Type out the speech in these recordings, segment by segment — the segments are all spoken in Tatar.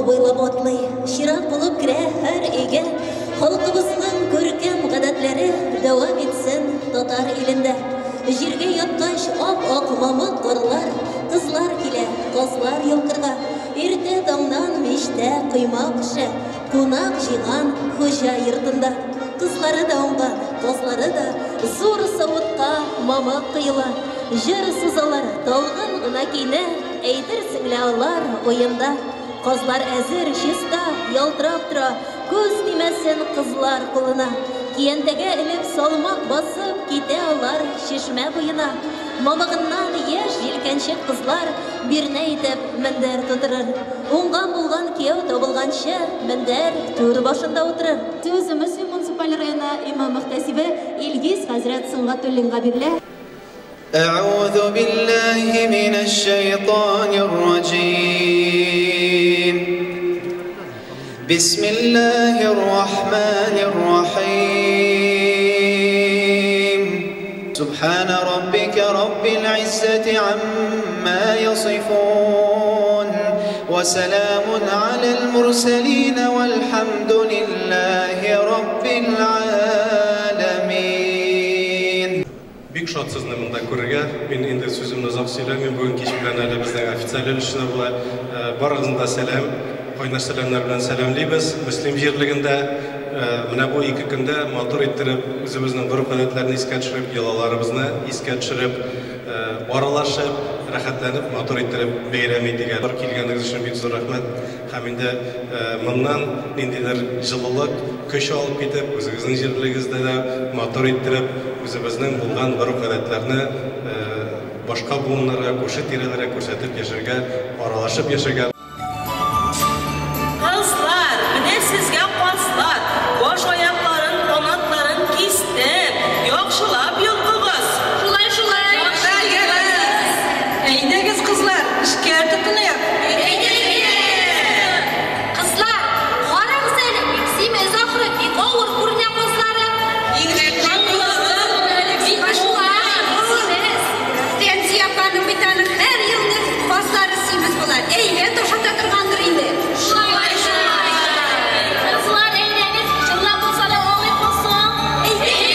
Авыл буйлап атлый, чират булып керә һәр өйгә. Халкыбызның күркәм гадәтләре дәвам итсен татар илендә. Җиргә яткач ап-ак мамык карлар, кызлар килә, казлар йолкырга. Иртә таңнан мичтә коймак пешә, кунак җыйган хуҗа йортында. Кызлары да уңган, казлары да, зур савытка мамык коела. Җыр сузалар, талгын гына көйне, әйтерсең лә алар уенда. Казлар әзер, чиста, ялтырап тора, күз тимәсен кызлар кулына. Киянтәгә элеп салмак басып китә алар чишмә буена. Мамыгыннан яшь җилкәнчек кызлар бирнә итеп мендәр тутырыр. Уңган булган кияү табылганчы мендәр түр башында утырыр. Сүз Мөслим муниципаль районы имам-мөхтәсибе Илгиз хәзрәт Сөнгатуллинга бирелә. أعوذ بالله من الشيطان الرجيم. بسم الله الرحمن الرحيم. سبحان ربك رب العزة عما يصفون وسلام على المرسلين والحمد لله رب العالمين. Бик шат сезне монда күрергә. Мин инде сүземне озак сөйләмим. Бүген кич белән әле безнең официаль өлеше була. Барыгызны да сәлам, кайнар сәламнәр белән сәламлибез. Мөслим җирлегендә менә бу ике көндә матур иттереп үзебезнең гореф-гадәтләрне искә төшереп, йолаларыбызны искә төшереп, аралашып, рәхәтләнеп, матур иттереп бәйрәм итик. Бар килгәнегез өчен бик зур рәхмәт. Һәм инде моннан ниндидер җылылык, көч алып китеп, үзегезнең җирлегегездә дә матур иттереп, үзебезнең булган гореф-гадәтләрне башка буыннарга, күрше тирәләргә күрсәтеп яшәргә, аралашып яшәргә. Кызлар, менә сезгә казлар, баш аякларын, канатларын кистем, яхшылап йолкыгыз. Шулай, шулай. Әйдәгез, кызлар, эшкә тотыныйк. Кызлар, карагыз әле, бик симез ахры, бик авыр күренә казлары. Бик шулай, симез. Фәнзия апаның бит аның һәр елны казлары симез була. Әйбәт ашата торгандыр инде. Шулай, шулай. Кызлар, әйдәгез, чынлап булса да алыйк булсын. Әйдәгез.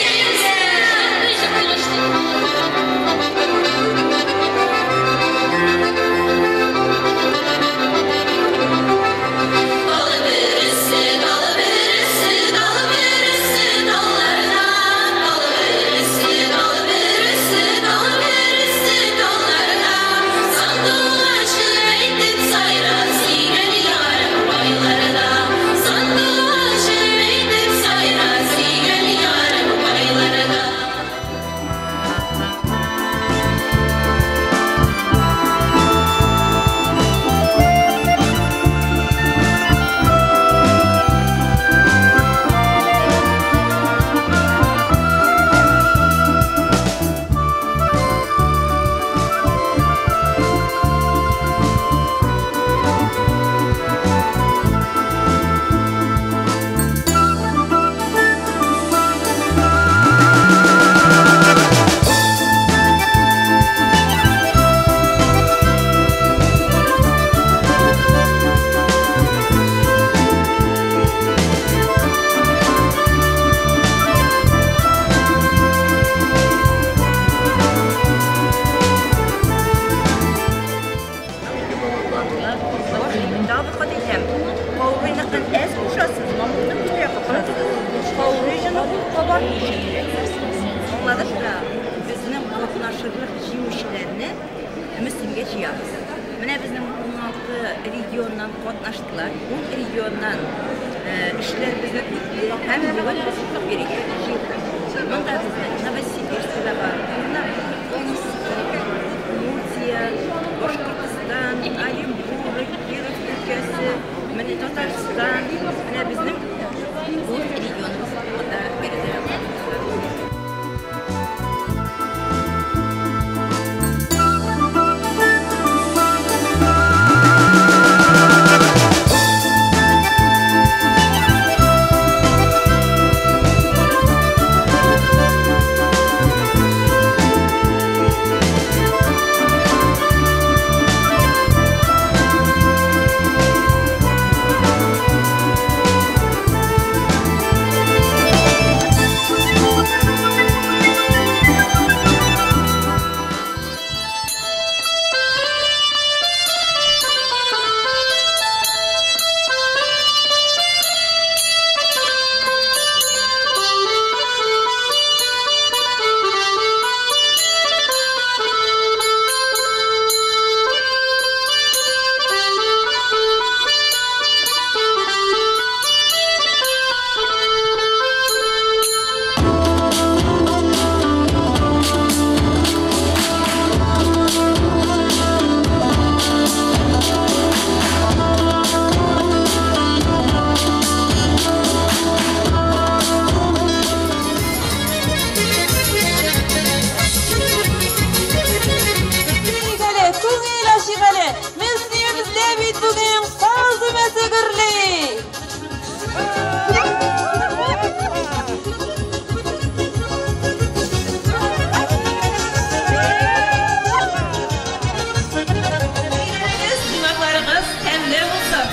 Безнең катнашырлык җиңүчеләрне Мөслимгә җыябыз. Менә безнең 16 регионнан катнаштылар. 10 регионнан эшләр безне үтте һәм бүген без бирегә җыелдык. Монда безнең Новосибирскида бар, монда Омск, Удмуртия, Башкортостан, Оренбург, Киров өлкәсе, менә Татарстан, менә безнең 10 регионыбыз монда биредә. алыйк әле. Мөслимебездә бит бүген каз өмәсе гөрли. Кунакларыгыз тәмле булсын.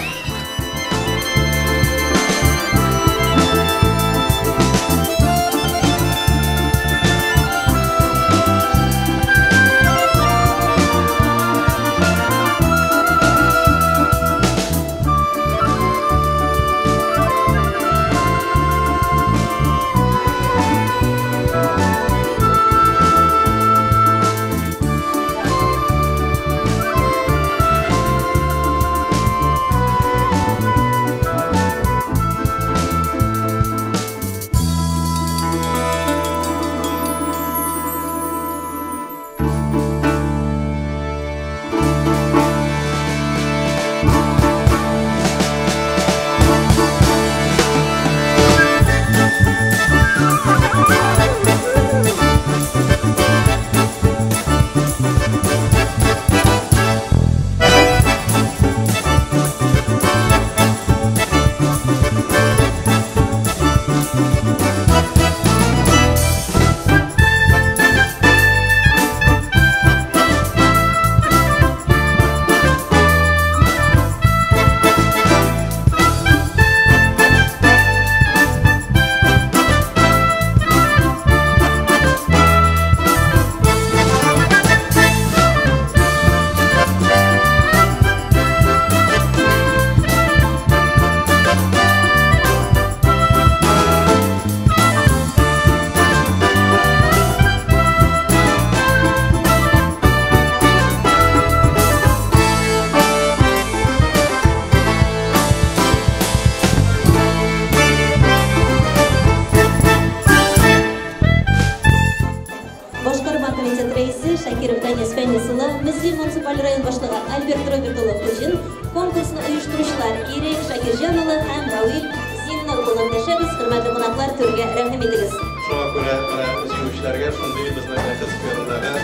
Башкарма комитет рәисе Шакиров Данис Фәнис улы, Мөслим муниципаль район башлыгы Альберт Роберт улы Хуҗин, конкурсны оештыручылар Ирек Шакирҗан улы һәм Равил Зиннур улын дәшәбез. Хөрмәтле кунаклар, түргә рәхим итегез. Шуңа күрә менә җиңүчеләргә шундый безнең Бәхет скверындагы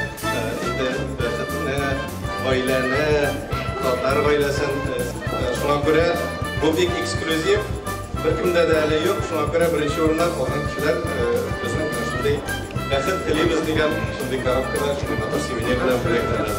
инде бәхетне, гаиләне, татар гаиләсен, шуңа күрә бу бик эксклюзив, беркемдә дә әле юк, шуңа күрә беренче урыннар алган кешеләр безнең менә шундый бәхет телибез дигән шундый коробкада шундый матур сувенир белән бүләкләнәләр.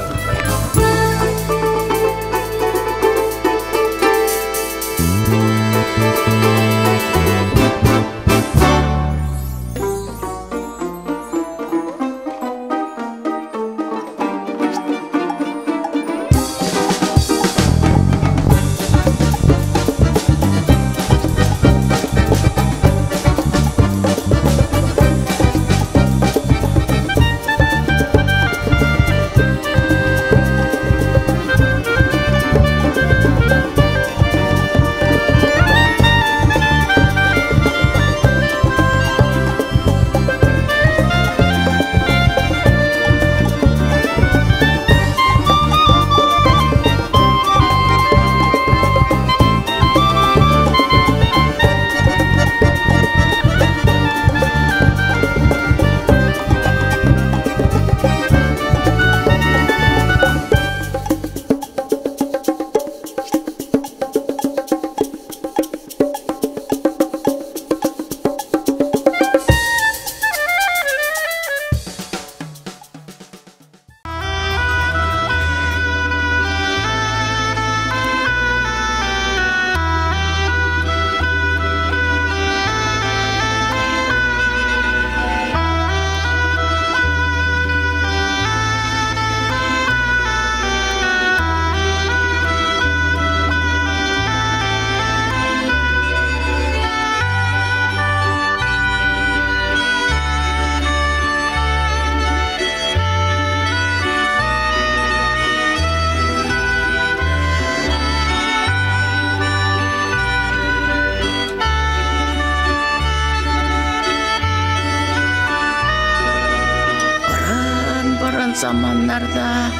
Заманнарда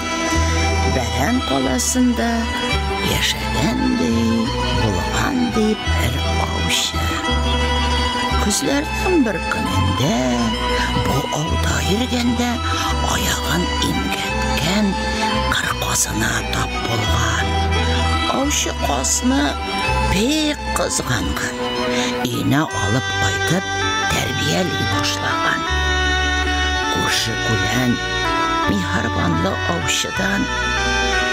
Бәрән каласында яшәгән ди, булган ди бер аучы. Көзләрнең бер көнендә бу ауда йөргәндә аягын имгәткән кыр казына тап булган. Аучы казны бик кызганган. Өенә алып кайтып, тәрбияли башлаган. Күрше күлән миһербанлы аучыдан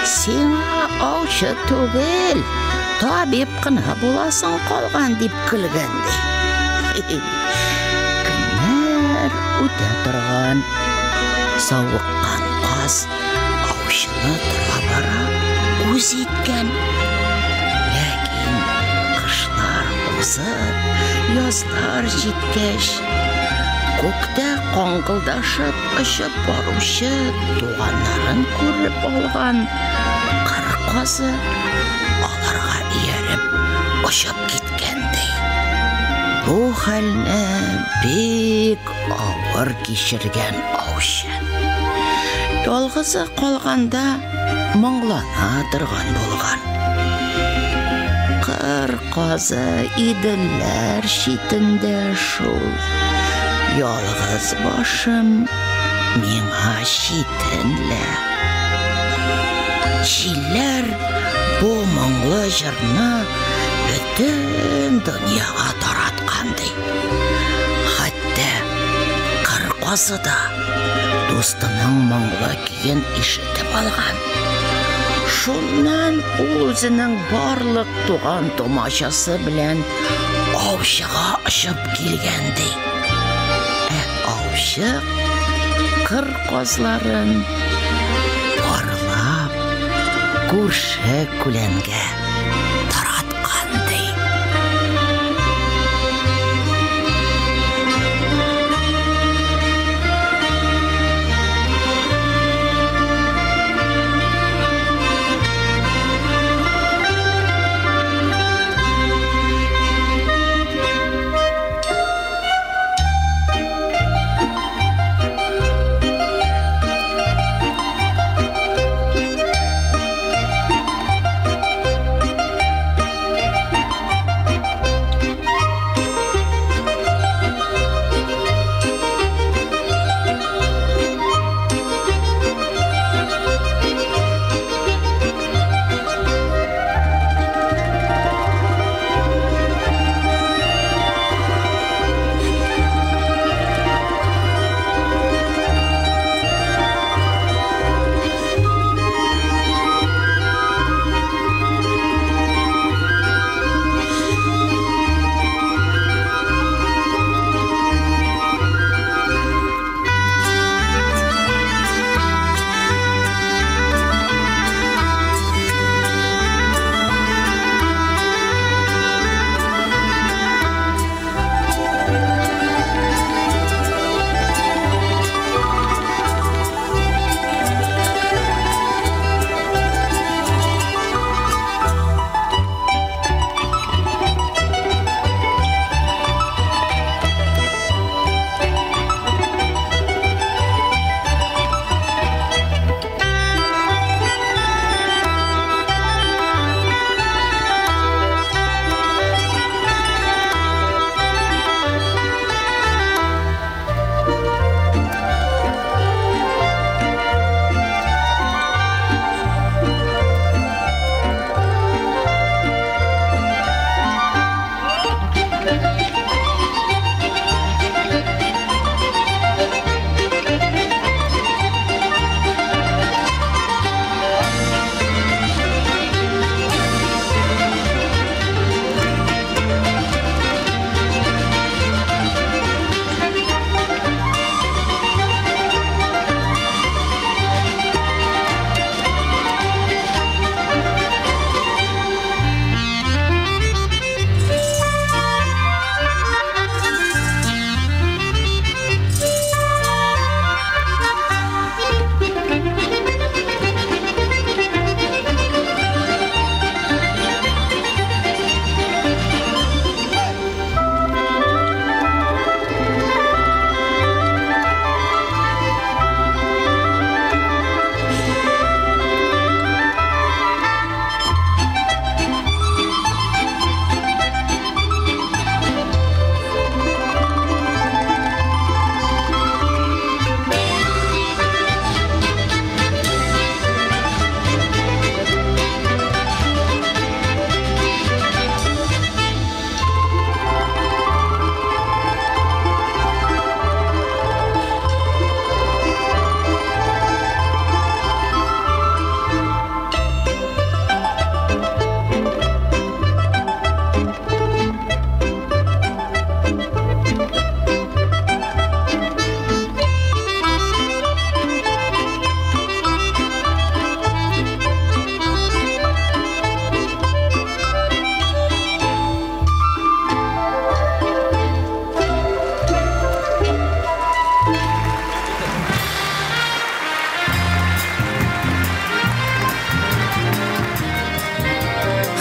Сиңа аучы түгел, табиб кына буласың калган дип көлгән ди. Көннәр үтә торган. Савыккан каз аучыны тора-бара үз иткән. Ләкин кышлар узып, язлар җиткәч, күктә каңгылдашып очып баручы туганнарын күреп алган кыр казы аларга ияреп очып киткән ди. Бу хәлне бик авыр кичергән аучы. Ялгызы калганда моңлана торган булган. Кыр казы Иделләр читендә шул. Ялгыз башым миңа читен лә. Җилләр бу моңлы җырны бөтен дөньяга тараткан ди. Хәтта кыр казы да дустының моңлы көен ишетеп алган. Шуннан ул үзенең барлык туган тумачасы белән аучыга очып килгән ди. Ә аучы кыр казларын парлап күрше күләнгә тараткан ди.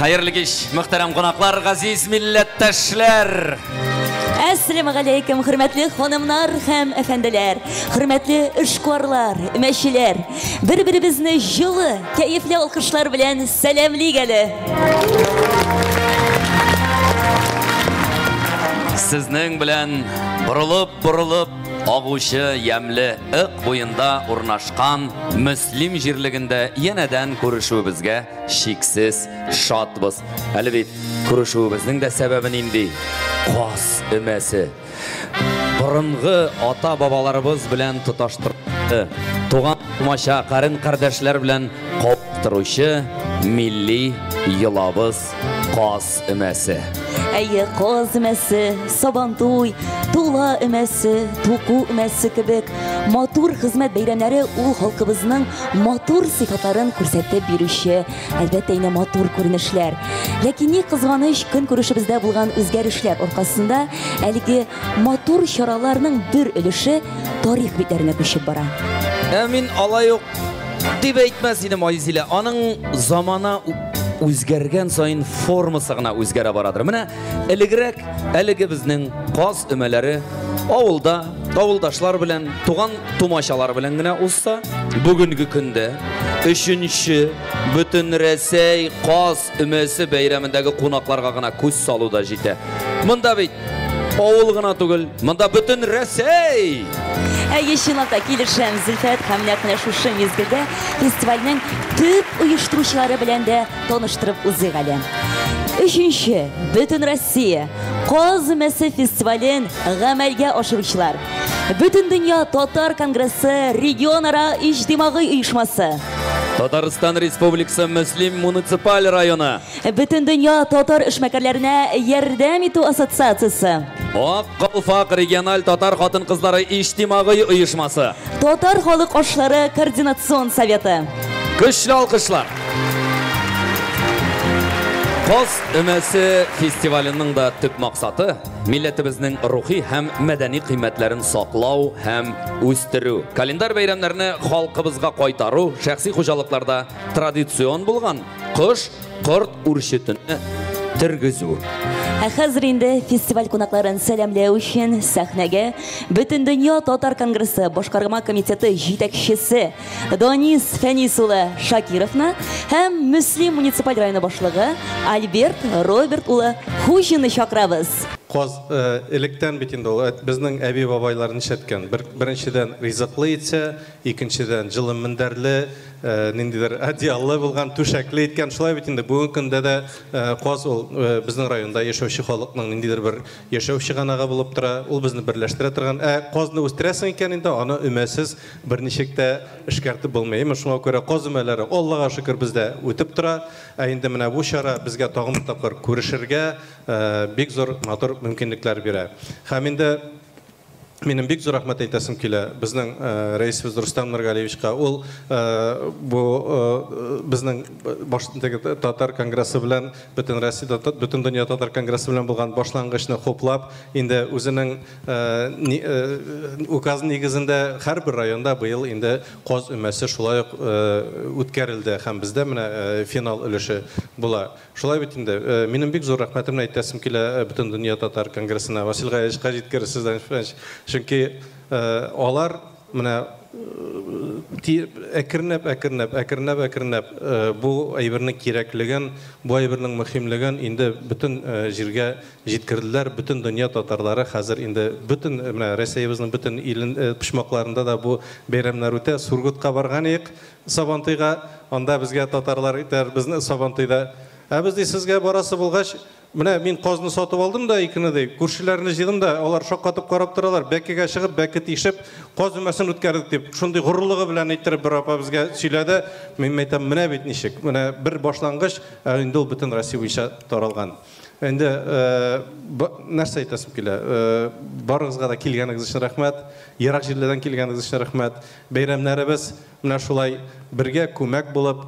Хәерле кич, мөхтәрәм кунаклар, газиз милләттәшләр! Әссәламегаләйкем, хөрмәтле ханымнар һәм әфәнделәр, хөрмәтле эшкуарлар, өмәчеләр. Бер-беребезне җылы, кәефле алкышлар белән сәламлик әле. Сезнең белән борылып-борылып агучы ямьле Ык буенда урнашкан Мөслим җирлегендә янәдән күрешүебезгә чиксез шатбыз. Әле бит күрешүебезнең дә сәбәбе нинди? Каз өмәсе. Борынгы ата-бабаларыбыз белән тоташтыручы, туган-тумача, карен-кардәшләр белән кавыштыручы милли йолабыз каз өмәсе. Әйе, каз өмәсе, Сабантуй, Тула өмәсе, Туку өмәсе кебек матур хезмәт бәйрәмнәре ул халкыбызның матур сыйфатларын күрсәтеп бирүче, әлбәттә инде, матур күренешләр. Ләкин ни кызганыч, көнкүрешебездә булган үзгәрешләр аркасында әлеге матур чараларның бер өлеше тарих битләренә күчеп бара. Ә мин алай ук дип әйтмәс идем, Айзилә. Аның замана үзгәргән саен формасы гына үзгәрә барадыр. Менә элегрәк әлеге безнең каз өмәләре авылда, авылдашлар белән, туган тумачалар белән генә узса, бүгенге көндә өченче бөтен Рәсәй каз өмәсе бәйрәмендәге кунакларга гына күз салу да җитә. Монда бит авыл гына түгел, монда бөтен Рәсәй! Әйе, чынлап та килешәм, Зөлфәт, һәм нәкъ менә шушы мизгелдә фестивальнең төп оештыручылары белән дә таныштырып узыйк әле. Өченче Бөтенроссия Каз өмәсе фестивален гамәлгә ашыручылар. Бөтендөнья татар конгрессы регионара иҗтимагый оешмасы. Татарстан Республикасы Мөслим муниципаль районы. Бөтендөнья татар эшмәкәрләренә ярдәм итү ассоциациясе. Ак калфак региональ татар хатын-кызлары иҗтимагый оешмасы. Татар халык ашлары координацион советы. Көчле алкышлар. Каз өмәсе фестиваленең дә төп максаты милләтебезнең рухи һәм мәдәни кыйммәтләрен саклау һәм үстерү. Календарь бәйрәмнәрне халкыбызга кайтару, шәхси хуҗалыкларда традицион булган кош, корт үрчетүне тергезү. Ә хәзер инде фестиваль кунакларын сәламләү өчен сәхнәгә Бөтендөнья татар конгрессы башкарма комитеты җитәкчесе Данис Фәнис улы Шакировны һәм Мөслим муниципаль районы башлыгы Альберт Роберт улы Хуҗинны чакырабыз. Каз электән бит инде ул безнең әби-бабайлар нишләткән? Беренчедән, ризыклы итсә, икенчедән, җылы мендәрле, ниндидер одеяллы булган, түшәкле иткән. Шулай бит инде бүгенге көндә дә каз ул безнең районда яшәүче халыкның ниндидер бер яшәү чыганагы булып тора. Ул безне берләштерә торган. Ә казны үстерәсең икән инде, аны өмәсез берничек тә эшкәртеп булмый. Әмма шуңа күрә каз өмәләре, Аллага шөкер, бездә үтеп тора. Ә инде менә бу чара безгә тагын бер тапкыр күрешергә бик зур матур мөмкинлекләр бирә. Һәм инде минем бик зур рәхмәт әйтәсем килә безнең рәисебез Рөстәм Нургалиевичка. Ул бу безнең баш теге татар конгрессы белән бөтен Россия бөтен дөнья татар конгрессы белән булган башлангычны хуплап, инде үзенең указ нигезендә һәрбер районда быел инде каз өмәсе шулай ук үткәрелде һәм бездә менә финал өлеше була. Шулай бит инде. Минем бик зур рәхмәтемне әйтәсем килә Бөтендөнья татар конгрессына. Васил Гаевичка җиткерерсез, Данис Чөнки алар менә әкренләп, әкренләп, әкренләп, әкренләп бу әйбернең кирәклеген, бу әйбернең мөһимлеген инде бөтен җиргә җиткерделәр. Бөтен дөнья татарлары хәзер инде бөтен менә Рәсәебезнең бөтен илен почмакларында да бу бәйрәмнәр үтә. Сургутка барган идек Сабантуйга, анда безгә татарлар итәр, безне Сабантуйда. Ә без ди сезгә барасы булгач, менә мин казны сатып алдым да икене ди, күршеләрне җыйдым да, алар шаккатып карап торалар, бәкегә чыгып, бәке тишеп, каз өмәсен үткәрдек дип, шундый горурлыгы белән әйттереп бер апа безгә сөйләде. Мин әйтәм, менә бит ничек, менә бер башлангыч, ә инде ул бөтен Россия буенча таралган. Инде нәрсә әйтәсем килә, барыгызга да килгәнегез өчен рәхмәт, ерак җирләрдән килгәнегез өчен рәхмәт. Бәйрәмнәребез менә шулай бергә күмәк булып,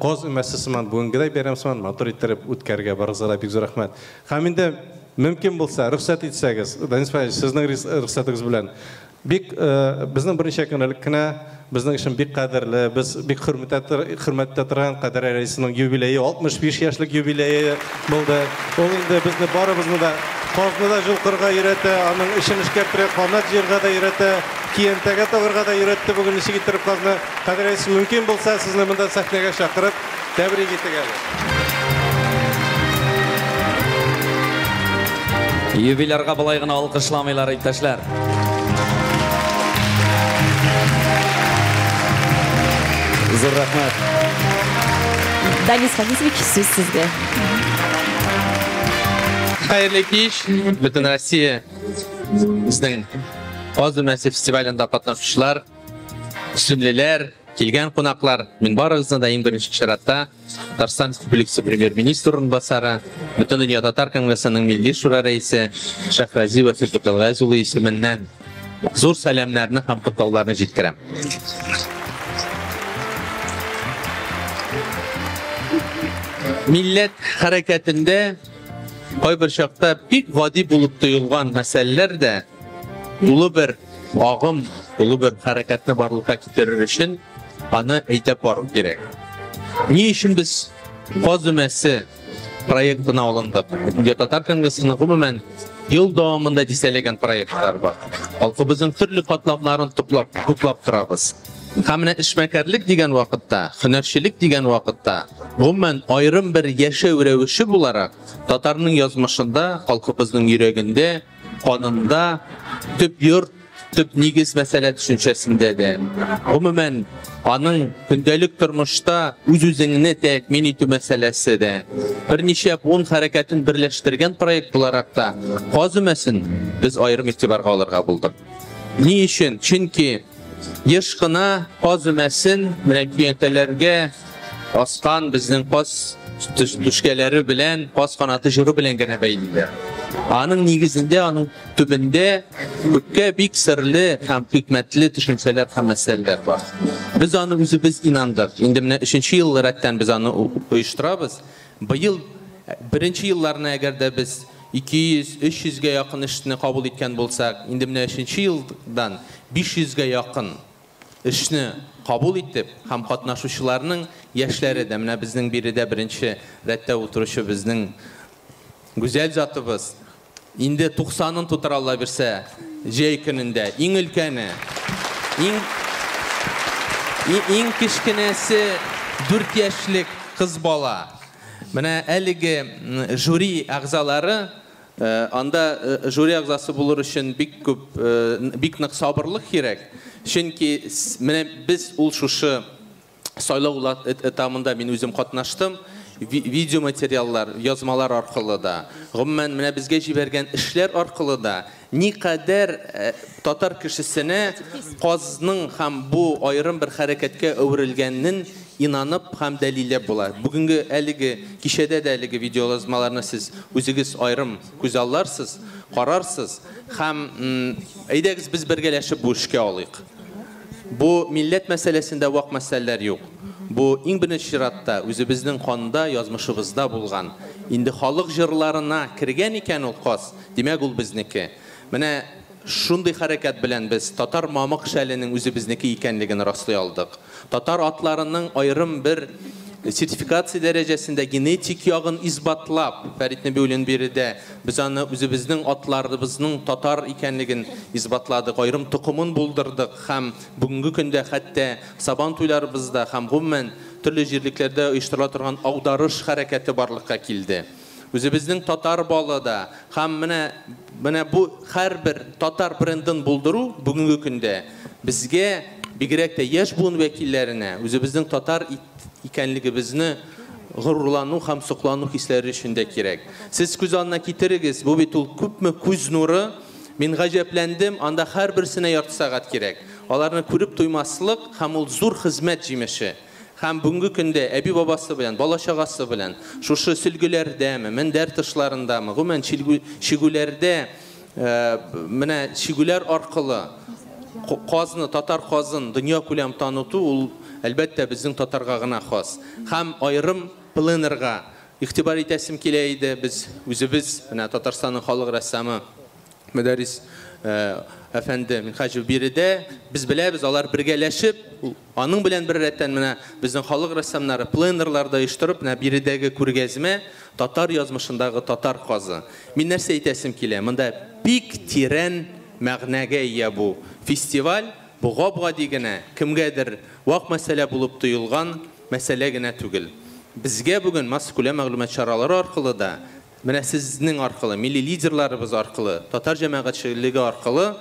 каз өмәсе сыман, бүгенгедәй бәйрәм сыман матур иттереп үткәрергә барыгызга да бик зур рәхмәт. Һәм инде мөмкин булса, рөхсәт итсәгез, Данис Фәнич, сезнең рөхсәтегез белән, Бик безнең берничә көн элек кенә безнең өчен бик кадерле, без бик хөрмәттә торган Кадәрә рәисенең юбилее, 65 яшьлек юбилее булды. Ул инде безне барыбызны да казны да җолкырга өйрәтә, аның эшен эшкәртергә, канат җыярга да өйрәтә, киянтәгә тагырга да өйрәтте бүген ничек иттереп казны. Кадәрә рәисе, мөмкин булса, сезне монда сәхнәгә чакырып, тәбрик итик әле. Юбилярга болай гына алкышламыйлар, иптәшләр. Зур рәхмәт. Данис Фанисович, сүз сезгә. Хәерле кич, бөтен Россия безнең Каз өмәсе фестивалендә катнашучылар, өстенлеләр, килгән кунаклар. Мин барыгызны да иң беренче чиратта Татарстан Республикасы премьер-министры урынбасары, Бөтендөнья татар конгрессының Милли шура рәисе Шәһрази Вәфил Габделгаз улы исеменнән зур сәламнәрне һәм котлауларны җиткерәм. Милләт хәрәкәтендә кайбер чакта бик гади булып тоелган мәсьәләләр дә тулы бер агым, тулы бер хәрәкәтне барлыкка китерер өчен аны әйтеп бару кирәк. Ни өчен без Каз өмәсе проектына алындык? Дөнья татар конгрессының гомумән ел дәвамында дистәләгән проектлар бар. Халкыбызның төрле катламнарын туплап, туплап торабыз. Һәм менә эшмәкәрлек дигән вакытта, һөнәрчелек дигән вакытта, гомумән аерым бер яшәү рәвеше буларак, татарның язмышында, халкыбызның йөрәгендә, канында төп йорт, төп нигез мәсьәлә төшенчәсендә дә, гомумән, аның көндәлек тормышта үз-үзеңне тәэмин итү мәсьәләсе дә, берничә буын хәрәкәтен берләштергән проект буларак та каз өмәсен без аерым игътибарга алырга булдык. Ни өчен? Чөнки еш кына каз өмәсен менә көянтәләргә аскан безнең каз түшкәләре белән, каз канаты җыры белән генә бәйлиләр. Аның нигезендә, аның төбендә күпкә бик серле һәм хикмәтле төшенчәләр һәм мәсьәләләр бар. Без аны үзебез инандык. Инде менә өченче ел рәттән без аны оештырабыз. Быел беренче елларны әгәр дә без 200, 300 гә якын эшне кабул иткән булсак, инде менә өченче елдан 500 гә якын эшне кабул итеп һәм катнашучыларның яшьләре дә, менә безнең биредә беренче рәттә утыручы безнең гүзәл затыбыз, инде 90-ын тутыра Алла бирсә, җәй көнендә, иң өлкәне, иң иң кечкенәсе 4 яшьлек кыз бала. Менә әлеге жюри әгъзалары, анда жюри әгъзасы булыр өчен бик күп, бик нык сабырлык кирәк. Чөнки менә без ул шушы сайлау этабында мин үзем катнаштым. Видеоматериаллар, язмалар аркылы да, гомумән менә безгә җибәргән эшләр аркылы да никадәр татар кешесенә казның һәм бу аерым бер хәрәкәткә әверелгәнен инанып һәм дәлилләп була. Бүгенге әлеге кичәдә дә әлеге видеоязмаларны сез үзегез аерым күзалларсыз, карарсыз һәм әйдәгез без бергәләшеп бу эшкә алыйк. Бу милләт мәсьәләсендә вак мәсьәләләр юк. Бу иң беренче чиратта үзебезнең канда, язмышыбызда булган. Инде халык җырларына кергән икән ул каз, димәк ул безнеке. Менә шундый хәрәкәт белән без татар мамык шәленең үзебезнеке икәнлеген раслый алдык. Татар атларының аерым бер сертификация дәрәҗәсендә генетик ягын исбатлап, Фәрит Нәбиуллин биредә без аны үзебезнең атларыбызның татар икәнлеген исбатладык, аерым токымын булдырдык һәм бүгенге көндә хәтта сабан туйларыбызда һәм гомумән төрле җирлекләрдә оештырыла торган аударыш хәрәкәте барлыкка килде. Үзебезнең татар балы да һәм менә бу һәрбер татар брендын булдыру бүгенге көндә безгә бигрәк тә яшь буын вәкилләренә үзебезнең татар икәнлегебезне горурлану һәм соклану хисләре өчен дә кирәк. Сез күз алдына китерегез, бу бит ул күпме күз нуры. Мин гаҗәпләндем, анда һәрберсенә ярты сәгать кирәк. Аларны күреп туймаслык һәм ул зур хезмәт җимеше. Һәм бүгенге көндә әби бабасы белән, бала чагасы белән шушы сөлгеләрдәме, мендәр тышларындамы, гомумән чигүләрдә, менә чигүләр аркылы казны, татар казын дөнья күләм таныту ул әлбәттә безнең татарга гына хас. Һәм аерым пленэрга игътибар итәсем килә иде. Без үзебез менә Татарстанның халык рәссамы Мөдәррис әфәнде Минһаҗев биредә. Без беләбез, алар бергәләшеп, аның белән беррәттән менә безнең халык рәссамнары пленерларда оештырып, менә биредәге күргәзмә татар язмышындагы татар казы. Мин нәрсә әйтәсем килә? Монда бик тирән мәгънәгә ия бу фестиваль. Бу гап-гади генә, кемгәдер вак мәсьәлә булып тоелган мәсьәлә генә түгел. Безгә бүген массакүләм мәгълүмат чаралары аркылы да, менә сезнең аркылы, милли лидерларыбыз аркылы, татар җәмәгатьчелеге аркылы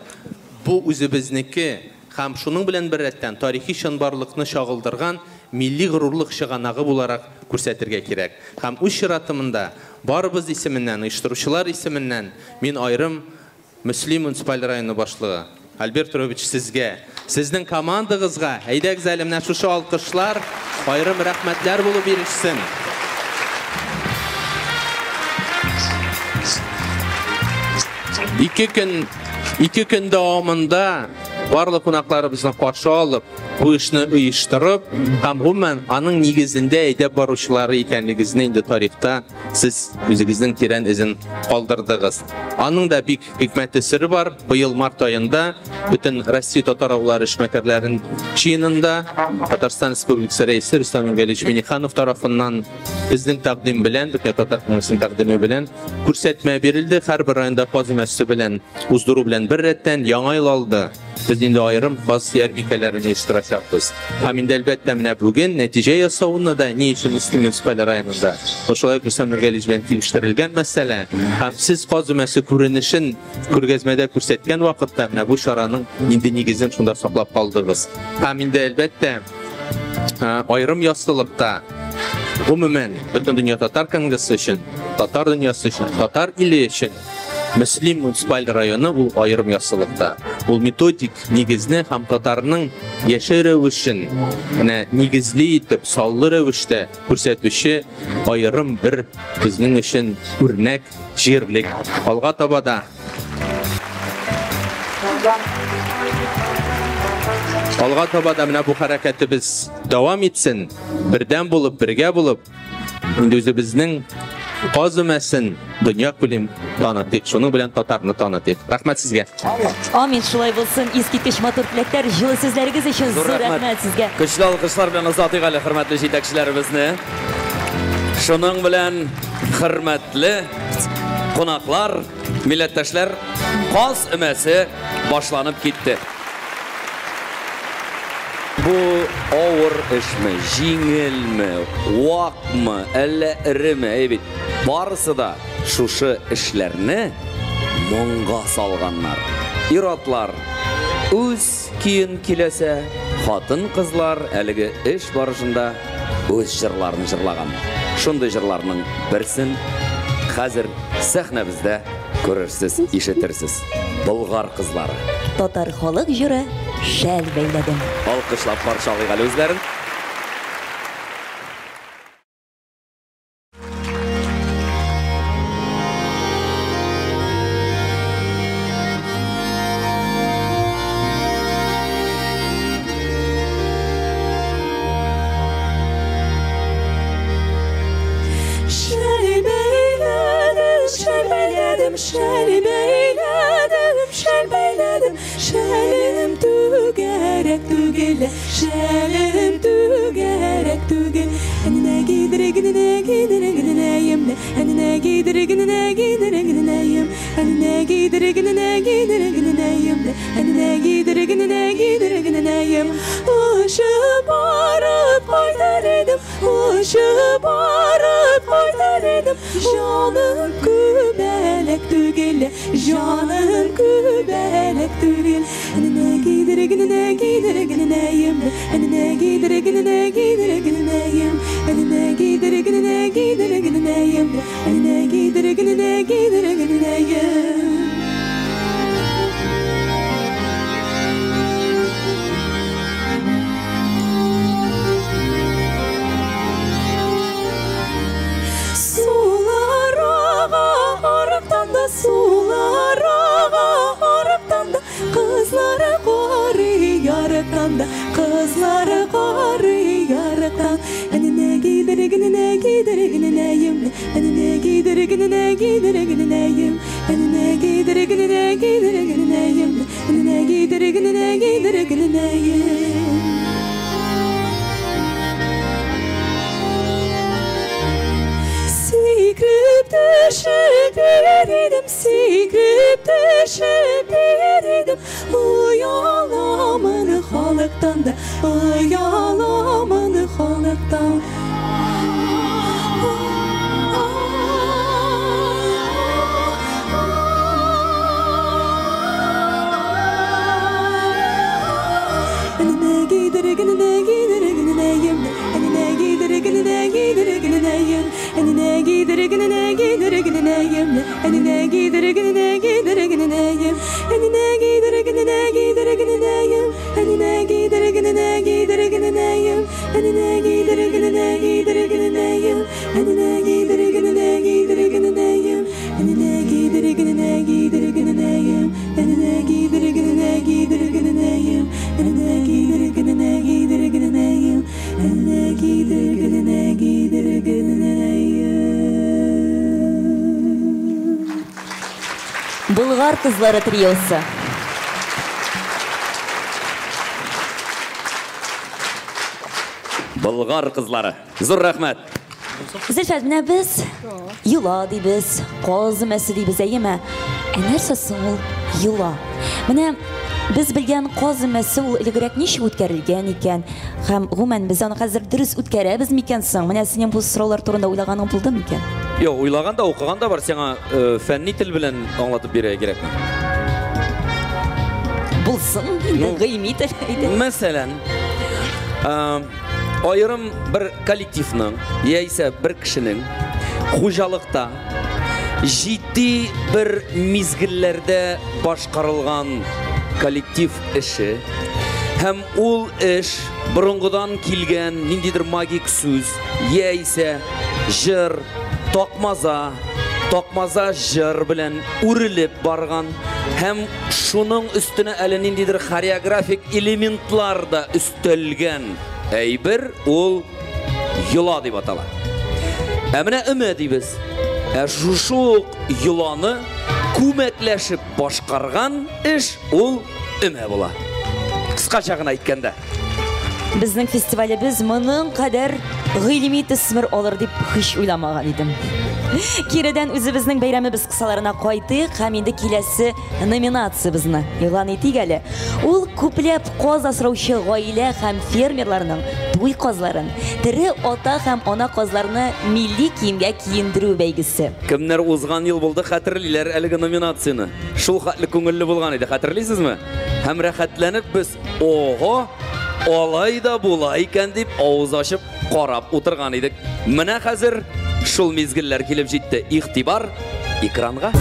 бу үзебезнеке һәм шуның белән беррәттән тарихи чынбарлыкны чагылдырган милли горурлык чыганагы буларак күрсәтергә кирәк. Һәм үз чиратымында барыбыз исеменнән, оештыручылар исеменнән мин аерым Мөслим муниципаль районы башлыгы Альберт Робич сезгә, сезнең командагызга, әйдәгез әле менә шушы алкышлар, аерым рәхмәтләр булып ирешсен. Ике көн дәвамында барлык кунакларыбызны каршы алып, бу эшне оештырып, һәм гомумән аның нигезендә әйдәп баручылары икәнлегегезне инде тарихта сез үзегезнең тирән эзен калдырдыгыз. Аның да бик хикмәтле сере бар. Быел март аенда бөтен Россия татар авыллары эшмәкәрләрен җыенында Татарстан Республикасы рәисе Рөстәм Мингалиевич Минниханов тарафыннан безнең тәкъдим белән, бөтен татар конгрессының тәкъдиме белән күрсәтмә бирелде. Һәрбер районда каз өмәсе белән уздыру белән бер рәттән яңа ел алды. Без инде аерым каз ярминкәләрен оештырачакбыз. Һәм инде әлбәттә менә бүген нәтиҗә ясауны да ни өчен Мөслим муниципаль районында. Шулай ук Рөстәм Мингалиевич белән килештерелгән мәсьәлә. Һәм сез каз өмәсе күренешен күргәзмәдә күрсәткән вакытта менә бу чараның инде нигезен шунда саклап калдыгыз. Һәм инде әлбәттә аерым яссылыкта гомумән бөтен дөнья татар конгрессы өчен, татар дөньясы өчен, татар иле өчен Мөслим муниципаль районы ул аерым яссылыкта. Ул методик нигезне һәм татарның яшәү рәвешен менә нигезле итеп, саллы рәвештә күрсәтүче аерым бер безнең өчен үрнәк җирлек. Алга таба да Алга таба да менә бу хәрәкәтебез дәвам итсен, бердәм булып, бергә булып, инде үзебезнең каз өмәсен дөнья күлем танытыйк, шуның белән татарны танытыйк. Рәхмәт сезгә. Амин, шулай булсын. Искиткеч матур теләкләр, җылы сүзләрегез өчен зур рәхмәт сезгә. Көчле алкышлар белән озатыйк әле хөрмәтле җитәкчеләребезне. Шуның белән хөрмәтле кунаклар, милләттәшләр, каз өмәсе башланып китте. Бу авыр эшме, җиңелме, вакмы, әллә эреме, әй бит, барысы да шушы эшләрне моңга салганнар. Ир-атлар үз көен көйләсә, хатын-кызлар әлеге эш барышында үз җырларын җырлаган. Шундый җырларның берсен хәзер сәхнәбездә күрерсез, ишетерсез. Болгар кызлары. Татар халык җыры Шәл бәйләдем. Алкышлап каршы алыйк әле үзләрен. Шәл бәйләдем, шәл бәйләдем, шәл бәйләдем, шәл бәйләдем, шәлем түгәрәк түгел, шәлем түгәрәк түгел. Әненә кидергенә кидергенәем, әненә кидергенә кидергенәем, әненә кидергенә кидергенәем, әненә кидергенә кидергенәем. Очып барып кайтар идем, очып барып кайтар идем. Җаным күбәләк түгел, җаным күбәләк түгел. Әненә кидергенә кидергенәем, әненә кидергенә кидергенәем, әненә кидергенә кидергенәем, әненә кидергенә кидергенәем. Сулар ага арыктан да, сулар ага арыктан да, кызлар карый ярыктан да, кызлар карый ярыктан. Әненә кидергенә кидергененә кидергененәем, әненә кидергененә кидергененәем, әненә кидергененә кидергененәем, әненә кидергененә кидергененәем. Сикереп төшеп идем, сикереп төшеп идем, ояламын халыктан да, ояламын халыктан. Әненә кидергененә кидергененәем, әненә кидергененә кидергененәем, әненә кидергененә кидергененәем, әненә кидергененә кидергененәем, әненә кидергененә кидергененәем, әненә кидергененә кидергененәем, әненә кидергененә кидергененәем, әненә кидергененә кидергененәем, әненә кидергененә кидергененәем, әненә кидергененә кидергененәем, әненә кидергененә кидергененәем, әненә кидергененә кидергененәем. Болгар кызлары триосы. Болгар кызлары. Зур рәхмәт. Зөлфәт, менә без йола дибез, каз өмәсе дибез, әйеме? Ә нәрсә соң ул йола? Менә без белгән каз өмәсе ул элегрәк ничек үткәрелгән икән? Һәм гомумән без аны хәзер дөрес үткәрәбез микән соң? Менә синең бу сораулар турында уйлаганың булды микән? Юк, уйлаган да, укыган да бар, сиңа фәнни тел белән аңлатып бирергә кирәкме? Булсын, инде гыйльми тел әйдә. Мәсәлән, аерым бер коллективның яисә бер кешенең хуҗалыкта җитди бер мизгелләрдә башкарылган коллектив эше һәм ул эш борынгыдан килгән ниндидер магик сүз яисә җыр, такмаза, такмаза җыр белән үрелеп барган һәм шуның өстенә әле ниндидер хореографик элементлар да өстәлгән әйбер ул йола дип атала. Ә менә өмә дибез. Ә шушы ук йоланы күмәкләшеп башкарган эш ул өмә була. Кыскача гына әйткәндә. Безнең фестивалебез моның кадәр гыйльми төсмер алыр дип һич уйламаган идем. Киредән үзебезнең бәйрәмебез кысаларына кайтыйк һәм инде киләсе номинациябезне игълан итик әле. Ул күпләп каз асраучы гаилә һәм фермерларның туй казларын, тере ата һәм ана казларны милли киемгә киендерү бәйгесе. Кемнәр узган ел булды, хәтерлиләр әлеге номинацияне. Шул хәтле күңелле булган иде, хәтерлисезме? Һәм рәхәтләнеп без, ого, алай да була икән дип авыз ачып карап утырган идек. Менә хәзер шул мизгелләр килеп җитте. Игътибар экранга.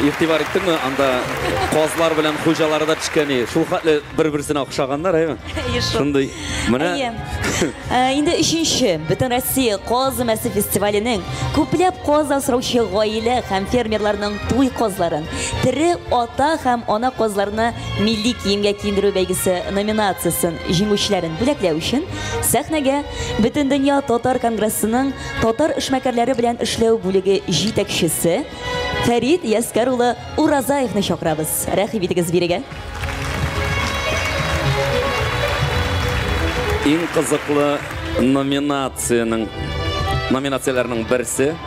Игътибар иттеңме, анда казлар белән хуҗалары да төшкән. Шул хәтле бер-берсенә охшаганнар, әйме? Шундый. Менә инде өченче Бөтенроссия каз өмәсе фестиваленең күпләп каз асраучы гаилә һәм фермерларның туй казларын, тере ата һәм ана казларны милли киемгә киендерү бәйгесе номинациясен җиңүчеләрен бүләкләү өчен сәхнәгә Бөтендөнья татар конгрессының татар эшмәкәрләре белән эшләү бүлеге җитәкчесе Фәрит Яскәр улы Уразаевны чакырабыз. Рәхим итегез бирегә. Иң кызыклы номинацияләрнең берсе.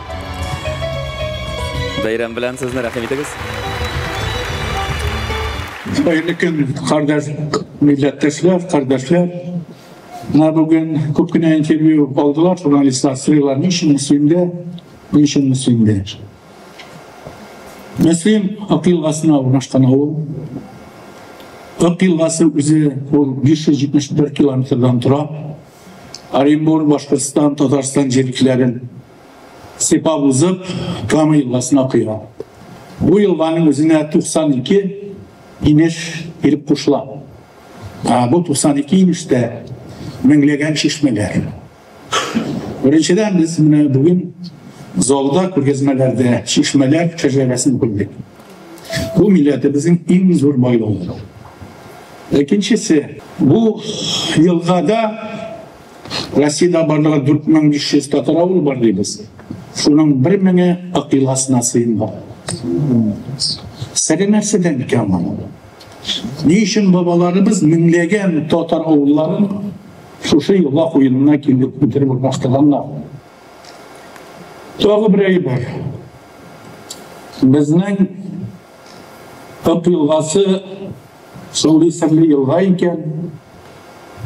Бәйрәм белән сезне, рәхим итегез. Хәерле көн, кардәш милләттәшләр, кардәшләр. Менә бүген күп кенә интервью алдылар, журналистлар сорыйлар, ни өчен Мөслимдә Ни өчен Мөслимдә? Мөслим Ык елгасына урнашкан авыл. Ык елгасы үзе ул 571 километрдан тора. Оренбург, Башкортстан, Татарстан җирлекләрен сыйпап узып, Кама елгасына коя. Бу елганың үзенә 92 инеш килеп кушыла. Ә бу 92 инештә меңләгән чишмәләр. Беренчедән, без менә бүген залда күргәзмәләрдә чишмәләр шәҗәрәсен күрдек. Бу милләтебезнең иң зур байлыгы. Икенчесе, бу елгада Россиядә барлыгы 4500 татар авылы бар дибез. Шуның бер меңе Ык елгасына сыенган. Сере нәрсәдән икән моның? Ни өчен бабаларыбыз меңләгән татар авылларын шушы елга куенына килеп китереп урнаштырганнар? Тагы бер әйбер. Безнең Ык елгасы шундый серле елга икән,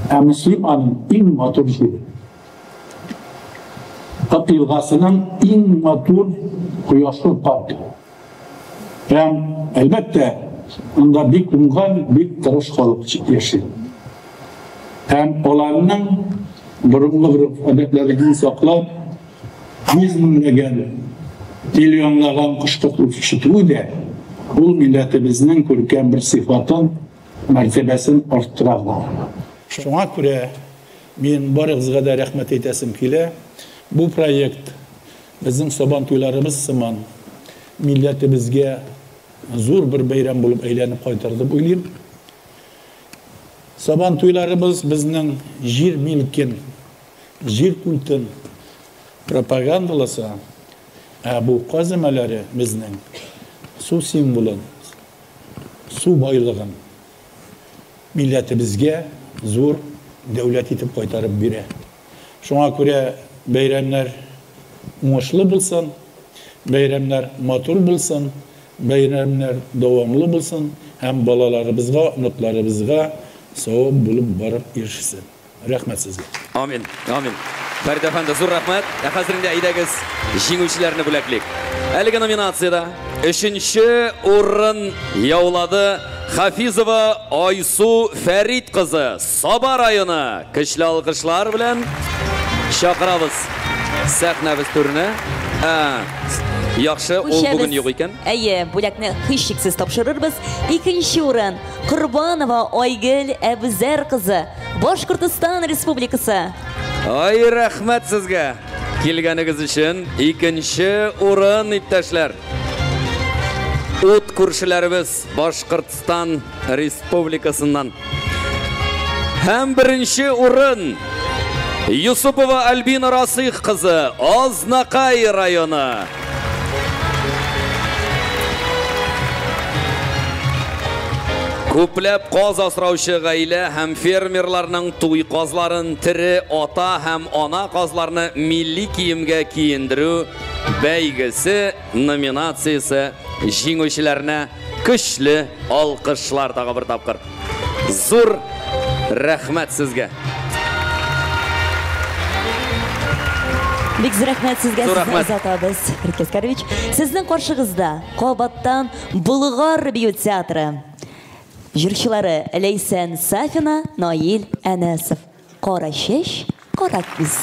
ә Мөслим аның иң матур җире. Ык елгасының иң матур кояшлы паркы. Һәм, әлбәттә, монда бик уңган, бик тырыш халык яши. Һәм аларның борынгы гореф-гадәтләрен саклап, йөз меңләгән, миллионлаган кош-корт үрчетүе дә ул милләтебезнең күркәм бер сыйфатын, мәртәбәсен арттыра гына. Шуңа күрә мин барыгызга да рәхмәт әйтәсем килә. Бу проект безнең Сабан туйларыбыз сыман милләтебезгә зур бер бәйрәм булып әйләнеп кайтыр дип уйлыйм. Сабан туйларыбыз безнең җир милкен, җир культын пропагандаласа, ә бу каз өмәләре безнең су символын, су байлыгын милләтебезгә зур дәүләт итеп кайтарып бирә. Шуңа күрә бәйрәмнәр уңышлы булсын, бәйрәмнәр матур булсын, бәйрәмнәр дәвамлы булсын һәм балаларыбызга, оныкларыбызга савап булып барып ирешсен. Рәхмәт сезгә. Амин, амин. Фәрит әфәнде, зур рәхмәт. Ә хәзер инде әйдәгез җиңүчеләрне бүләклик. Әлеге номинациядә өченче урын яулады Хафизова Айсу Фәрит кызы, Саба районы. Көчле алкышлар белән чакырабыз сәхнәбез түренә. Ә, яхшы, ул бүген юк икән. Әйе, бүләкне һичшиксез тапшырырбыз. Икенче урын Корбанова Айгөл Әбүзәр кызы, Башкортостан Республикасы. Ай, рәхмәт сезгә килгәнегез өчен. Икенче урын, иптәшләр. Ут күршеләребез Башкортстан Республикасыннан. Һәм беренче урын Юсупова Альбина Расых кызы, Азнакай районы. Күпләп каз асраучы гаилә һәм фермерларның туй казларын тере ата һәм ана казларны милли киемгә киендерү бәйгесе номинациясе җиңүчеләренә көчле алкышлар тагы бер тапкыр. Зур рәхмәт сезгә. Бик зур рәхмәт сезгә, сезне озатабыз, Фәрит Кәскәрович. Сезнең каршыгызда кабаттан Болгар бию театры. Җырчылары Ләйсән Сафина, Наил Әнәсов. Кара чәч, кара күз.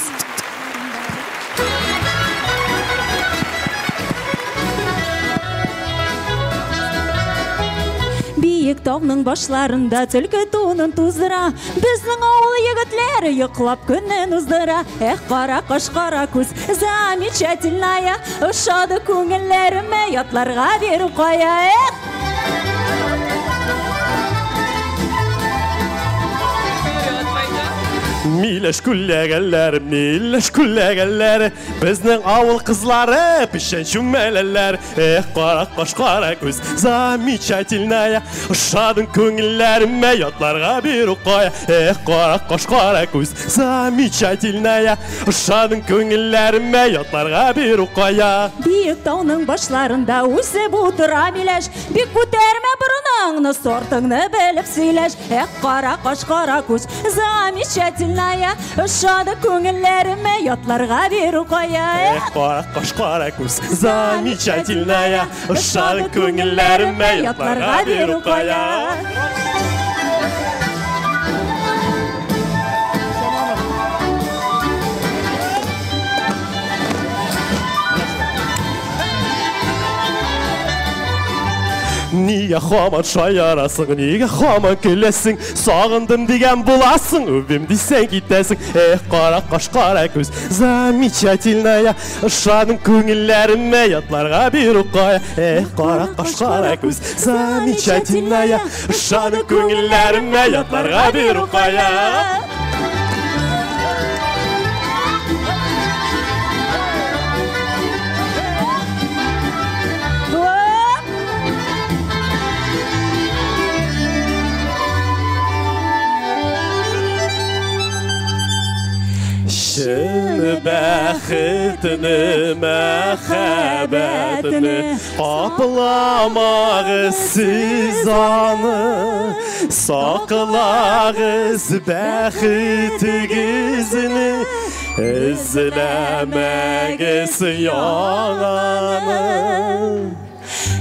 Биек тауның башларында төлке тунын туздыра. Безнең авыл егетләре йоклап көнен уздыра. Эх, кара каш, кара күз, замечательная. Ошады күңелләремә, ятларга бирү кая, эх! Миләш күлләгәннәр, миләш күлләгәннәр, безнең авыл кызлары печән чүмәләләр. Эх, кара каш, кара күз, замечательная, ошадың күңелләремә, ятларга бирү кая. Эх, кара каш, кара күз, замечательная, ошадың күңелләремә, ятларга бирү кая. Биек тауның башларында үсеп утыра миләш, бик күтәрмә борыныңны, сортыңны белеп сөйләш. Эх, кара каш, кара күз, замечательная. Замечательная, ошады күңелләремә, ятларга бирү кая. Эх, кара каш, кара күз, замечательная, ошады күңелләремә, ятларга бирү кая. Нигә һаман шаярасың, нигә һаман көләсең, сагындым дигән буласың, үбим дисәң китәсең. Эх, кара каш, кара күз, замечательная, ошадың күңелләремә, ятларга бирү кая. Эх, кара каш, кара күз, замечательная, ошадың күңелләремә, ятларга бирү кая. Чын бәхетне, мәхәббәтне капламагыз сез аны, саклагыз бәхетегезне, эзләмәгез яңаны.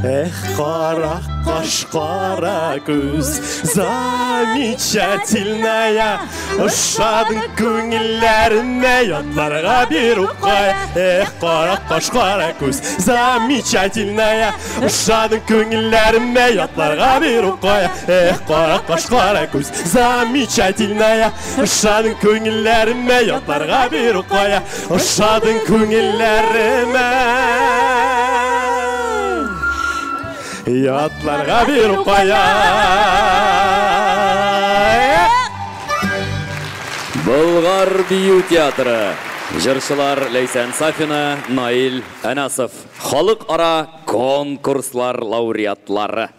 Эх, кара каш, кара күз, замечательная, ошадың күңелләремә, ятларга бирү кая. Эх, кара каш, кара күз, замечательная, ошадың күңелләремә, ятларга бирү кая. Эх, кара каш, кара күз, замечательная, ошадың күңелләремә, ятларга бирү кая. Ошадың күңелләремә, ятларга бирү кая. Болгар бию театры. Җырчылар Ләйсән Сафина, Наил Әнасов. Халыкара конкурслар лауреатлары.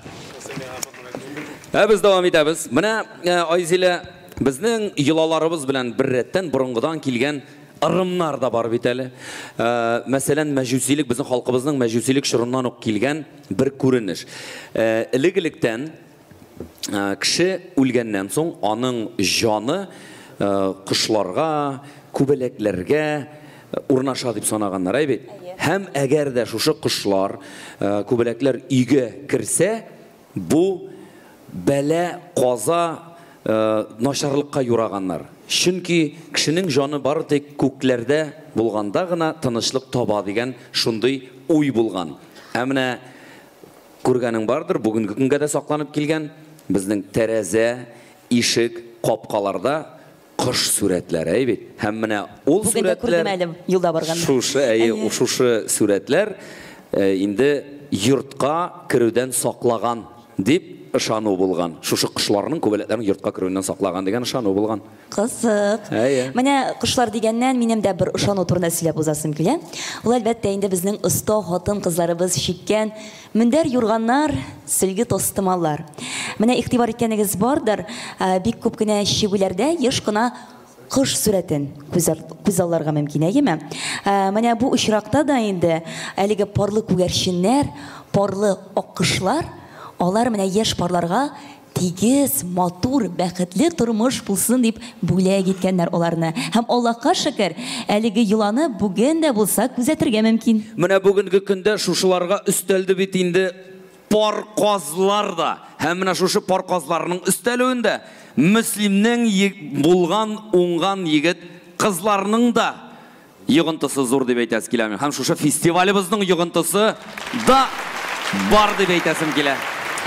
Ә без дәвам итәбез. Менә, Айзилә, безнең йолаларыбыз белән беррәттән борынгыдан килгән ырымнар да бар бит әле. Мәсәлән, мәҗүсилек безнең халкыбызның мәҗүсилек чорыннан ук килгән бер күренеш. Элек-электән кеше үлгәннән соң аның җаны кошларга, күбәләкләргә урнаша дип санаганнар, әй бит. Һәм әгәр дә шушы кошлар, күбәләкләр өйгә керсә, бу бәла, каза, начарлыкка юраганнар. Чөнки кешенең җаны бары тик күкләрдә булганда гына тынычлык таба дигән шундый уй булган. Ә менә күргәнең бардыр, бүгенге көнгә дә сакланып килгән безнең тәрәзә, ишек, капкаларда кош сурәтләре, әй бит. Һәм менә ул Бүген дә күрдем сурәтләр әле, юлда барганда. Шушы, әйе, шушы сурәтләр инде йортка керүдән саклаган дип ышану булган. Шушы кошларның, күбәләкләрнең йортка керүеннән саклаган дигән ышану булган. Кызык. Әйе. Менә кошлар дигәннән минем дә бер ышану турында сөйләп узасым килә. Ул әлбәттә инде безнең оста хатын-кызларыбыз чиккән мендәр юрганнар, сөлге тостымалар. Менә игътибар иткәнегез бардыр, бик күп кенә чигүләрдә еш кына кош сурәтен күз алларга мөмкин, әйеме? Менә бу очракта да инде әлеге парлы күгәрченнәр, парлы аккошлар, алар менә яшь парларга тигез, матур, бәхетле тормыш булсын дип бүләк иткәннәр аларны. Һәм Аллаһка шөкер, әлеге йоланы бүген дә булса күзәтергә мөмкин. Менә бүгенге көндә шушыларга өстәлде бит инде пар казлар да. Һәм менә шушы пар казларның өстәлүендә Мөслимнең булган уңган егет кызларның да йогынтысы зур дип әйтәсе килә. Һәм шушы фестивалебезнең йогынтысы да бар дип әйтәсем килә.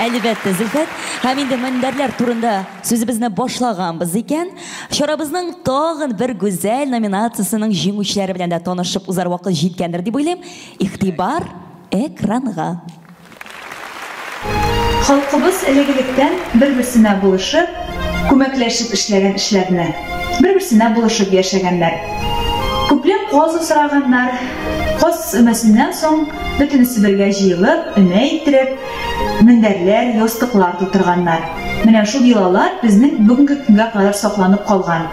Әлбәттә, Зөлфәт. Һәм инде мендәрләр турында сүзебезне башлаганбыз икән, чарабызның тагын бер гүзәл номинациясенең җиңүчеләре белән дә танышып узар вакыт җиткәндер дип уйлыйм. Игътибар экранга. Халкыбыз элек-электән бер-берсенә булышып, күмәкләшеп эшләгән эшләрне, бер-берсенә булышып яшәгәннәр. Күпләп каз асраганнар. Каз өмәсеннән соң бөтенесе бергә җыелып, өмә иттереп, мендәрләр, ястыклар тутырганнар. Менә шул йолалар безнең бүгенге көнгә кадәр сакланып калган.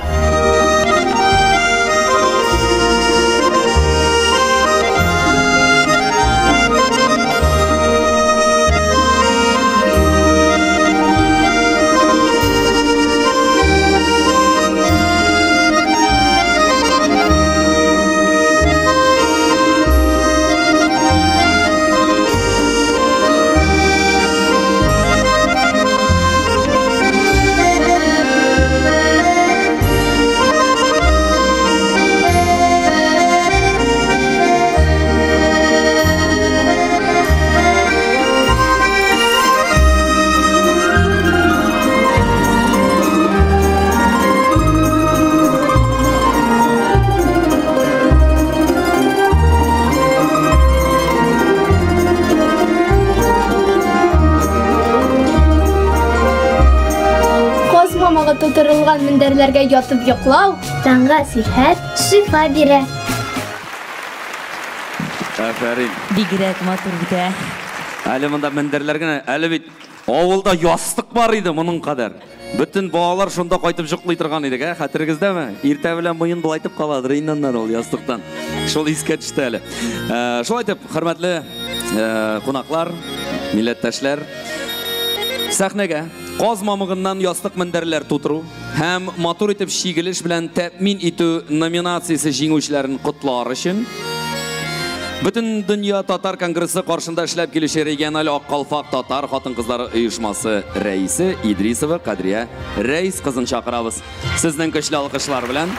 тутырылган мендәрләргә ятып йоклау тәнгә сихәт, шифа бирә. Афәрин. Бигрәк матур бит, ә. Әле монда мендәрләр генә, әле бит авылда ястык бар иде моның кадәр. Бөтен балалар шунда кайтып җоклый торган идек, ә? Хәтерегездәме? Иртә белән муен былайтып каладыр инде аннан ул ястыктан. Шул искә төште әле. Э, шулай итеп, хөрмәтле э, кунаклар, милләттәшләр, сәхнәгә каз мамыгыннан ястык мендәрләр тутыру һәм матур итеп чигелеш белән тәэмин итү номинациясе җиңүчеләрен котлар өчен Бөтен дөнья татар конгрессы каршында эшләп килүче региональ Ак калфак татар хатын-кызлары оешмасы рәисе Идрисова Кадрия Рәис кызын чакырабыз. Сезнең көчле алкышлар белән.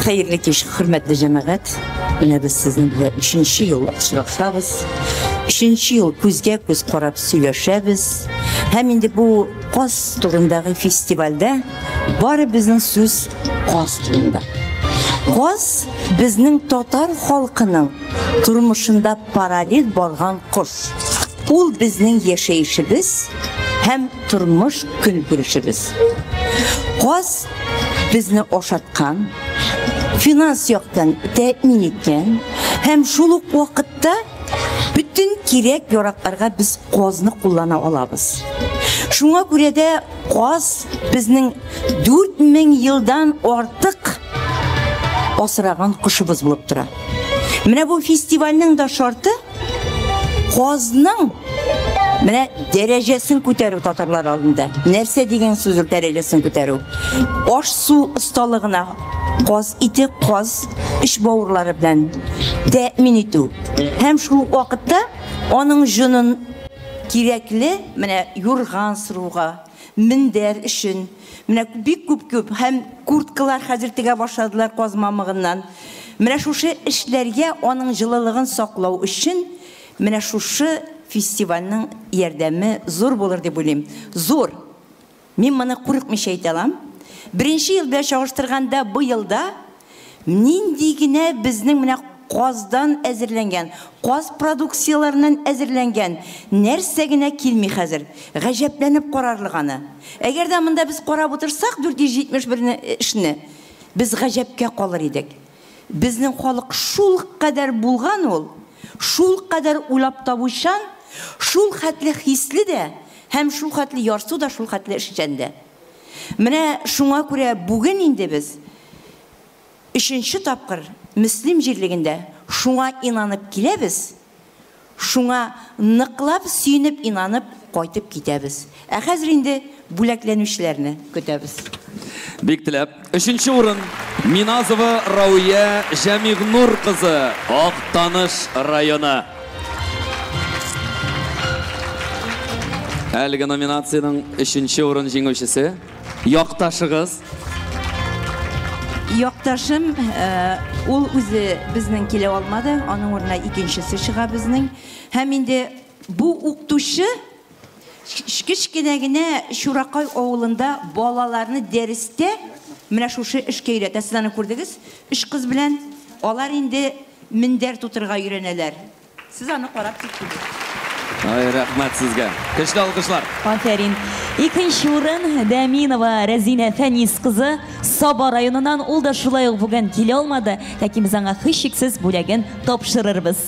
Хәерле кич, хөрмәтле җәмәгать. Менә без сезнең белән өченче ел очрашабыз. Өченче ел күзгә күз карап сөйләшәбез. Һәм инде бу каз турындагы фестивальдә бары безнең сүз каз турында. Каз безнең татар халкының тормышында параллель барган кош. Ул безнең яшәешебез һәм тормыш көнкүрешебез. Каз безне ашаткан, финанс яктан тәэмин иткән һәм шул ук вакытта бөтен кирәк-яракларга без казны куллана алабыз. Шуңа күрә дә каз безнең 4000 елдан артык асраган кошыбыз булып тора. Менә бу фестивальнең дә шарты казның менә дәрәҗәсен күтәрү татарлар алдында. Нәрсә дигән сүз ул дәрәҗәсен күтәрү? Аш-су осталыгына каз ите, каз эч бавырлары белән тәэмин итү. Һәм шул ук вакытта аның җонын кирәкле менә юрган сыруга, мендәр өчен, менә бик күп күп һәм курткалар хәзер тегә башладылар каз мамыгыннан. Менә шушы эшләргә аның җылылыгын саклау өчен менә шушы фестивальнең ярдәме зур булыр дип уйлыйм. Зур. Мин моны курыкмыйча әйтә алам. Беренче ел белән чагыштырганда бу елда нинди генә безнең менә каздан әзерләнгән, каз продукцияләреннән әзерләнгән нәрсә генә килми хәзер. Гаҗәпләнеп карарлык аны. Әгәр дә монда без карап утырсак 471 эшне, без гаҗәпкә калыр идек. Безнең халык шул кадәр булган ул, шул кадәр уйлап табучан, шул хәтле хисле дә һәм шул хәтле ярсу да, шул хәтле эшчән дә. Менә шуңа күрә бүген инде без өченче тапкыр Мөслим җирлегендә шуңа инанып киләбез, шуңа ныклап сөенеп инанып кайтып китәбез. Ә хәзер инде бүләкләнүчеләрне көтәбез. Бик теләп. Өченче урын Миназова Рауя Җәмигънур кызы, Актаныш районы. Әлеге номинациянең өченче урын җиңүчесе якташыгыз. Якташым, э, ул үзе безнең килә алмады, аның урынына икенчесе чыга безнең. Һәм инде бу укытучы кечкенә генә Чуракай авылында балаларны дәрестә менә шушы эшкә өйрәтә. Сез аны күрдегез? Өч кыз белән алар инде мендәр тутырырга өйрәнәләр. Сез аны карап киттегез. Ай, рәхмәт сезгә. Көчле алкышлар. Афәрин. Икенче урын Дәминова Рәзинә Фәнис кызы Саба районыннан. Ул да шулай ук бүген килә алмады, ләкин без аңа һичшиксез бүләген тапшырырбыз.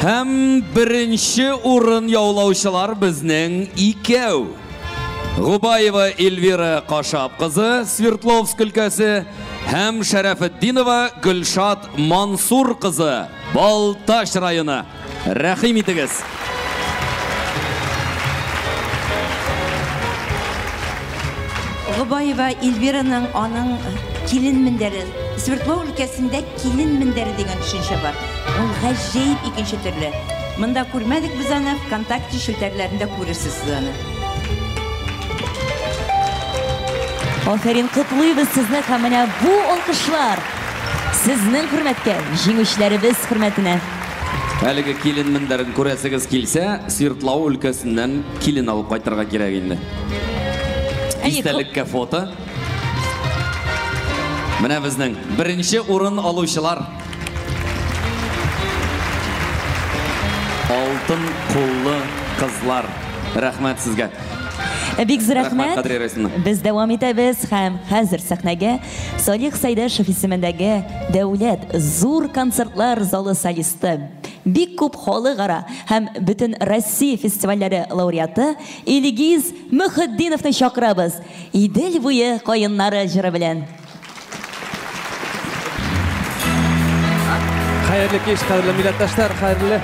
Һәм беренче урын яулаучылар безнең икәү. Губаева Эльвира Кашап кызы, Свердловск өлкәсе, һәм Шәрәфетдинова Гөлшат Мансур кызы, Балтач районы. Рәхим итегез. Гобаева Эльвираның аның килен мендәре. Свердлов өлкәсендә килен мендәре дигән төшенчә бар. Ул гаҗәеп икенче төрле. Монда күрмәдек без аны, ВКонтакте челтәрләрендә күрерсез сез аны. Афәрин, котлыйбыз сезне һәм менә бу алкышлар сезнең хөрмәткә, җиңүчеләребез хөрмәтенә. Әлеге килен мендәрен күрәсегез килсә, Свердлау өлкәсеннән килен алып кайтырга кирәк инде. Истәлеккә фото. Менә безнең беренче урын алучылар. Алтын куллы кызлар. Рәхмәт сезгә. Бик зур Рәхмәт, рәхмәт. Кадрия Рәисовна. Без дәвам итәбез һәм хәзер сәхнәгә Салих Сәйдәшев исемендәге Дәүләт зур концертлар залы солисты, бик күп халыкара һәм бөтен Россия фестивальләре лауреаты Илгиз Мөхетдиновны чакырабыз. Идел буе каеннары җыры белән. Хәерле кич, кадерле милләттәшләр, хәерле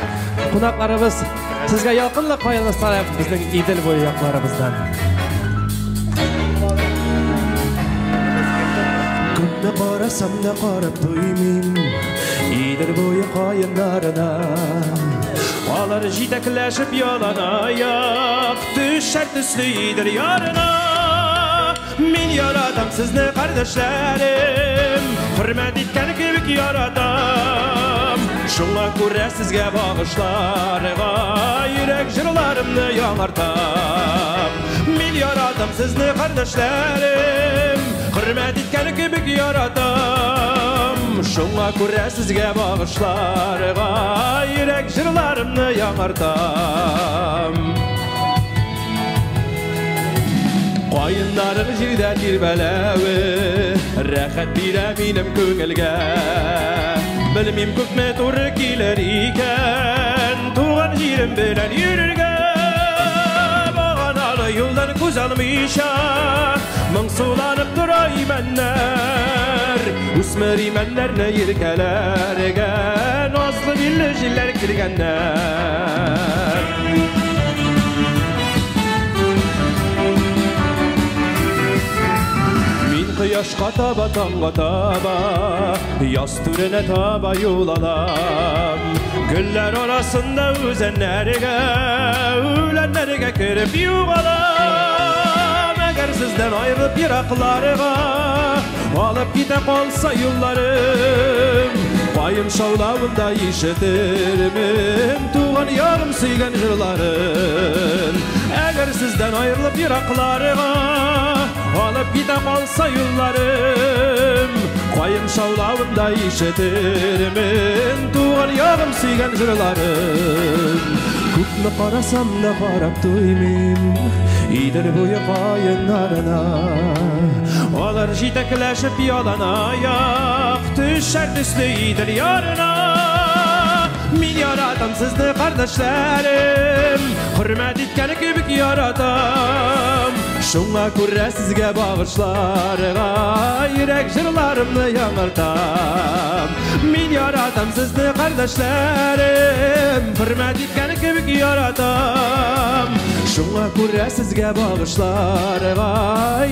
кунакларыбыз. Сезгә ялкынлы каенлы сәлам безнең Идел буе якларыбыздан. Күпне карасам да карап туймыйм Идел буе каеннарына. Алар җитәкләшеп яланаяк төшәр төсле Идел ярына. Мин яратам сезне, кардәшләрем, хөрмәт иткән кебек яратам. Шуңа күрә сезгә багышларга йөрәк җырларымны яңартам. Мин яратам сезне, кардәшләрем, хөрмәт иткән кебек яратам. Шуңа күрә сезгә багышларга йөрәк җырларымны яңартам. Каеннарың җирдә тирбәләве рәхәт бирә минем күңелгә. Белмим күпме туры килер икән туган җирем белән йөрергә. Баганалы юлдан күз алмыйча моңсуланып тора имәннәр. Үсмер имәннәрне иркәләргә назлы билле җилләр килгәннәр. Мин кояшка таба, таңга таба, яз түренә таба юл алам. Гөлләр арасында үзәннәргә, үләннәргә кереп югалам. Әгәр сездән аерылып еракларга алып китә калса юлларым, каен шаулавында ишетермен туган ягым сөйгән җырларын. Әгәр сездән аерылып еракларга алып китә калса юлларым, каен шаулавында ишетермен туган ягым сөйгән җырларын. Күпме карасам да карап туймыйм Идел буе каеннарына. Алар җитәкләшеп яланаяк төшәр төсле Идел ярына. Мин яратам сезне, кардәшләрем, хөрмәт иткән кебек яратам. Шуңа күрә сезгә багышларга йөрәк җырларымны яңартам. Мин яратам сезне, кардәшләрем, хөрмәт иткән кебек яратам. Шуңа күрә сезгә багышларга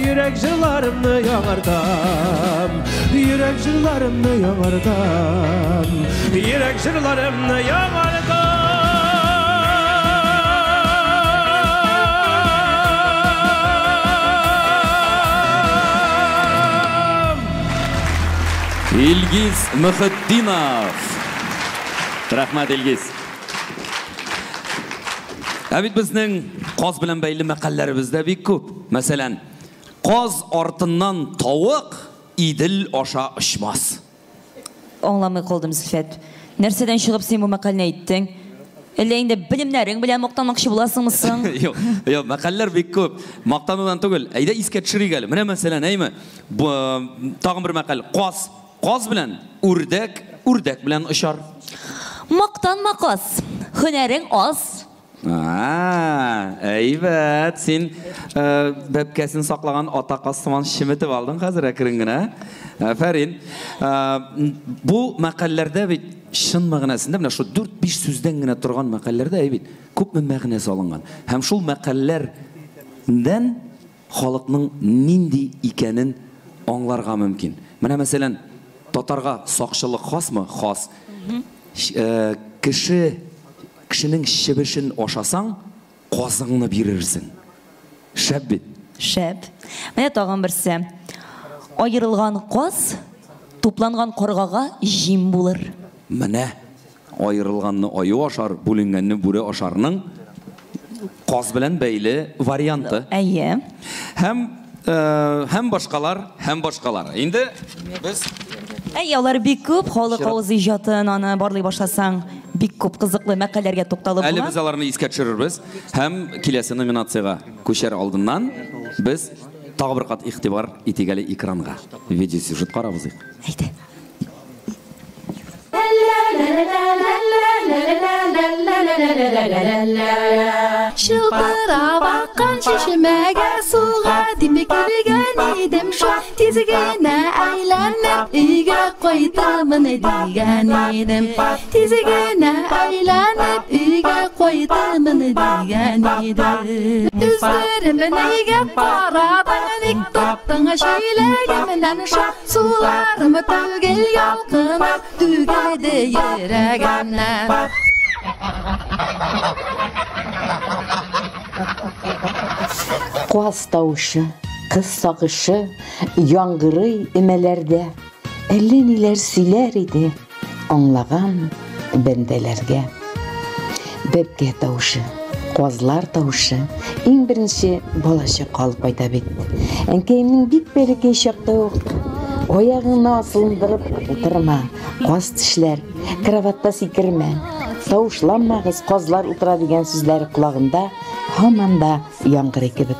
йөрәк җырларымны яңартам. Йөрәк җырларымны яңартам. Йөрәк җырларымны яңартам. Илгиз Мөхетдинов. Рәхмәт, Илгиз. Ә бит безнең каз белән бәйле мәкальләребез дә бик күп. Мәсәлән, каз артыннан тавык Идел аша очмас. Аңламый калдым, Зөлфәт. Нәрсәдән чыгып син бу мәкальне әйттең? Әллә инде белемнәрең белән мактанмакчы буласыңмы соң? Юк, юк, мәкальләр бик күп. Мактанудан түгел. Әйдә искә төшерик әле. Менә мәсәлән, әйме? Бу, тагын бер мәкаль. Каз, каз белән үрдәк, үрдәк белән очар. Мактанма, каз. Һөнәрең аз. Әйбәт, син бәбкәсен саклаган ата каз сыман чеметеп алдың хәзер әкрен генә. Афәрин. Бу мәкальләрдә бит чын мәгънәсендә менә шул 4-5 сүздән генә торган мәкальләрдә әй бит күпме мәгънә салынган. Һәм шул мәкальләрдән халыкның нинди икәнен аңларга мөмкин. Менә мәсәлән, татарга сакчылык хасмы? Хас. Кешенең чебешен ашасаң, казыңны бирерсең. Шәп бит. Шәп. Менә тагын берсе. Аерылган каз тупланган каргага җим булыр. Менә аерылганны аю ашар, бүленгәнне бүре ашарның каз белән бәйле варианты. Әйе. Һәм башкалар, һәм башкалар. Инде без Әйе, алар бик күп, халык Чират. авыз иҗатын аны барлый башласаң, Бик күп кызыклы мәкаләләргә тукталып Әле була. без аларны искә төшерербез һәм киләсе номинациягә күчәр алдыннан без тагы бер кат игътибар итик әле экранга. Видеосюжет карап узыйк. Әйдә. Шылтырап аккан чишмәгә суга дип килгән идем шул, тиз генә әйләнеп өйгә кайтамын дигән идем. Тиз генә әйләнеп өйгә кайтамын дигән идем. Өздерем нигә карадың, ник тоттың чиләгемнән шул, суларым түгел ялкыным түгелде йөрәгемнән. Каз тавышы, кыз сагышы яңгырый өмәләрдә. Әллә ниләр сөйләр иде аңлаган бәндәләргә. Бәбкә тавышы, казлар тавышы иң беренче балачакка алып кайта бит. Әнкәемнең бик бәләкәй чакта ук аягыңны асылындырып утырма, каз тешләр, кроватьта сикермә, тавышланмагыз, казлар утыра дигән сүзләре колагында һаман да яңгырый кебек.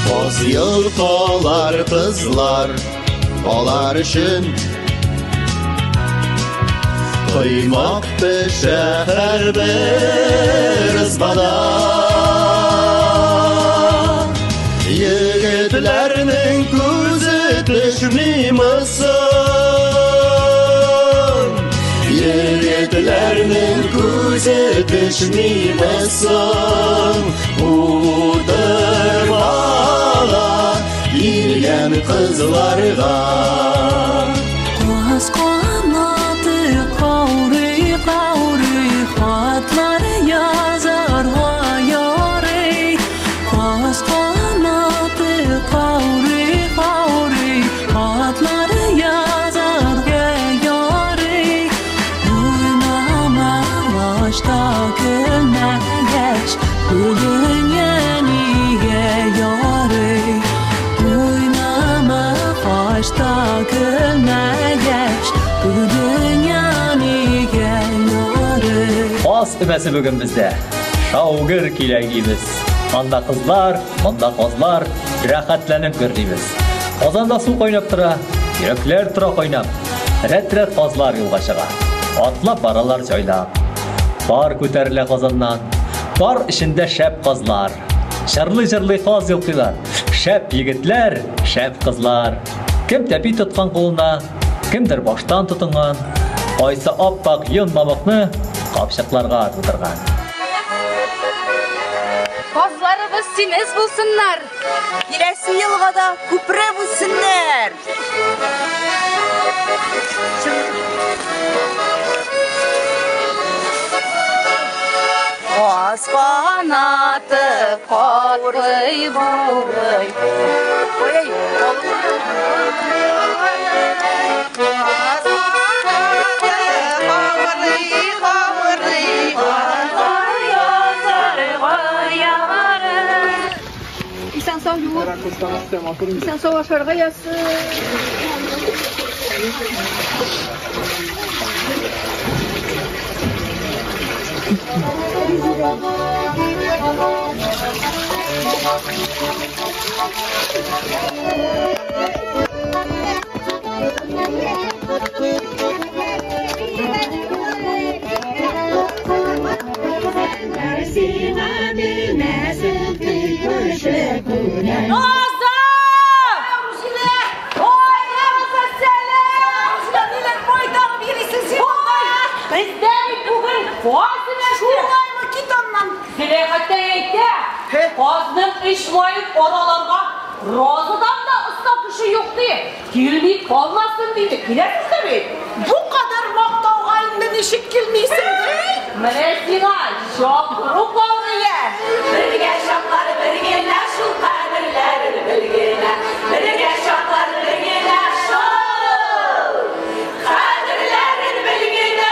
Каз йолкалар кызлар, алар өчен коймак пешә һәрбер избада. Егетләрнең күзе төшмиме соң? Егетләрнең күзе төшмиме соң? Утырмага килгән кызларга. Каз канаты каурый, каурый, хатлар язарга ярый. Каз канаты каурый, каурый, хатлар язарга ярый. Уйнама башта көлмәгәч, күңелеңә нигә ярый? Уйнама башта көлмәгәч, күңелеңә нигә ярый? Каз өмәсе бүген бездә. Шаугыр килә гибез. Анда кызлар, монда казлар, рәхәтләнеп гөрлибез. Казанда су кайнап тора, йөрәкләр тора кайнап. Рәт-рәт казлар юлга чыга. Атлап баралар җайлап. Пар күтәрелә казаннан. Пар эчендә шәп казлар. Җырлый-җырлый каз йолкыйлар. Шәп егетләр, шәп кызлар. Кем тәпи тоткан кулына, кемдер баштан тотынган. Кайсы ап-ак йон мамыкны капчыкларга тутырган. Казларыбыз симез булсыннар. Киләсе елга да күпрәк үссеннәр. Каз канаты каурый бурый. Ой, Каз канаты каурый каурый. Исән сау юып, исән сау ашарга язсын. Бездә бит бүген каз өмәсе. Шулаймы, кит аннан. Зөләйхәттәй әйтә, казның эч маен араларга Розадан да оста кеше юк ди. Килми калмасын диде. Киләсез дә бит. Бу кадәр мактауга инде ничек килмисең ди? Менә сиңа чакыру каурые. Бергә чаклар бер генә шул кадерләр бер генә. Бергә чаклар бер генә шул кадерләрен бел генә.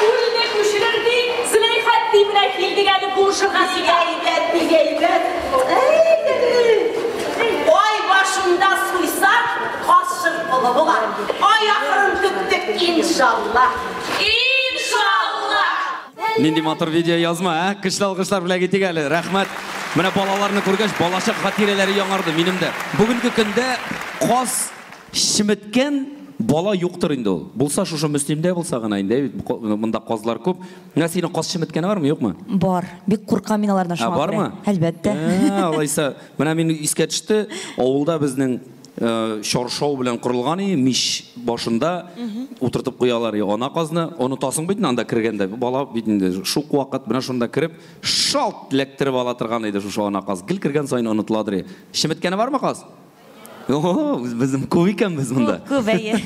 Күлне күчерер ди, Зөләйхәтти менә килдек әле булышырга сиңа. Әйбәт, бик әйбәт. Ай башында суйсак, каз шырпылы була. Ай ахырын көттек, иншалла. Иншалла! Нинди матур видео язма, ә? Көчле алкышлар белән китик әле. Рәхмәт. Менә балаларны күргәч, балачак хатирәләре яңарды минем дә. Бүгенге көндә каз чеметкән бала юктыр инде ул. Булса шушы Мөслимдә булса гына инде, бит монда казлар күп. Менә синең каз чеметкәне бармы, юкмы? Бар. Бик куркам мин алардан Ә, шуңа бармы? күрә. Әлбәттә. Ә, алайса, менә мин искә төште, авылда безнең чаршау белән корылган и мич башында утыртып куялар и ана казны. Онытасың бит инде анда кергәндә. Бала бит инде шук вакыт менә шунда кереп, шалт эләктереп ала торган иде шушы ана каз. Гел кергән саен онытыладыр и. Чеметкәне бармы каз? О, безнең күп икән без монда. Күп, әйе.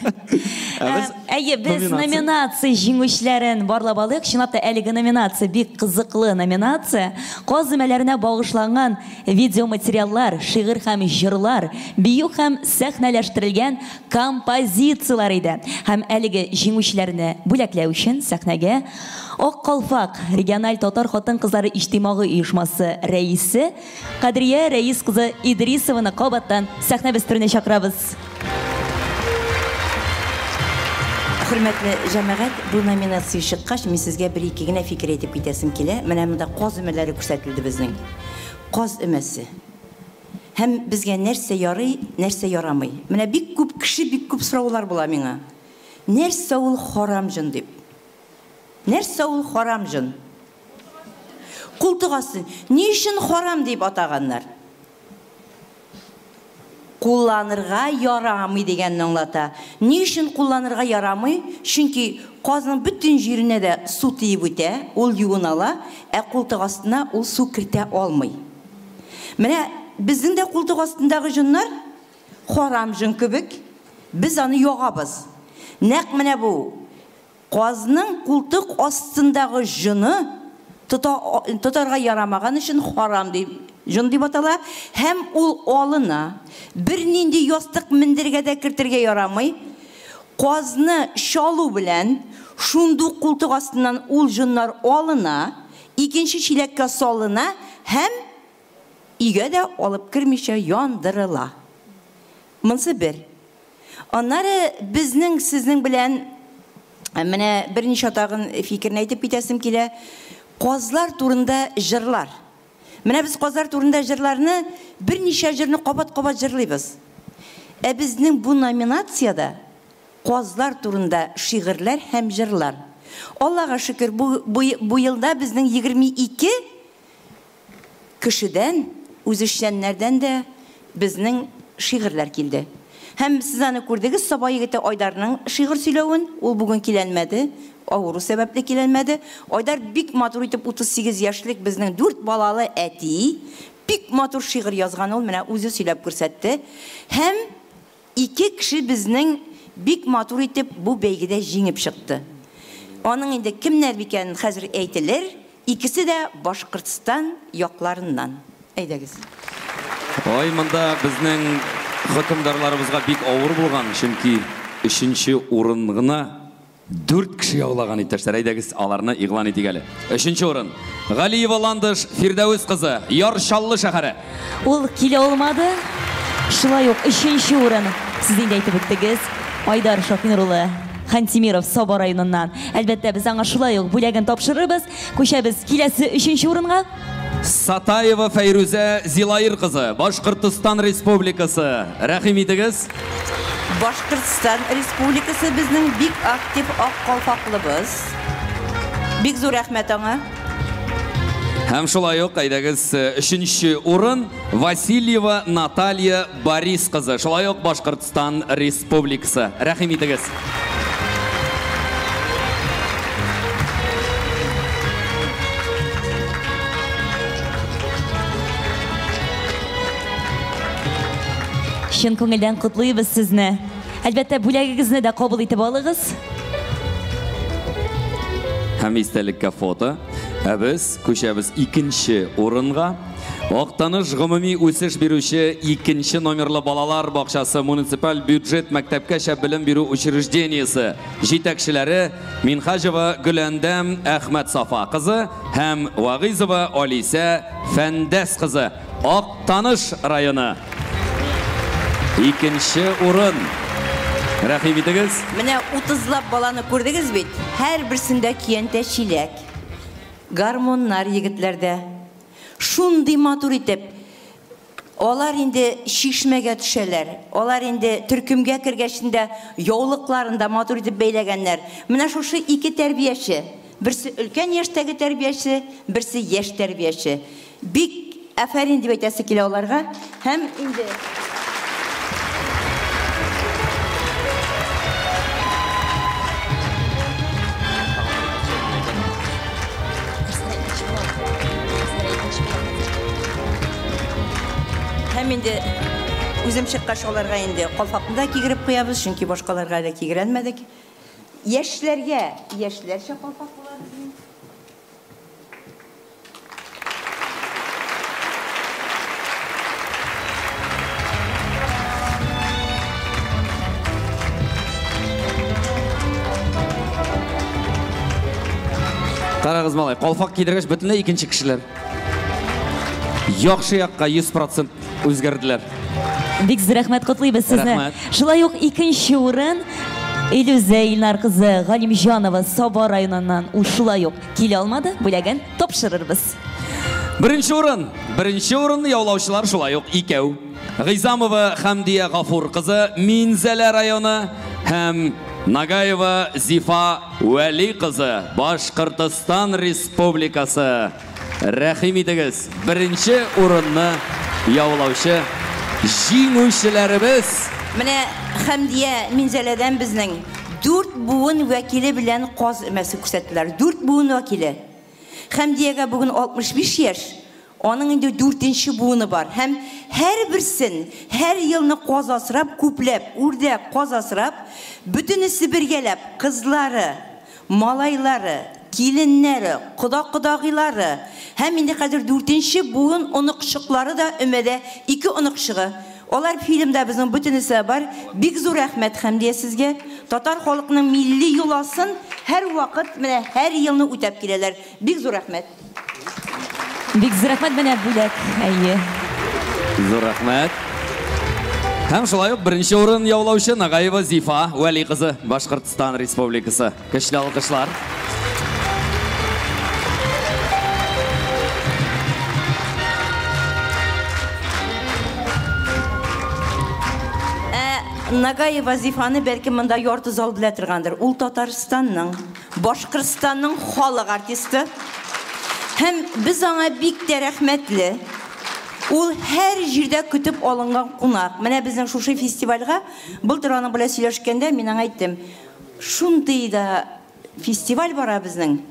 Ә без Әйе, без номинация. номинация җиңүчеләрен барлап алдык. Чынлап та әлеге номинация бик кызыклы номинация. Каз өмәләренә багышланган видеоматериаллар, шигырь һәм җырлар, бию һәм сәхнәләштерелгән композицияләр иде. Һәм әлеге җиңүчеләрне бүләкләү өчен сәхнәгә Ак калфак региональ татар хатын-кызлары иҗтимагый оешмасы рәисе Кадрия Рәис кызы Идрисованы кабаттан сәхнәбез түренә чакырабыз. Хөрмәтле җәмәгать, бу номинация чыккач, мин сезгә бер-ике генә фикер әйтеп китәсем килә. Менә монда каз өмәләре күрсәтелде безнең. Каз өмәсе. Һәм безгә нәрсә ярый, нәрсә ярамый. Менә бик күп кеше, бик күп сораулар була миңа. Нәрсә ул харам җон дип? Нәрсә ул харам җон? Култык асты. Ни өчен харам дип атаганнар? Кулланырга ярамый дигәнне аңлата. Ни өчен кулланырга ярамый? Чөнки казның бөтен җиренә дә су тиеп үтә, ул юына ала, ә култык астына ул су кертә алмый. Менә безнең дә култык астындагы җоннар харам җон кебек, без аны ягабыз. Нәкъ менә бу казның култык астындагы җоны тотарга ярамаган өчен харам дип җон дип атала, һәм ул алына. Бернинди ястык мендергә дә кертергә ярамый. Казны чалу белән шундук култык астыннан ул җоннар алына, икенче чиләккә салына һәм өйгә дә алып кермичә яндырыла. Монсы бер. Аннары безнең сезнең белән менә берничә тагын фикерне әйтеп китәсем килә. Казлар турында җырлар. Менә без казлар турында җырларны берничә җырны кабат-кабат җырлыйбыз. Ә безнең бу номинацияда казлар турында шигырьләр һәм җырлар. Аллага шөкер, бу елда безнең 22 кешедән, үзешчәннәрдән дә безнең шигырьләр килде. Һәм сез аны күрдегез, Саба егете Айдарның шигырь сөйләвен, ул бүген киләнмәде, авыру сәбәпле киләнмәде. Айдар бик матур итеп 38 яшьлек безнең 4 балалы әти, бик матур шигырь язган ул, менә үзе сөйләп күрсәтте. Һәм 2 кеше безнең бик матур итеп бу бәйгедә җиңеп чыкты. Аның инде кемнәр икәнен хәзер әйтелер, икесе дә Башкортстан якларыннан. Әйдәгез. Ай, монда безнең хөкемдарларыбызга бик авыр булган, чөнки 3нче урын гына 4 кеше яулаган иптәшләр. Әйдәгез, аларны игълан итик әле. 3нче урын Галиева Ландыш Фирдәвес кызы, Яр Чаллы шәһәре. Ул килә алмады. Шулай ук 3нче урын сез инде әйтеп үттегез, Айдар Шаһинур улы Хантимиров Саба районыннан. Әлбәттә, без аңа шулай ук бүләген тапшырырбыз. Күчәбез киләсе 3нче урынга. Сатаева Фәйрүзә Зилаир кызы, Башкортостан Республикасы. Рәхим итегез. Башкортстан Республикасы безнең бик актив ак калфаклыбыз. Бик зур рәхмәт аңа. Һәм шулай ук, әйдәгез, өченче урын Васильева Наталья Борис кызы, шулай ук Башкортстан Республикасы. Рәхим итегез. Чын күңелдән котлыйбыз сезне. Әлбәттә, бүләгегезне дә кабул итеп алыгыз. Һәм истәлеккә фото. Ә без күчәбез икенче урынга. Актаныш гомуми үсеш бирүче икенче номерлы балалар бакчасы муниципаль бюджет мәктәпкәчә белем бирү учреждениесе җитәкчеләре Минхаҗева Гөләндәм Әхмәт Сафа кызы һәм Вагыйзова Алисә Фәндәс кызы. Актаныш районы. Икенче урын. Рәхим итегез. Менә 30лап баланы күрдегез бит. Һәрберсендә көянтә чиләк. Гармоннар егетләрдә. Шундый матур итеп. Алар инде чишмәгә төшәләр. Алар инде төркемгә кергәчендә яулыкларын да матур итеп бәйләгәннәр. Менә шушы ике тәрбияче. Берсе өлкән яшьтәге тәрбияче, берсе яшь тәрбияче. Бик афәрин дип әйтәсе килә аларга. Һәм инде Һәм инде үзем чыккач аларга инде калфакны да кигереп куябыз, чөнки башкаларга әле кигерәлмәдек. Яшьләргә яшьләрчә калфак була безнең. Карагыз, малай, калфак кидергәч бөтенләй икенче кешеләр. Яхшы якка 100% үзгәрделәр. Бик зур рәхмәт, котлыйбыз сезне. Рәхмәт. Шулай ук икенче урын Илүзә Илнар кызы Галимҗанова Саба районыннан, ул шулай ук килә алмады, бүләген тапшырырбыз. Беренче урын. Беренче урынны яулаучылар шулай ук икәү. Гыйзамова Хәмдия Гафур кызы Минзәлә районы һәм Нагаева Зифа Вәли кызы Башкортостан Республикасы. Рәхим итегез, беренче урынны яулаучы җиңүчеләребез. Менә Хәмдия Минзәләдән безнең 4 буын вәкиле белән каз өмәсе күрсәттеләр. 4 буын вәкиле. Хәмдиягә бүген 65 яшь. Аның инде 4нче буыны бар. Һәм һәрберсен, һәр елны каз асрап, күпләп, үрдәк каз асрап, бөтенесе бергәләп, кызлары, малайлары, киленнәре, кода-кодагыйлары һәм инде хәзер 4нче буын оныкчыклары да өмәдә, 2 оныкчыгы. Алар фильмда безнең бөтенесе бар. Бик зур рәхмәт Хәмдия сезгә. Татар халкының милли йоласын һәр вакыт, менә һәр елны үтәп киләләр. Бик зур рәхмәт. Бик зур рәхмәт, менә бүләк. Әйе. Зур рәхмәт. Һәм шулай ук беренче урын яулаучы Нагаева Зифа Вәли кызы, Башкортстан Республикасы. Көчле алкышлар. Нагаева Зифаны бәлки монда ярты зал белә торгандыр. Ул Татарстанның, Башкортстанның халык артисты. Һәм без аңа бик тә рәхмәтле. Ул һәр җирдә көтеп алынган кунак. Менә безнең шушы фестивальгә былтыр аның белән сөйләшкәндә мин аңа әйттем. Шундый да фестиваль бара безнең.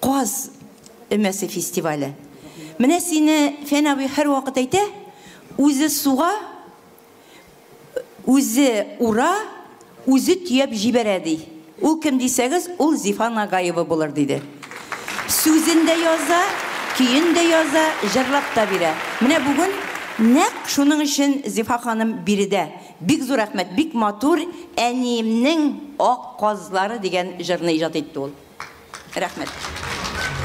Каз өмәсе фестивале. Менә сине Фән абый һәр вакыт әйтә, үзе суга, үзе ура, үзе төяп җибәрә ди. Ул кем дисәгез, ул Зифа Нагаева булыр диде. Сүзен дә яза, көен дә яза, җырлап та бирә. Менә бүген нәкъ шуның өчен Зифа ханым биредә. Бик зур рәхмәт, бик матур әниемнең ак казлары дигән җырны иҗат итте ул. Рәхмәт.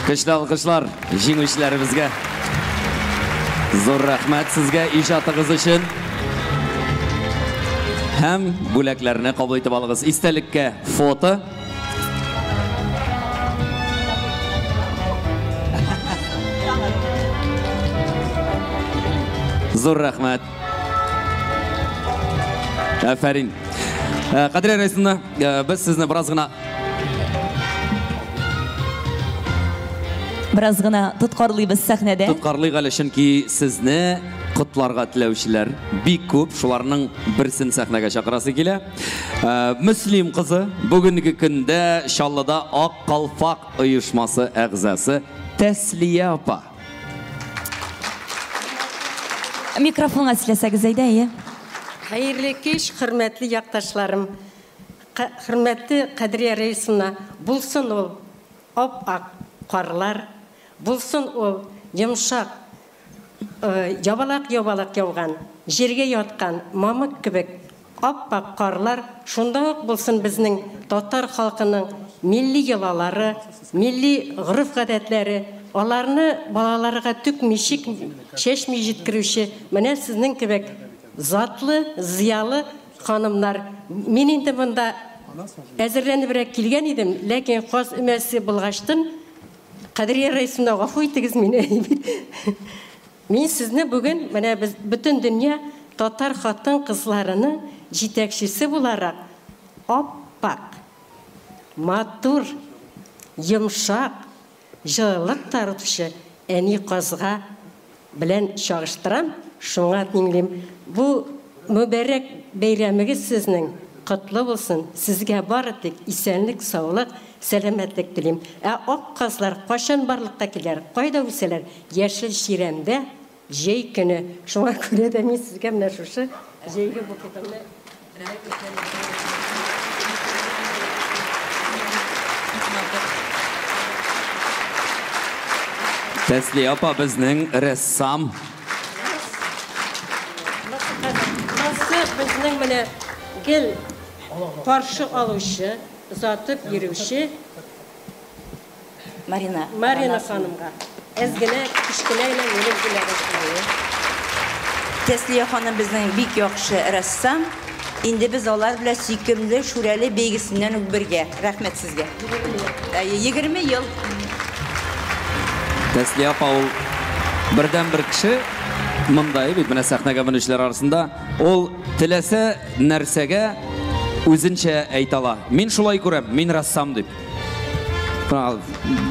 Көчле алкышлар җиңүчеләребезгә. Зур рәхмәт сезгә иҗатыгыз өчен. Һәм бүләкләрне кабул итеп алыгыз. Истәлеккә фото. Зур рәхмәт. Афәрин. Кадрия Рәисовна, без сезне бераз гына Бераз гына тоткарлыйбыз сәхнәдә. Тоткарлыйк әле, чөнки сезне котларга теләүчеләр бик күп. Шуларның берсен сәхнәгә чакырасы килә. Мөслим кызы бүгенге көндә Чаллыда Ак калфак оешмасы әгъзасы Тәслия апа. Микрофонга сөйләсәгез, әйдә, әйе. Хәерле кич, хөрмәтле якташларым. Хөрмәтле Кадрия Рәисовна, булсын ул ап-ак карлар, булсын ул йомшак, ябалак-ябалак яуган, җиргә яткан мамык кебек ап-ак карлар, шунда ук булсын безнең татар халкының милли йолалары, милли гореф-гадәтләре, аларны балаларга түкми, чәчми җиткерүче менә сезнең кебек затлы, зыялы ханымнар. Мин инде монда әзерләнебрәк килгән идем, ләкин каз өмәсе булгачтын, Кадрия Раисовна, гафу итегез мине. Мин сезне бүген менә без бөтен дөнья татар хатын-кызларының җитәкчесе буларак ап-ак, матур, йомшак, җылылык таратучы әни казга белән чагыштырам, шуңа тиңлим. Бу мөбарәк бәйрәмегез сезнең котлы булсын, сезгә бары тик исәнлек, саулык, сәламәтлек телим. Ә ак казлар кайчан барлыкка киләр, кайда үсәләр? Яшел чирәмдә, җәй көне. Шуңа күрә дә мин сезгә менә шушы җәйге букетымны Тәслия апа безнең рәссам. Монысы безнең менә гел каршы алучы, озатып йөрүче Марина. Марина ханымга. Әз генә, кечкенә генә минем бүләгем. Тәслия ханым безнең бик яхшы рәссам. Инде без алар белән сөйкемле Шүрәле бәйгесеннән үк бергә. Рәхмәт сезгә. 20 ел. Тәслия апа ул бердән-бер кеше монда бит менә сәхнәгә менүчеләр арасында ул теләсә нәрсәгә үзенчә әйтә ала. Мин шулай күрәм, мин рәссам дип.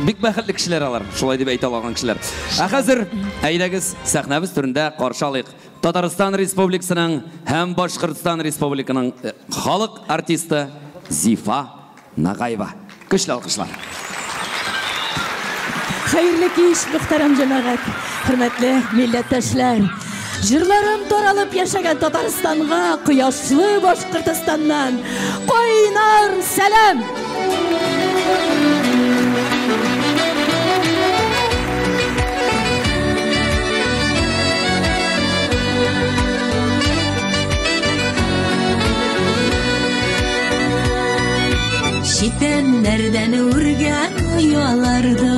Бик бәхетле кешеләр алар, шулай дип әйтә алган кешеләр. Ә хәзер әйдәгез сәхнәбез түрендә каршы алыйк. Татарстан Республикасының һәм Башкортстан Республиканың халык артисты Зифа Нагаева. Көчле алкышлар. Хәерле кич, мөхтәрәм җәмәгать, хөрмәтле милләттәшләр. Җырларым таралып яшәгән Татарстанга, кояшлы Башкортостаннан кайнар сәлам! Читәннәрдән үргән ояларда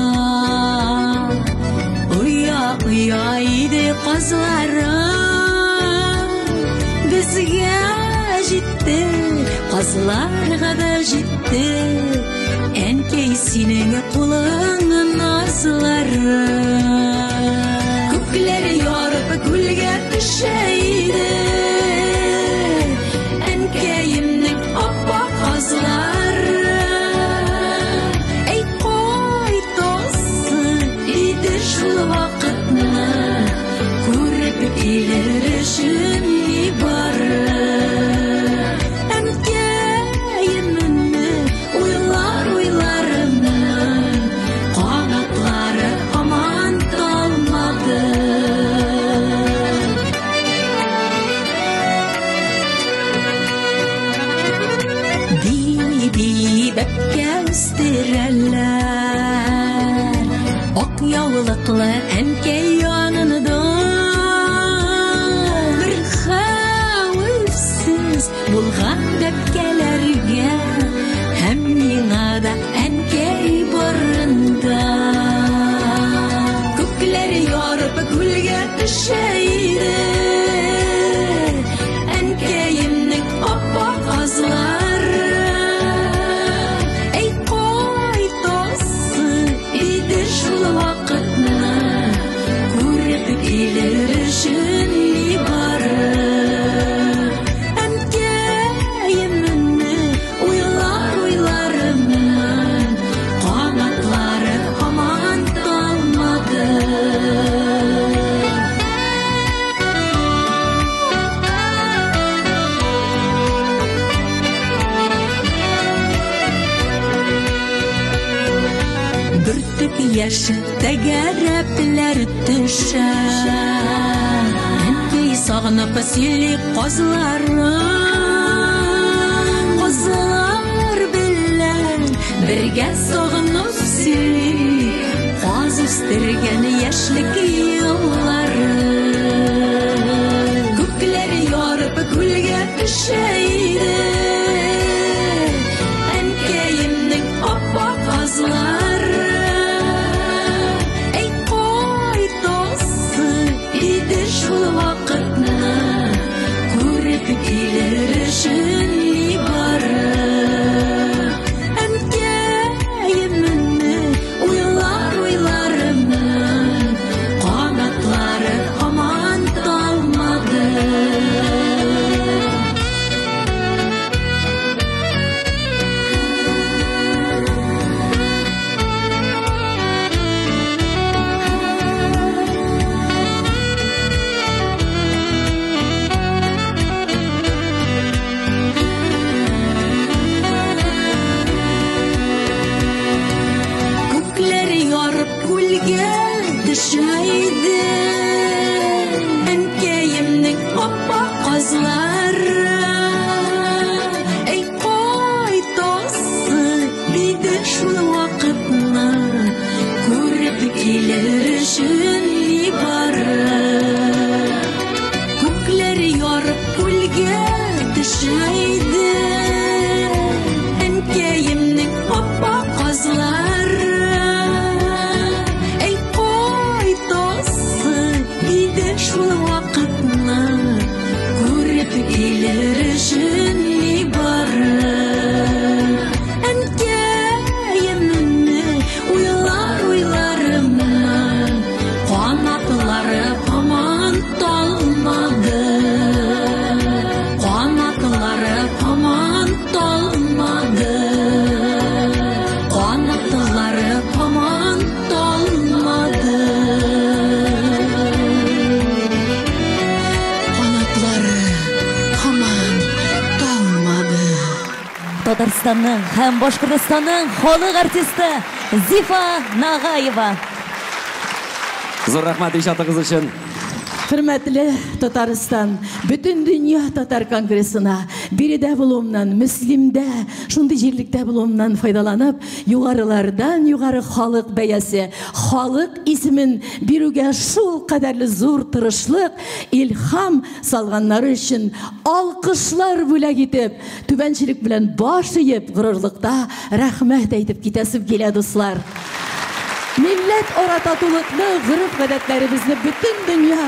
Оя-оя иде казларым. Безгә җитте, казларга да җитте. Әнкәй синең кулың назлары. Күкләр ярып күлгә төшә иде. Әнкәемнең ап-ак казлары. Әй, кайтасы иде шул вакытны, күреп килер өчен нибары. Әнкәемне уйлар уйларымның канатлары һаман талмады. Би-би бәбкә үстерәләр, ак яулыклы әнкәй янында. Бер хәвефсез булган бәбкәләргә һәм миңа да әнкәй барында. Күкләр ярып күлгә төшә иде. Әнкәемнең ап-ак казлары. Әй, кайтасы иде шул вакытны, күреп килер өчен нибары. Әнкәемне уйлар уйларымның канатлары һаман талмады. яше тәгәрәпләр төшә. Әнкәй сагынып сөйли казларын, казлар белән бергә сагынып сөйли каз үстергән яшьлек елларын. Күкләр ярып күлгә төшә иде әнкәемнең ап-ак казлары. Әй, кайтасы иде шул вакытны, күреп килер өчен нибары. Әнкәемне уйлар уйларымның канатлары һаман талмады. Күкләр ярып күлгә төшә иде әнкәемнең ап-ак казлары. Әй, кайтасы иде шул вакытны, күреп килер өчен нибары. Күкләр ярып күлгә төшә иде әнкәемнең ап-ак казлары. Әй, кайтасы иде шул вакытны, күреп килер өчен нибары. Әнкәемне уйлар уйларымның канатлары һаман талмады. Канатлары һаман талмады. Канатлары һаман талмады. Канатлары һаман талмады. Татарстанның һәм Башкортостанның халык артисты Зифа Нагаева. Зур рәхмәт иҗатыгыз өчен. Хөрмәтле Татарстан, бөтен дөнья татар конгрессына биредә булуымнан, Мөслимдә, шундый җирлектә булуымнан файдаланып, югарылардан югары халык бәясе, халык исемен бирүгә шул кадәрле зур тырышлык, илһам салганнары өчен алкышлар бүләк итеп, түбәнчелек белән баш иеп, горурлыкта рәхмәт әйтеп китәсем килә, дуслар. Милләт ара татулыкны, гореф-гадәтләребезне бөтен дөнья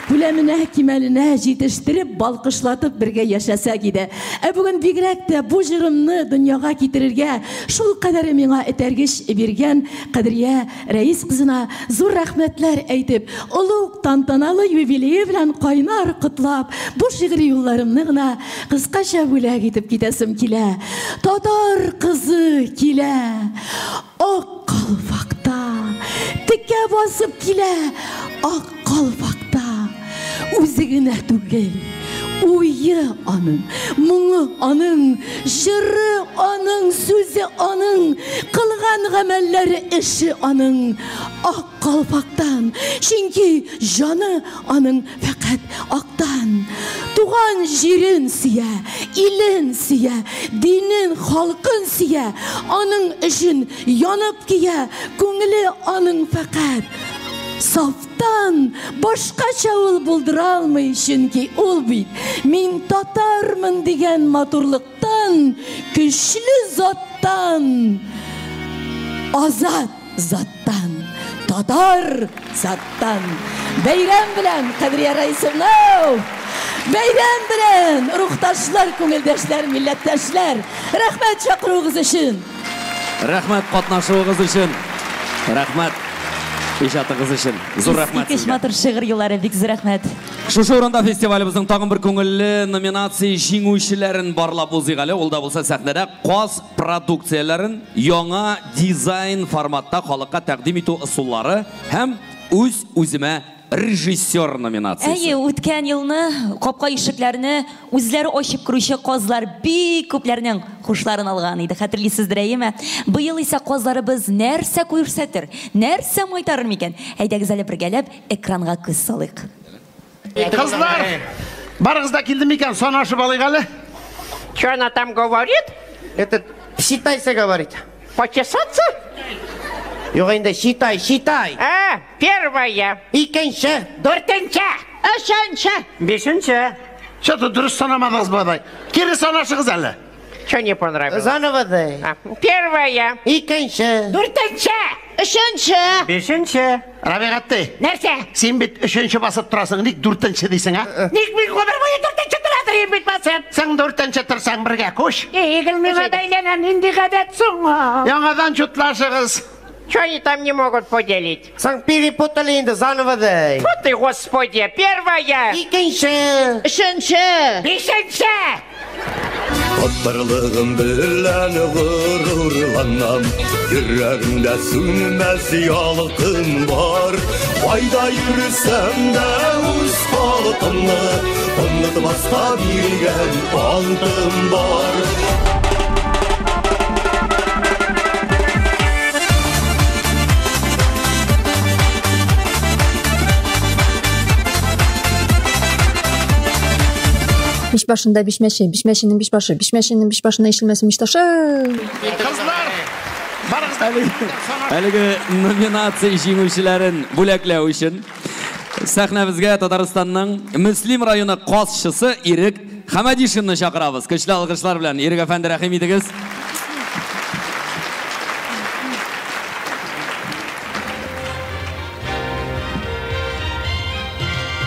күләменә, кимәленә җитештереп, балкышлатып бергә яшәсәк иде. Ә бүген бигрәк тә бу җырымны дөньяга китерергә шул кадәр миңа этәргеч биргән Кадрия Рәис кызына зур рәхмәтләр әйтеп, олуг тантаналы юбилее белән кайнар котлап, бу шигъри юлларымны гына кыскача бүләк итеп китәсем килә. Татар кызы килә, ак калфакта, текә басып килә, ак калфакта. Үзе генә түгел, уе аның, моңы аның, җыры аның, сүзе аның, кылган гамәлләре эше аның ак калфактан, чөнки җаны аның фәкать актан. Туган җирен сөя, илен сөя, динен, халкын сөя, аның өчен янып кия, күңеле аның фәкать сафтан, башкача ул булдыра алмый, чөнки ул бит мин татармын дигән матурлыктан, көчле заттан, азат заттан, татар заттан. Бәйрәм белән, Кадрия Раисовна! Бәйрәм белән, рухташлар, күңелдәшләр, милләттәшләр! Рәхмәт чакыруыгыз өчен! Рәхмәт катнашуыгыз өчен! Рәхмәт иҗатыгыз өчен. Зур рәхмәт Искиткеч сезгә. матур шигырь юллары, бик зур рәхмәт. Шушы урында фестивалебезнең тагын бер күңелле номинация җиңүчеләрен барлап узыйк әле. Ул да булса сәхнәдә каз продукцияләрен яңа дизайн форматта халыкка тәкъдим итү ысуллары һәм үз үземә режиссер номинациясе. Әйе, үткән елны капка ишекләрне үзләре ачып керүче казлар бик күпләрнең хушларын алган иде. Хәтерлисездер, әйеме? Быел исә казларыбыз нәрсә күрсәтер, нәрсә майтарыр микән? Әйдәгез әле бергәләп экранга күз салыйк. Кызлар, барыгыз да килде микән? Санашып алыйк әле. Что она там говорит? Это считайся, говорит. Почесаться? Юк инде, считай, считай. А, первая. Икенче. Дүртенче. Өченче. Бишенче. Что-то дөрес санамадыгыз бабай. Кире санашыгыз әле. Что не понравилось? Заново ди. А, первая. Икенче. Дүртенче. Өченче. Бишенче. Рабигатти. Нәрсә? Син бит өченче басып торасың, ник дүртенче дисең, а? Ник мин гомер буе дүртенче тора торыйм бит басып? Син дүртенче торсаң бергә күч. Игел миңа да әйләнә, нинди гадәт соң? Яңадан чутлашыгыз. Че они там не могут поделить? Соң перепутали инде, заново ди. Фу ты, господи, первая. Икенче. Өченче. Бишенче. Татарлыгым белән горурланам, Йөрәгемдә сүнмәс ялкын бар. Кайда йөрсәм дә үз халкымны онытмаска биргән антым бар. Биш башында биш мәче, биш мәченең биш башы, биш мәченең биш башына ишелмәсен биш ташы. Кызлар, барыгыз да Әлеге номинация җиңүчеләрен бүләкләү өчен сәхнәбезгә Татарстанның Мөслим районы казчысы Ирек Хәмәдишинны чакырабыз. Көчле алкышлар белән Ирек әфәнде, рәхим итегез.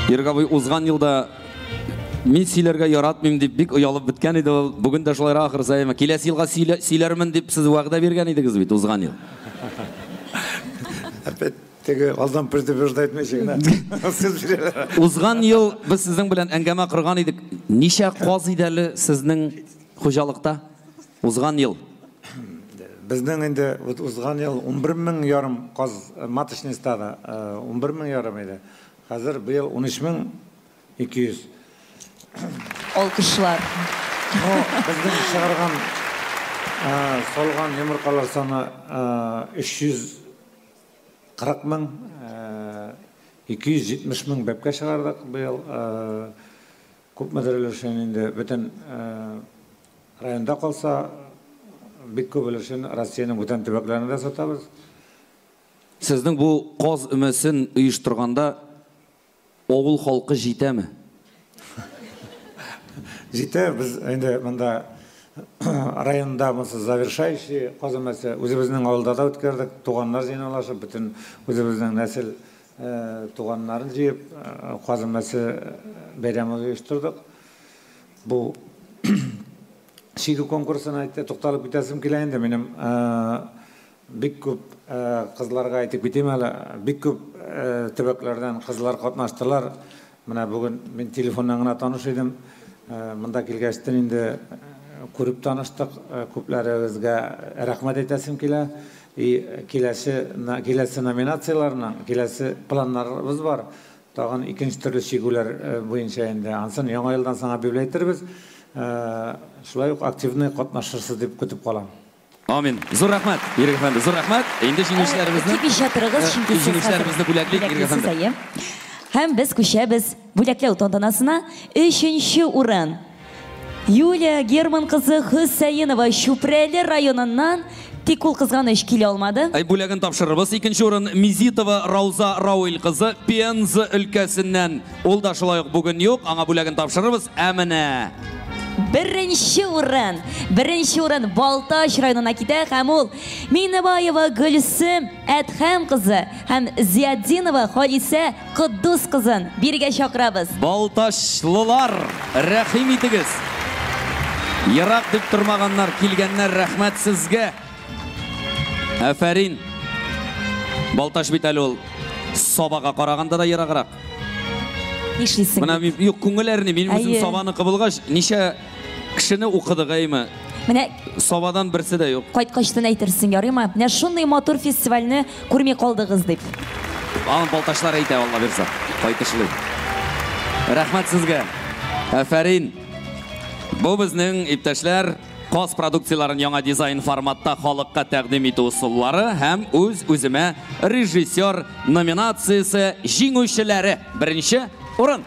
Ирек абый узган елда мин сөйләргә яратмыйм дип бик оялып беткән иде ул. Бүген дә шулайрак ахрысы, әйеме? Киләсе елга сөйләрмен дип сез вәгъдә биргән идегез бит узган ел. Опять теге алдан предупреждать итмәйчә генә. Сүз бирәләр. Узган ел без сезнең белән әңгәмә корган идек. Ничә каз иде әле сезнең хуҗалыкта? Узган ел. Безнең инде вот узган ел 11 мең ярым каз маточный стадо, 11 мең ярым иде. Хәзер быел 13 200. Алкышлар. Ну, безнең чыгарган, салган йомыркалар саны 340 мең, 270 мең бәбкә чыгардык быел. Күпмедер өлешен инде бөтен районда калса, бик күп өлешен Россиянең бүтән төбәкләрендә сатабыз. Сезнең бу каз өмәсен оештырганда авыл халкы җитәме? Җитә, без инде монда районда монысы завершающий каз өмәсе үзебезнең авылда да үткәрдек. Туганнар җыйналашып, бөтен үзебезнең нәсел туганнарын җыеп, каз өмәсе бәйрәме оештырдык. Бу чигү конкурсына әйтте, тукталып китәсем килә инде. Минем бик күп кызларга әйтеп китим әле, бик күп төбәкләрдән кызлар катнаштылар. Менә бүген мин телефоннан гына таныш идем. Монда килгәчтен инде күреп таныштык. Күпләрегезгә рәхмәт әйтәсем килә. И киләсе номинацияләрнең киләсе планнарыбыз бар. Тагын икенче төрле чигүләр буенча инде. Ансын яңа елдан соң объявлять итәрбез. Шулай ук активный катнашырсыз дип көтеп калам. Амин. Зур рәхмәт, Ирек әфәнде, зур рәхмәт. Инде җиңүчеләребезне Кипишә торыгыз, чөнки сез җиңүчеләребезне бүләклик, Ирек бүләклисез, әфәнде. әйе. Һәм без күчәбез бүләкләү тантанасына. Өченче урын. Юлия Герман кызы Хөсәенова Чүпрәле районыннан, тик ул кызганыч килә алмады. Ай, бүләген тапшырырбыз. Икенче урын Мизитова Рауза Рауил кызы Пенза өлкәсеннән. Ул да шулай ук бүген юк, аңа бүләген тапшырырбыз. Ә менә Беренче урын. Беренче урын Балтач районына китә һәм ул Миннебаева Гөлсем Әдһәм кызы һәм Зиятдинова Халисә Котдус кызын биргә чакырабыз. Балтачлылар, рәхим итегез. Ерак дип тормаганнар, килгәннәр, рәхмәт сезгә. Афәрин. Балтач бит әле ул Сабага караганда да ераграк. Нишлисең? Менә мин, юк, күңел әрни, мин үзем Әйе. Сабаныкы булгач, ничә кешене укыдык, әйме? Менә Сабадан берсе дә юк. кайткачтан әйтерсең, ярыймы? Менә шундый матур фестивальне күрми калдыгыз дип. Аны балтачлар әйтә, Алла бирса. Кайтышлый. Рәхмәт сезгә. Афәрин. Бу безнең иптәшләр каз продукцияләрен яңа дизайн форматта халыкка тәкъдим итү ысуллары һәм үз-үземә режиссер номинациясе җиңүчеләре. Беренче урын.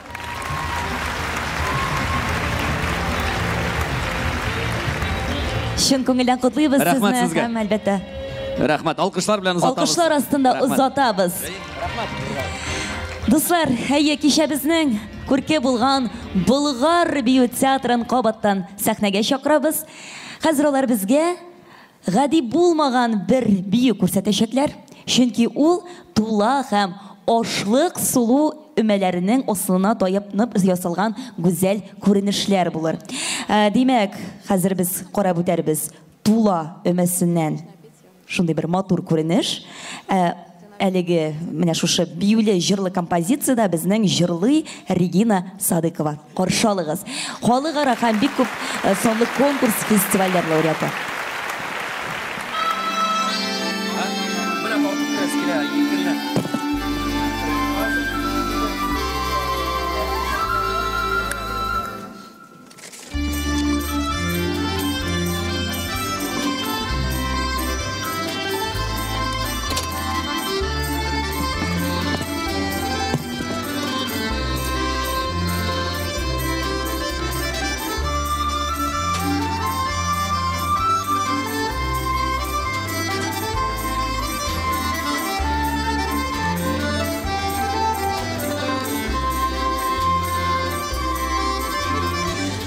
Чын күңелдән котлыйбыз Рәхмәт сезне сезгә. һәм әлбәттә Рәхмәт. Алкышлар белән озатабыз. алкышлар астында Рәхмәт. озатабыз. Дуслар, әйе, кичәбезнең күрке булган Болгар бию театрын кабаттан сәхнәгә чакырабыз. Хәзер алар безгә гади булмаган бер бию күрсәтәчәкләр. Чөнки ул тула һәм ашлык сулу өмәләренең асылына таянып ясалган гүзәл күренешләр булыр. Димәк, хәзер без карап үтәрбез тула өмәсеннән шундый бер матур күренеш. Әлеге менә шушы биюле җырлы композицияда безнең җырлый Регина Садыкова. Каршы алыгыз. Халыкара һәм бик күп санлы конкурс фестивальләр лауреаты.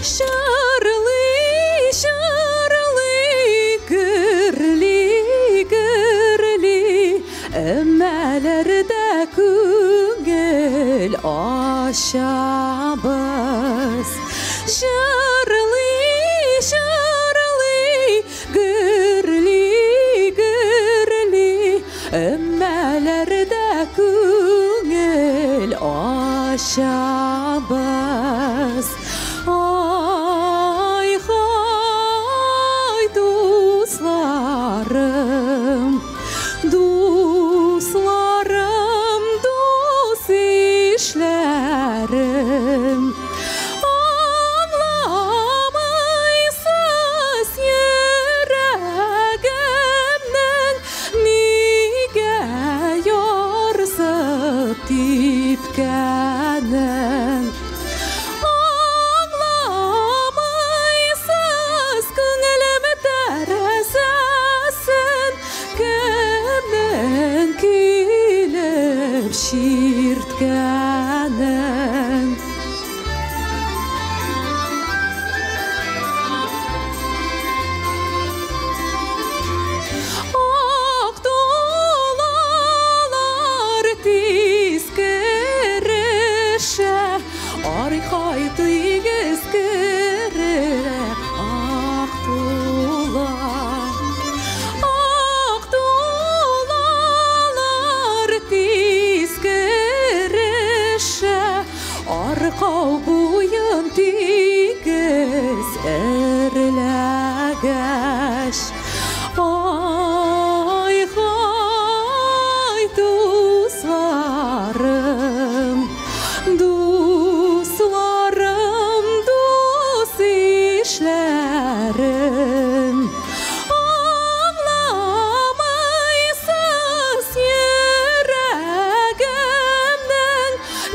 Шарлы, шарлы, гөрли, гөрли, өмәләрдә күңел ачабыз. Шарлы, шарлы, гөрли, гөрли, өмәләрдә күңел ачабыз. Ай, хай, дусларым, дусларым, дус ишләрем. Аңламайсыз йөрәгемнең нигә ярсып типкәнен. Аңламайсыз күңелем тәрәзәсен кемнең килеп чирткәнен. Ак тулалар тиз керешә, аркай тигез керә ак тула. Ак тулалар тиз керешә, аркау буен тигез әрләгәч. Ай, хай, дусларым, дусларым, дус ишләрем. Аңламайсыз йөрәгемнең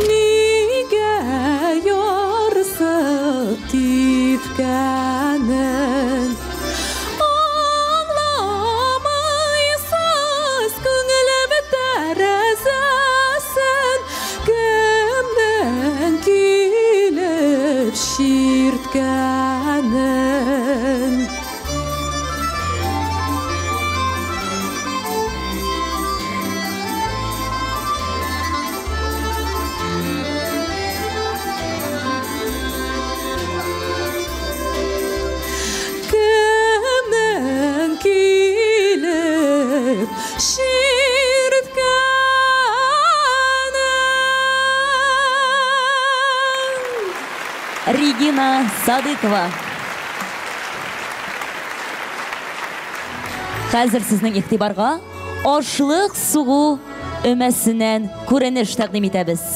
нигә ярсып типкәнен. Аңламайсыз күңелем тәрәзәсен кемнең килеп чирткәнен. Кемнең килеп чирткәнен. Регина Садыкова. Хәзер сезнең игътибарга ашлык сугу өмәсеннән күренеш тәкъдим итәбез.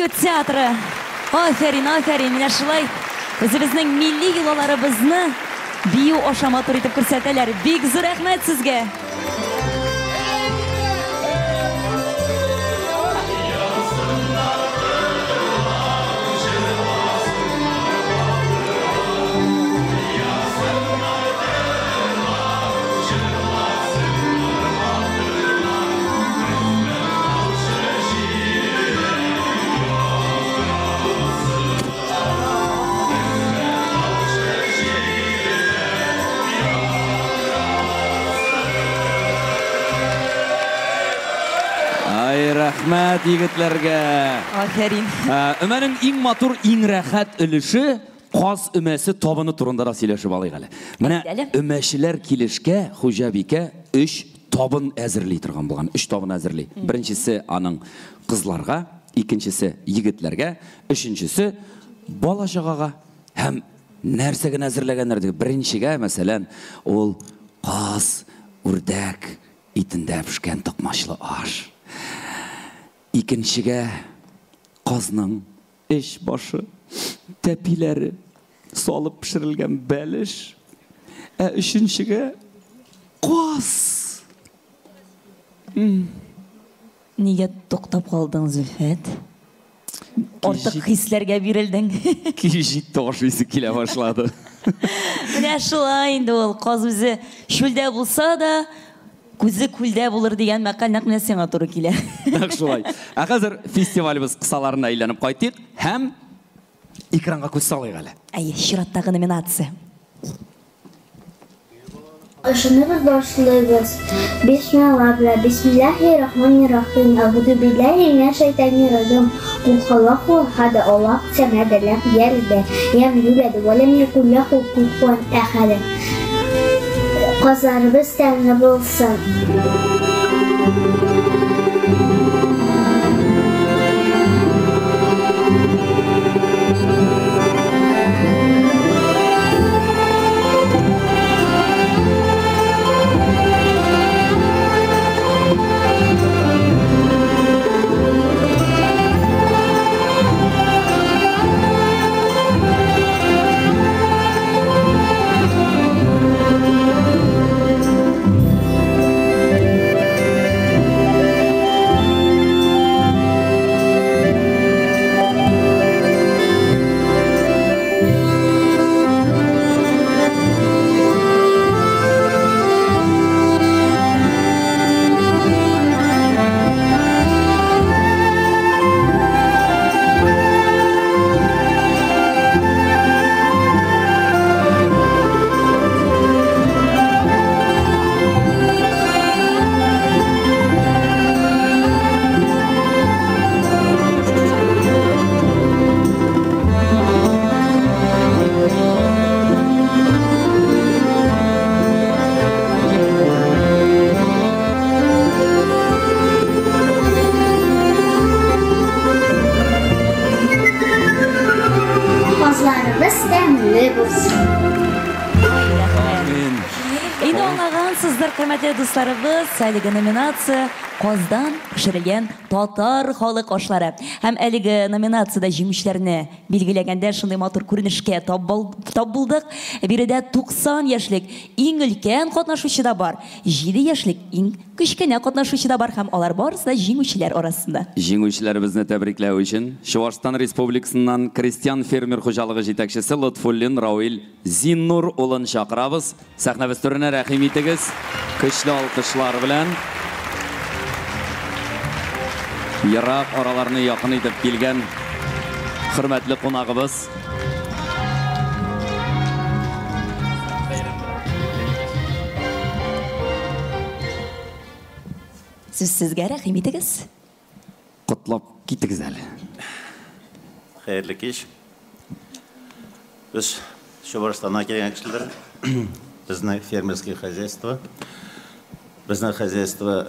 бию театры. Афәрин, афәрин, менә шулай үзебезнең милли йолаларыбызны бию аша матур итеп күрсәтәләр. Бик зур рәхмәт сезгә. Ай, рәхмәт егетләргә. Афәрин. Өмәнең иң матур, иң рәхәт өлеше каз өмәсе табыны турында да сөйләшеп алыйк әле. Менә өмәчеләр килешкә хуҗабикә 3 табын әзерли торган булган. 3 табын әзерли. Беренчесе аның кызларга, икенчесе егетләргә, өченчесе бала-чагага. Һәм нәрсә генә әзерләгәннәр дип. Беренчегә, мәсәлән, ул каз, үрдәк итендә пешкән токмачлы аш. Икенчегә казның эч башы, тәпиләре салып пешерелгән бәлеш. Ә өченчегә каз. Нигә туктап калдың, Зөлфәт? Артык хисләргә бирелдең. Кич җитте, ашыйсы килә башлады. Менә шулай инде ул, каз үзе чүлдә булса да, күзе күлдә булыр дигән мәкаль нәкъ менә сиңа туры килә. Нәкъ шулай. Ә хәзер фестивалебез кысаларына әйләнеп кайтыйк һәм экранга күз салыйк әле. Әйе, чираттагы номинация. Ашыны без башлыйбыз. Бисмилла белән. Бисмиллахи рахмани рахим. Әгъүзу биллахи минәш шайтани раҗим. Кул халлаху ахад, Аллаһу самад, ләм ялид, ләм юлад, ва ләм якун ләху куфуан әхад. Казларыбыз тәмле булсын. Казларыбыз тәмле булсын. Инде аңлагансыздыр, хөрмәтле дусларыбыз, әлеге номинация каздан пешерелгән татар халык ашлары. Һәм әлеге номинациядә җиңүчеләрне билгеләгәндә шундый матур күренешкә тап булдык. Биредә 90 яшьлек иң өлкән катнашучы да бар, 7 яшьлек иң кечкенә катнашучы да бар һәм алар барысы да җиңүчеләр арасында. Җиңүчеләребезне тәбрикләү өчен Чувашстан Республикасыннан крестьян фермер хуҗалыгы җитәкчесе Лотфуллин Рауил Зиннур улын чакырабыз. Сәхнәбез түренә рәхим итегез. Көчле алкышлар белән. Ерак араларны якын итеп килгән хөрмәтле кунагыбыз. Сүз сезгә, рәхим итегез. Котлап китегез әле. Хәерле кич. Без Чувашстаннан килгән кешеләр. Безнең фермерский хозяйство. Безнең хозяйство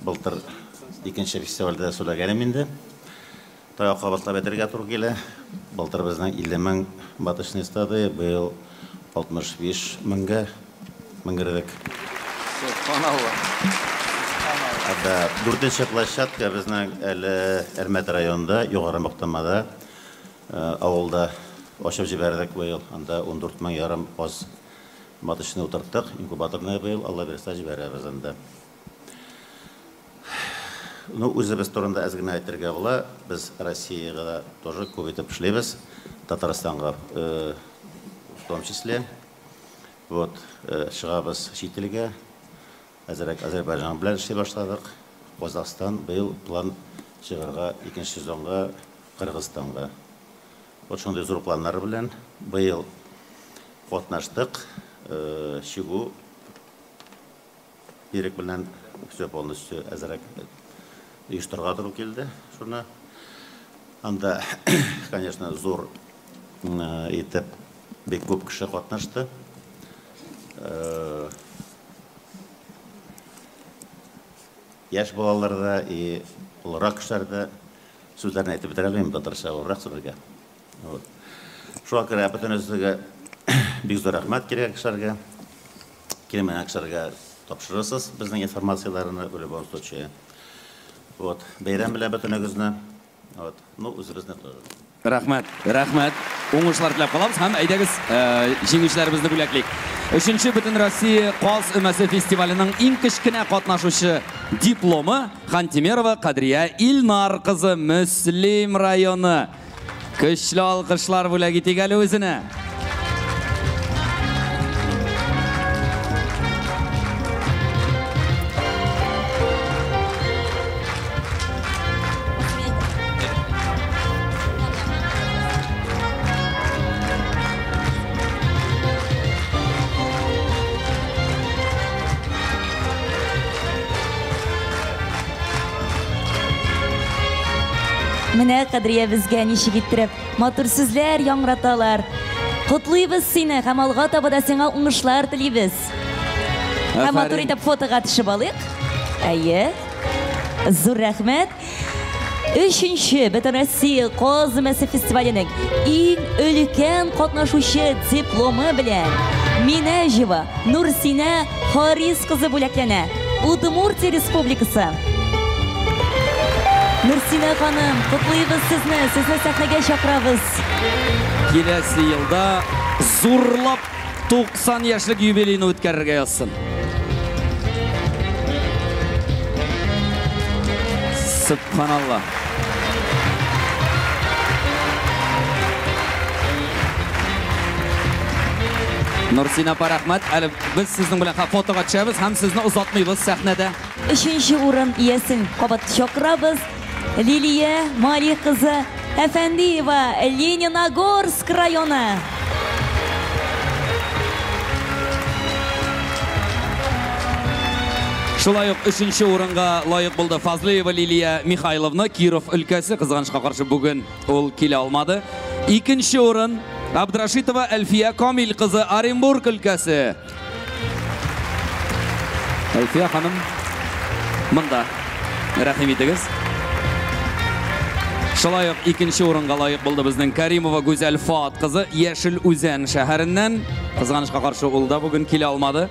былтыр икенче фестивальдә сөйләгәнем инде. Тагы кабатлап әйтергә туры килә. Былтыр безнең 50 мең маточный стады, быел 65 меңгә меңгердек. Субханалла. Анда дүртенче площадка безнең әле Әлмәт районында, Югары Мактамада авылда ачып җибәрдек быел. Анда 14 500 каз маточный утырттык. Инкубаторны быел Алла бирсә җибәрәбез анда. Ну, үзебез турында әз генә әйтергә була. Без Россиягә да тоже күп итеп эшлибез. Татарстанга в том числе. Вот, чыгабыз чит илгә. Әзрәк Азербайҗан белән эшли башладык. Казахстан быел план чыгарга икенче сезонга Кыргызстанга. Вот шундый зур планнар белән быел катнаштык. Чигү Ирек белән все полностью әзрәк оештырырга туры килде шуны. Анда, конечно, зур итеп бик күп кеше катнашты. Яшь балалар да и олырак кешеләр дә сүзләрен әйтеп бетерә алмыйм, татарча авыррак сөйләргә. Вот. Шуңа күрә бөтенегезгә бик зур рәхмәт килгән кешеләргә. Килмәгән кешеләргә тапшырырсыз безнең информацияләрне в любом случае. Вот. Бәйрәм белән бөтенегезне. Вот. Ну, үзебезне тоже. Рәхмәт, рәхмәт. Уңышлар теләп калабыз һәм әйдәгез җиңүчеләребезне бүләклик. Өченче Бөтенроссия Каз өмәсе фестиваленең иң кечкенә катнашучы дипломы Хантимерова Кадрия Илнар кызы, Мөслим районы. Көчле алкышлар бүләк итик әле үзенә. Менә Кадрия безгә ничек иттереп матур сүзләр яңгыраталар. Котлыйбыз сине һәм алга таба да сиңа уңышлар телибез. Һәм матур итеп фотога төшеп алыйк. Әйе. Зур рәхмәт. Өченче Бөтенроссия Каз өмәсе фестиваленең иң өлкән катнашучы дипломы белән Минәҗева Нурсинә Харис кызы бүләкләнә. Удмуртия Республикасы. Нурсинә ханым, котлыйбыз сезне, сезне сәхнәгә чакырабыз. Киләсе елда зурлап 90 яшьлек юбилейны үткәрергә язсын. Субханалла. Нурсина апа, рәхмәт. Әле без сезнең белән фотога төшәбез һәм сезне озатмыйбыз сәхнәдә. Өченче урын иясен кабат чакырабыз. Лилия Мали кызы Әфәндиева, Лениногорск районы. Шулай ук өченче урынга лаек булды Фазлыева Лилия Михайловна, Киров өлкәсе. Кызганычка каршы бүген ул килә алмады. Икенче урын Абдрашитова Әлфия Камил кызы, Оренбург өлкәсе. Әлфия ханым, монда рәхим итегез. Шулай ук икенче урынга лаек булды безнең Каримова Гүзәл Фаат кызы, Яшел Үзән шәһәреннән. Кызганычка каршы ул да бүген килә алмады.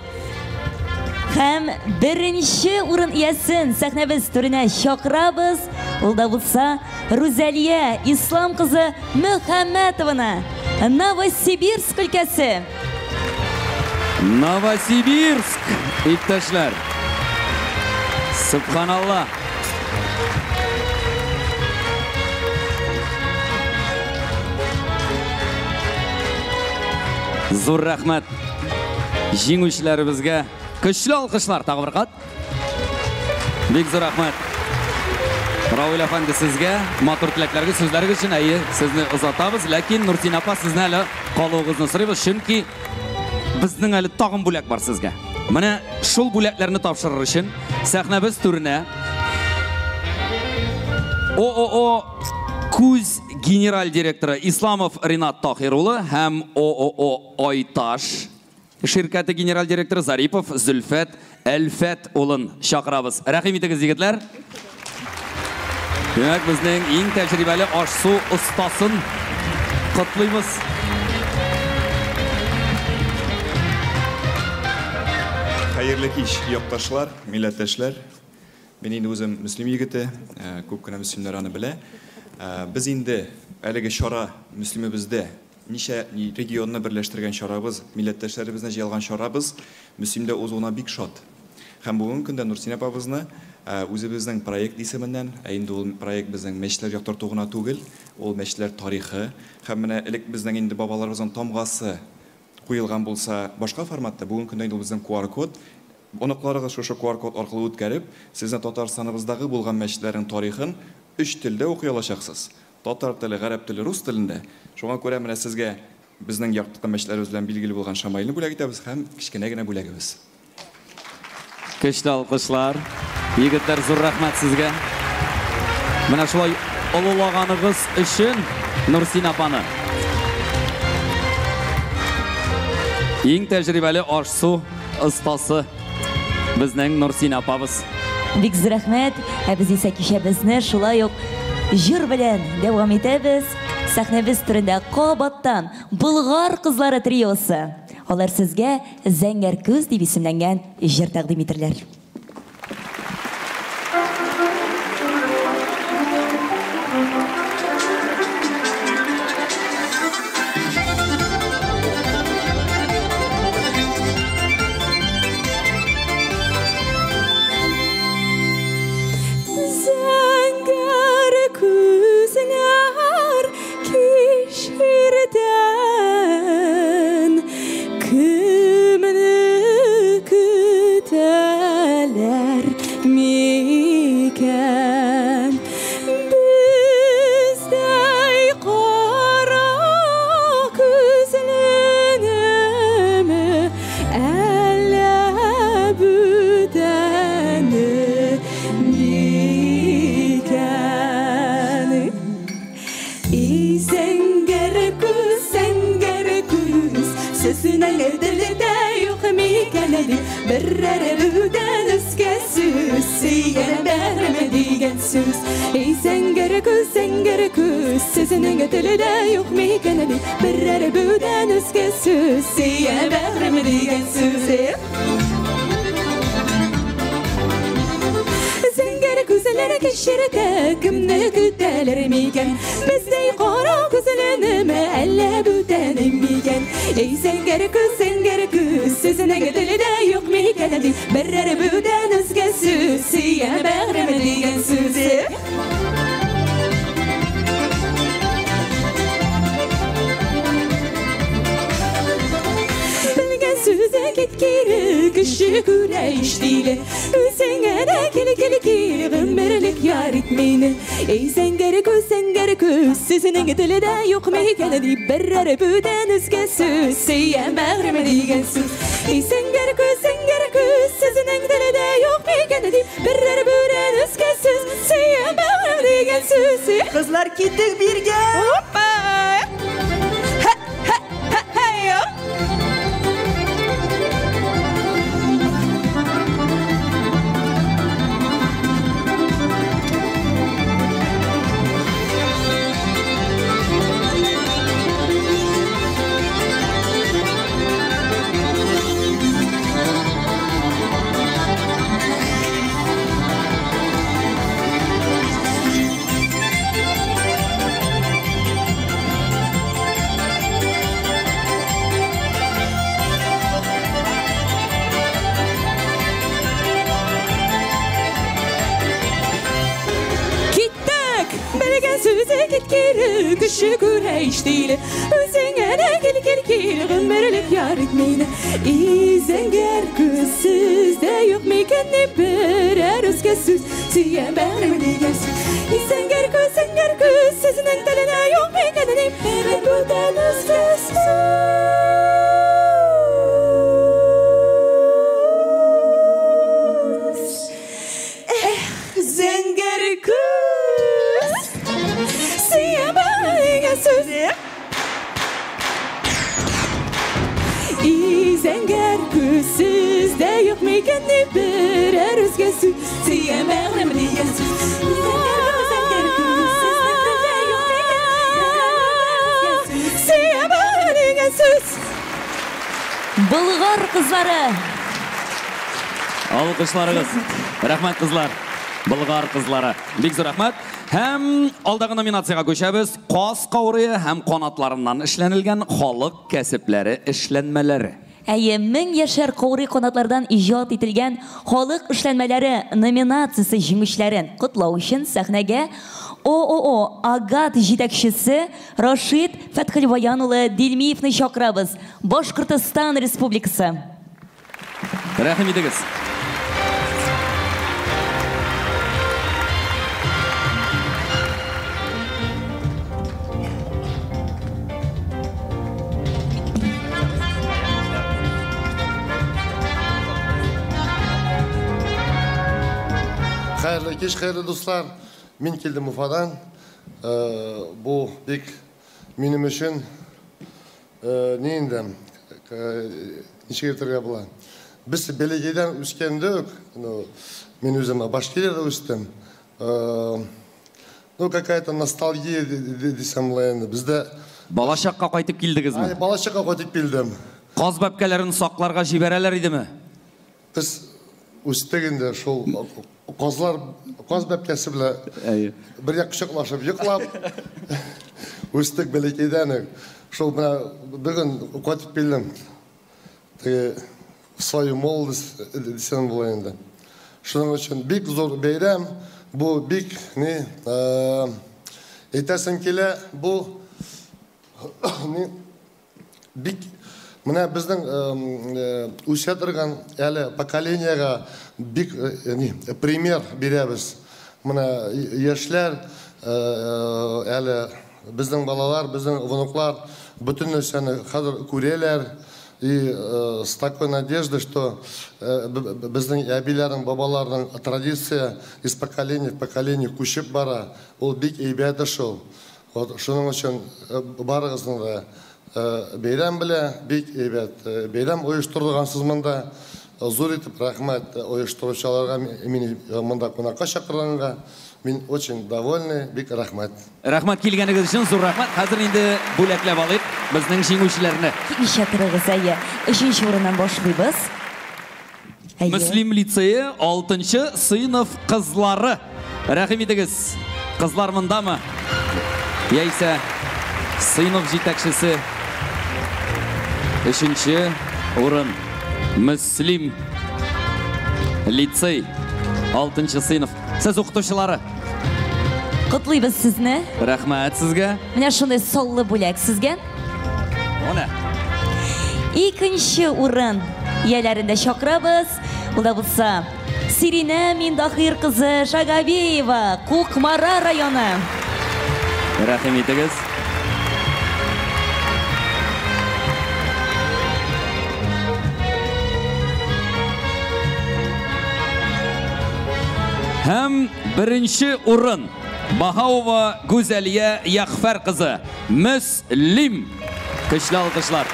Һәм беренче урын иясен сәхнәбез түренә чакырабыз. Ул да булса Рузалия Ислам кызы Мөхәммәтованы, Новосибирск өлкәсе. Новосибирск, иптәшләр. Субханалла. Зур рәхмәт җиңүчеләребезгә. Көчле алкышлар тагы бер кат. Бик зур рәхмәт. Равил әфәнде, сезгә матур теләкләрегез, сүзләрегез өчен. Әйе, сезне озатабыз, ләкин Нурсин апа, сезне әле калуыгызны сорыйбыз, чөнки безнең әле тагын бүләк бар сезгә. Менә шул бүләкләрне тапшырыр өчен сәхнәбез түренә ООО Күз генераль директоры Исламов Ринат Тахир улы һәм ООО Айташ ширкәте генераль директоры Зарипов Зөлфәт Әлфәт улын чакырабыз. Рәхим итегез, егетләр. Димәк, безнең иң тәҗрибәле аш-су остасын котлыйбыз. Хәерле кич, якташлар, милләттәшләр. Мин инде үзем Мөслим егете, күп кенә мөслимнәр аны белә. Без инде әлеге чара Мөслимебездә ничә регионны берләштергән чарабыз, милләттәшләребезне җыелган чарабыз Мөслимдә узуына бик шат. Һәм бүгенге көндә Нурсинә апабызны үзебезнең проект исеменнән, ә инде ул проект безнең мәчетләр яктырту гына түгел, ул мәчетләр тарихы һәм менә элек безнең инде бабаларыбызның тамгасы куелган булса башка форматта, бүгенге көндә инде ул безнең QR-код. Оныкларыгыз шушы QR-код аркылы үткәреп, сезне Татарстаныбыздагы булган мәчетләрнең тарихын өч телдә укый алачаксыз. Татар теле, гарәп теле, рус телендә. Шуңа күрә менә сезгә безнең яктырткан мәчетләребез белән билгеле булган шамаилне бүләк итәбез һәм кечкенә генә бүләгебез. Көчле алкышлар. Егетләр, зур рәхмәт сезгә. Менә шулай олылаганыгыз өчен Нурсин апаны. Иң тәҗрибәле аш-су остасы безнең Нурсин апабыз. Бик зур рәхмәт. Ә без исә кичәбезне шулай ук җыр белән дәвам итәбез. Сәхнәбез түрендә кабаттан Болгар кызлары триосы. Алар сезгә Зәңгәр күз дип исемләнгән җыр тәкъдим итерләр. Зәңгәр күзләр кишердән кемне көтәләр микән? Бездәй кара күзленеме, әллә бүтәне микән? И зәңгәр күз, зәңгәр күз, сезнең телдә юк микән дип, берәр бүтән үзгә сүз, сөйгән бәрме дигән сүз. И зәңгәр күз, зәңгәр күз, сезнең телдә юк микән дип, берәр бүтән үзгә сүз, сөйгән бәрме дигән сүз. Зәңгәр күзләр кешердә кемне көтәләр микән? Бездәй кара күзленеме, әллә бүтәне микән? Эй, зәңгәр күз, зәңгәр күз, сезнең телдә юк микән дип, берәр бүтән үзгә сүз, сөйгән бәгърем дигән сүз. Белгән сүзе кит кире, кеше күрә иш тиле. Үзеңә дә кил, кил, кил, гомерлек яр ит мине. Эй, зәңгәр күз, зәңгәр күз, сезнең телдә юк микән дип, берәр бүтән үзгә сүз, сөйгән бәгърем дигән сүз. Эй, зәңгәр күз, зәңгәр күз, сезнең телдә юк микән дип, берәр бүтән үзгә сүз, сөйгән бәгърем дигән сүз. Кызлар, киттек биргә! Опа! Һә, һә, һә, һә, Киттек! Белгән сүзе кит кире, кеше күрә иш тиле. Үзеңә дә кил, кил, кил, гомерлек яр ит мине. И зәңгәр күз, сездә юк микән дип, берәр үзгә сүз, сөйгән бәгърем дигән сүз. И зәңгәр күз, зәңгәр күз, сезнең телдә юк микән дип, берәр бүтән үзгә сүз. Эх, зәңгәр күз, сөйгән бәгърем дигән сүз. И зәңгәр күз, сездә юк микән дип, берәр үзгә сүз, сөйгән бәгърем дигән сүз. Зәңгәр күз, зәңгәр күз, сезнең телдә юк микән, берәр бүтән үзгә сүз, сөйгән бәгърем дигән сүз. Болгар кызлары. Алкышларыгыз. Рәхмәт, кызлар. Болгар кызлары. Бик зур рәхмәт. Һәм алдагы номинациягә күчәбез. Каз каурые һәм канатларыннан эшләнелгән халык кәсепләре эшләнмәләре. Әйе, 1000 яшәр каурый канатлардан иҗат ителгән халык эшләнмәләре номинациясе җиңүчеләрен котлау өчен сәхнәгә ООО Агат җитәкчесе Рашид Фәтхелбаян улы Дилмиевны чакырабыз. Башкортостан Республикасы. Рәхим итегез. Хәерле кич, хәерле дуслар. Мин килдем Уфадан. Бу бик минем өчен ни инде, ничек әйтергә була. Без бәләкәйдән үскәндә үк, мин үзем Башкириядә үстем. Ну, какая-то ностальгия дисәм була инде. Бездә Балачакка кайтып килдегезме? Ай, балачакка кайтып килдем. Каз бәбкәләрен сакларга җибәрәләр идеме? Без үстек инде шул казлар, каз бәбкәсе белән бергә кочаклашып йоклап үстек бәләкәйдән үк. Шул менә бүген кайтып килдем. Теге в свою молодость дисәм була инде. Шуның өчен бик зур бәйрәм, бу бик ни, әйтәсем килә, бу ни бик менә безнең үсә торган әле поколениега бик ни пример бирәбез. Менә яшьләр әле безнең балалар, безнең внуклар бөтен нәрсәне хәзер күрәләр. И с такой надеждой, что безнең әбиләрнең, бабаларның традиция из поколения в поколение күчеп бара. Ул бик әйбәт шул. Вот шуның өчен барыгызны да бәйрәм белән, бик әйбәт бәйрәм оештырылгансыз монда. Зур итеп рәхмәт оештыручыларга, мине монда кунакка чакырганга. Мин очень довольный, бик рәхмәт. Рәхмәт килгәнегез өчен, зур рәхмәт. Хәзер инде бүләкләп алыйк безнең җиңүчеләрне. Килмичә торыгыз, әйе. Өченче урыннан башлыйбыз. Әйе. Мөслим лицее 6 сыйныф кызлары. Рәхим итегез. Кызлар мондамы? Яисә сыйныф җитәкчесе. 3 урын. Мөслим лицей 6 сыйныф. Сез укытучылары. Котлыйбыз сезне. Рәхмәт сезгә. Менә шундый саллы бүләк сезгә. Менә. Икенче урын ияләрен дә чакырабыз. Ул да булса Сиринә Миндахир кызы Шагабиева, Кукмара районы. Рәхим итегез. Һәм беренче урын Баһаува Гүзәлия Яхфәр кызы, Мөслим. Көчле алкышлар.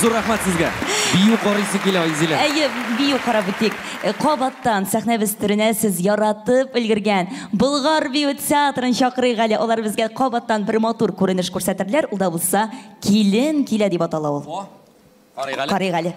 Зур рәхмәт сезгә. Бию карыйсы килә, Айзилә. Әйе, бию карап үтик. Кабаттан сәхнәбез түренә сез яратып өлгергән Болгар бию театрын чакырыйк әле. Алар безгә кабаттан бер матур күренеш күрсәтерләр. Ул да булса Килен килә дип атала ул. О, карыйк әле. Карыйк әле.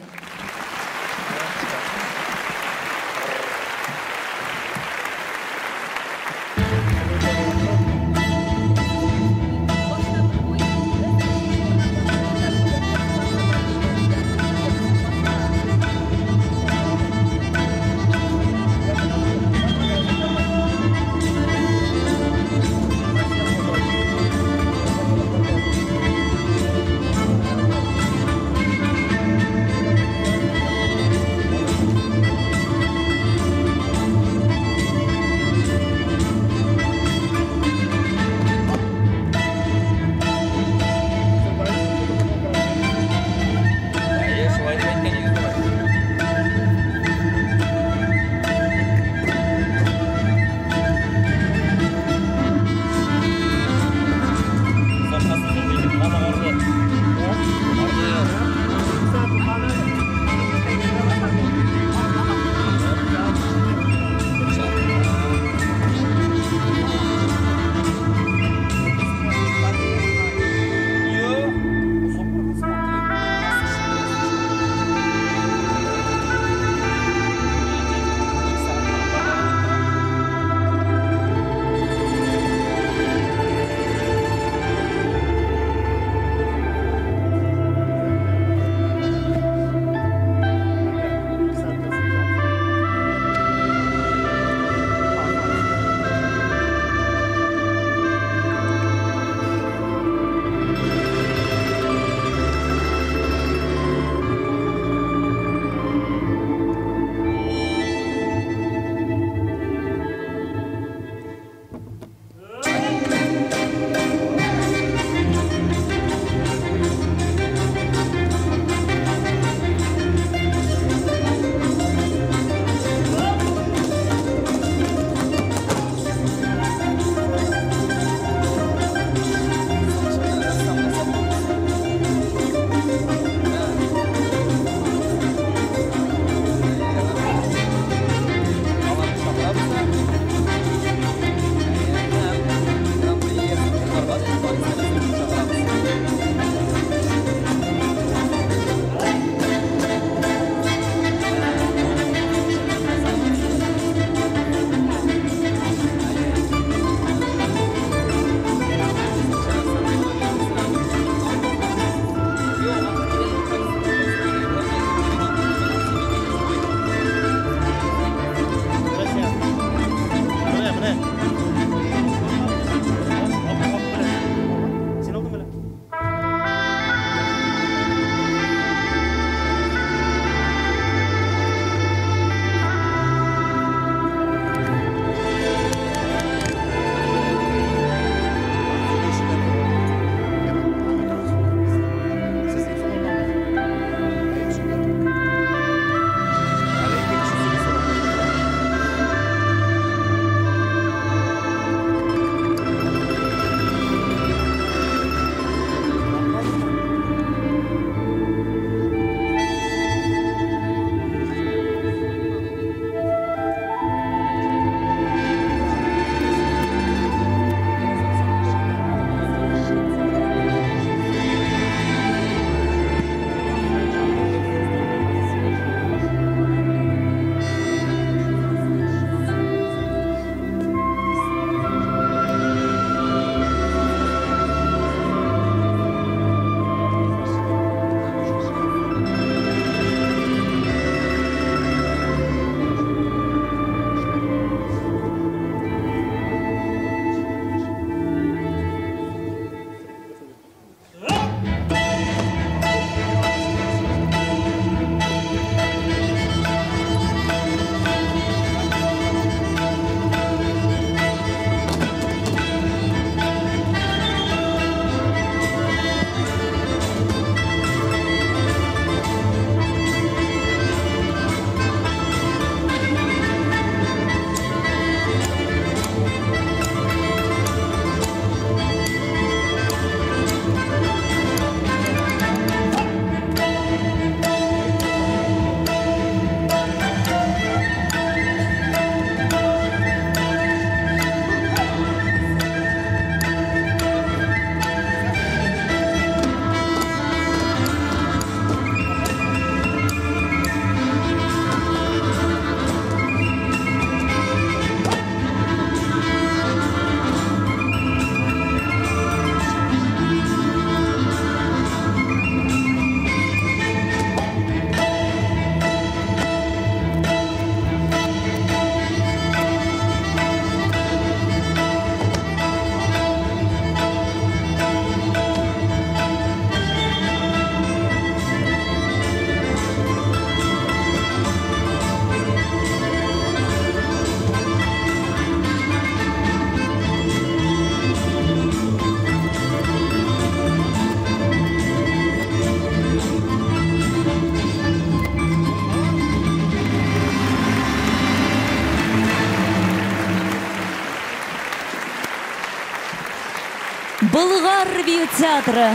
Болгар бию театры.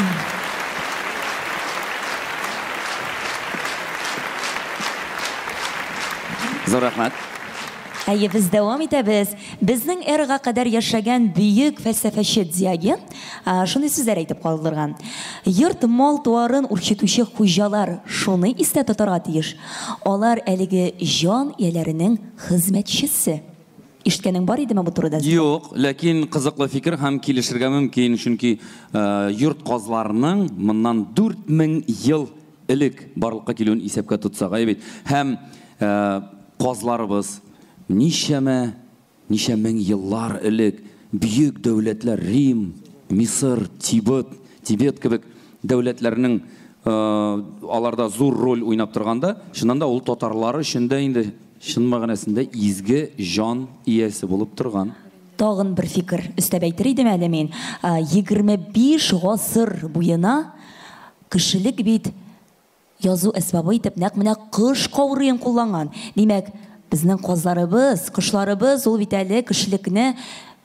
Зур рәхмәт. Әйе, без дәвам итәбез. Безнең эрага кадәр яшәгән бөек фәлсәфәче Диоген шундый сүзләр әйтеп калдырган. Йорт мал-туарын үрчетүче хуҗалар шуны истә тотарга тиеш. Алар әлеге җан ияләренең хезмәтчесе. Ишеткәнең бар идеме бу турыда? Юк, ләкин кызыклы фикер һәм килешергә мөмкин, чөнки йорт казларының моннан 4000 ел элек барлыкка килүен исәпкә тотсак, әйе бит. Һәм казларыбыз ничә мең еллар элек бөек дәүләтләр Рим, Мисыр, Тибет кебек дәүләтләрнең аларда зур роль уйнап торганда, чыннан да ул татарлар өчен дә инде чын мәгънәсендә изге җан иясе булып торган. Тагын бер фикер өстәп әйтер идем әле мин. 25 гасыр буена кешелек бит язу әсбабы итеп нәкъ менә кош каурыен кулланган. Димәк, безнең казларыбыз, кошларыбыз ул бит әле кешелекне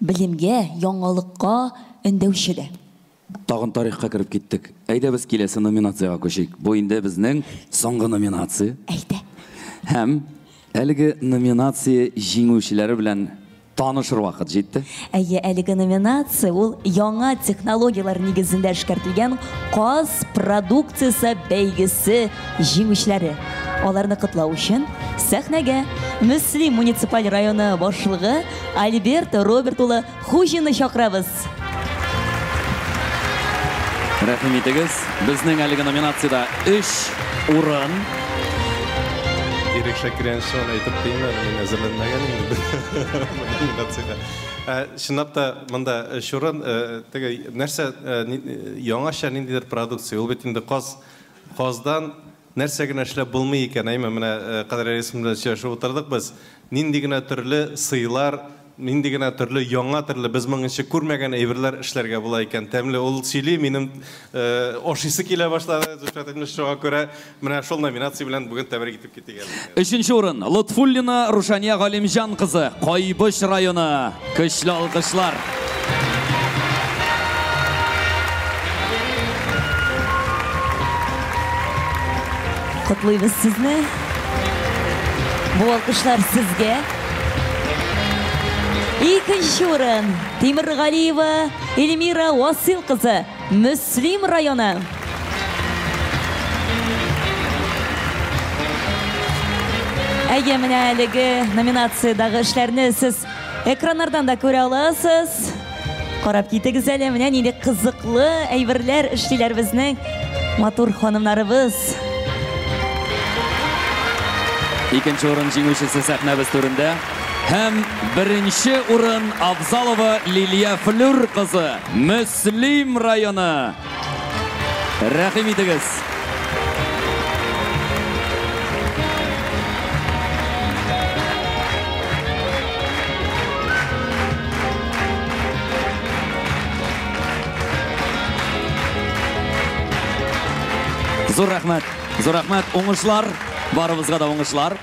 белемгә, яңалыкка өндәүче дә. Тагын тарихка кереп киттек. Әйдә без киләсе номинациягә күчик. Бу инде безнең соңгы номинация. Әйдә. Һәм әлеге номинация җиңүчеләре белән танышыр вакыт җитте. Әйе, әлеге номинация ул яңа технологияләр нигезендә эшкәртелгән каз продукциясе бәйгесе җиңүчеләре. Аларны котлау өчен сәхнәгә Мөслим муниципаль районы башлыгы Альберт Роберт улы Хуҗинны чакырабыз. Рәхим итегез, безнең әлеге номинациядә 3 урын. Ирек Шакиряновичны әйтеп куйыйм әле, мин әзерләнмәгән инде номинациягә. Чынлап та монда 3 урын, теге нәрсә яңача ниндидер продукция, ул бит инде каздан нәрсә генә эшләп булмый икән, әйме, менә Кадри Рәис белән сөйләшеп утырдык без. Нинди генә төрле сыйлар, нинди генә төрле яңа төрле без моңынчы күрмәгән әйберләр эшләргә була икән. Тәмле ул сөйли, минем ашыйсы килә башлады. Зөлфәт Әхмәтович, шуңа күрә менә шул номинация белән бүген тәбрик итеп китик әле. Өченче урын Лотфуллина Рушания Галимҗан кызы, Кайбыч районы. Көчле алкышлар. Котлыйбыз сезне. Бу алкышлар сезгә. Икенче урын Тимиргалиева Эльмира Васил кызы, Мөслим районы. Әйе, менә әлеге номинациядәге эшләрне сез экраннардан да күрә аласыз. Карап китегез әле, менә нинди кызыклы әйберләр эшлиләр безнең матур ханымнарыбыз. Икенче урын җиңүчесе сәхнәбез түрендә. Һәм беренче урын Абзалова Лилия Флюр кызы, Мөслим районы. Рәхим итегез. Зур рәхмәт, зур рәхмәт, уңышлар, барыбызга да уңышлар.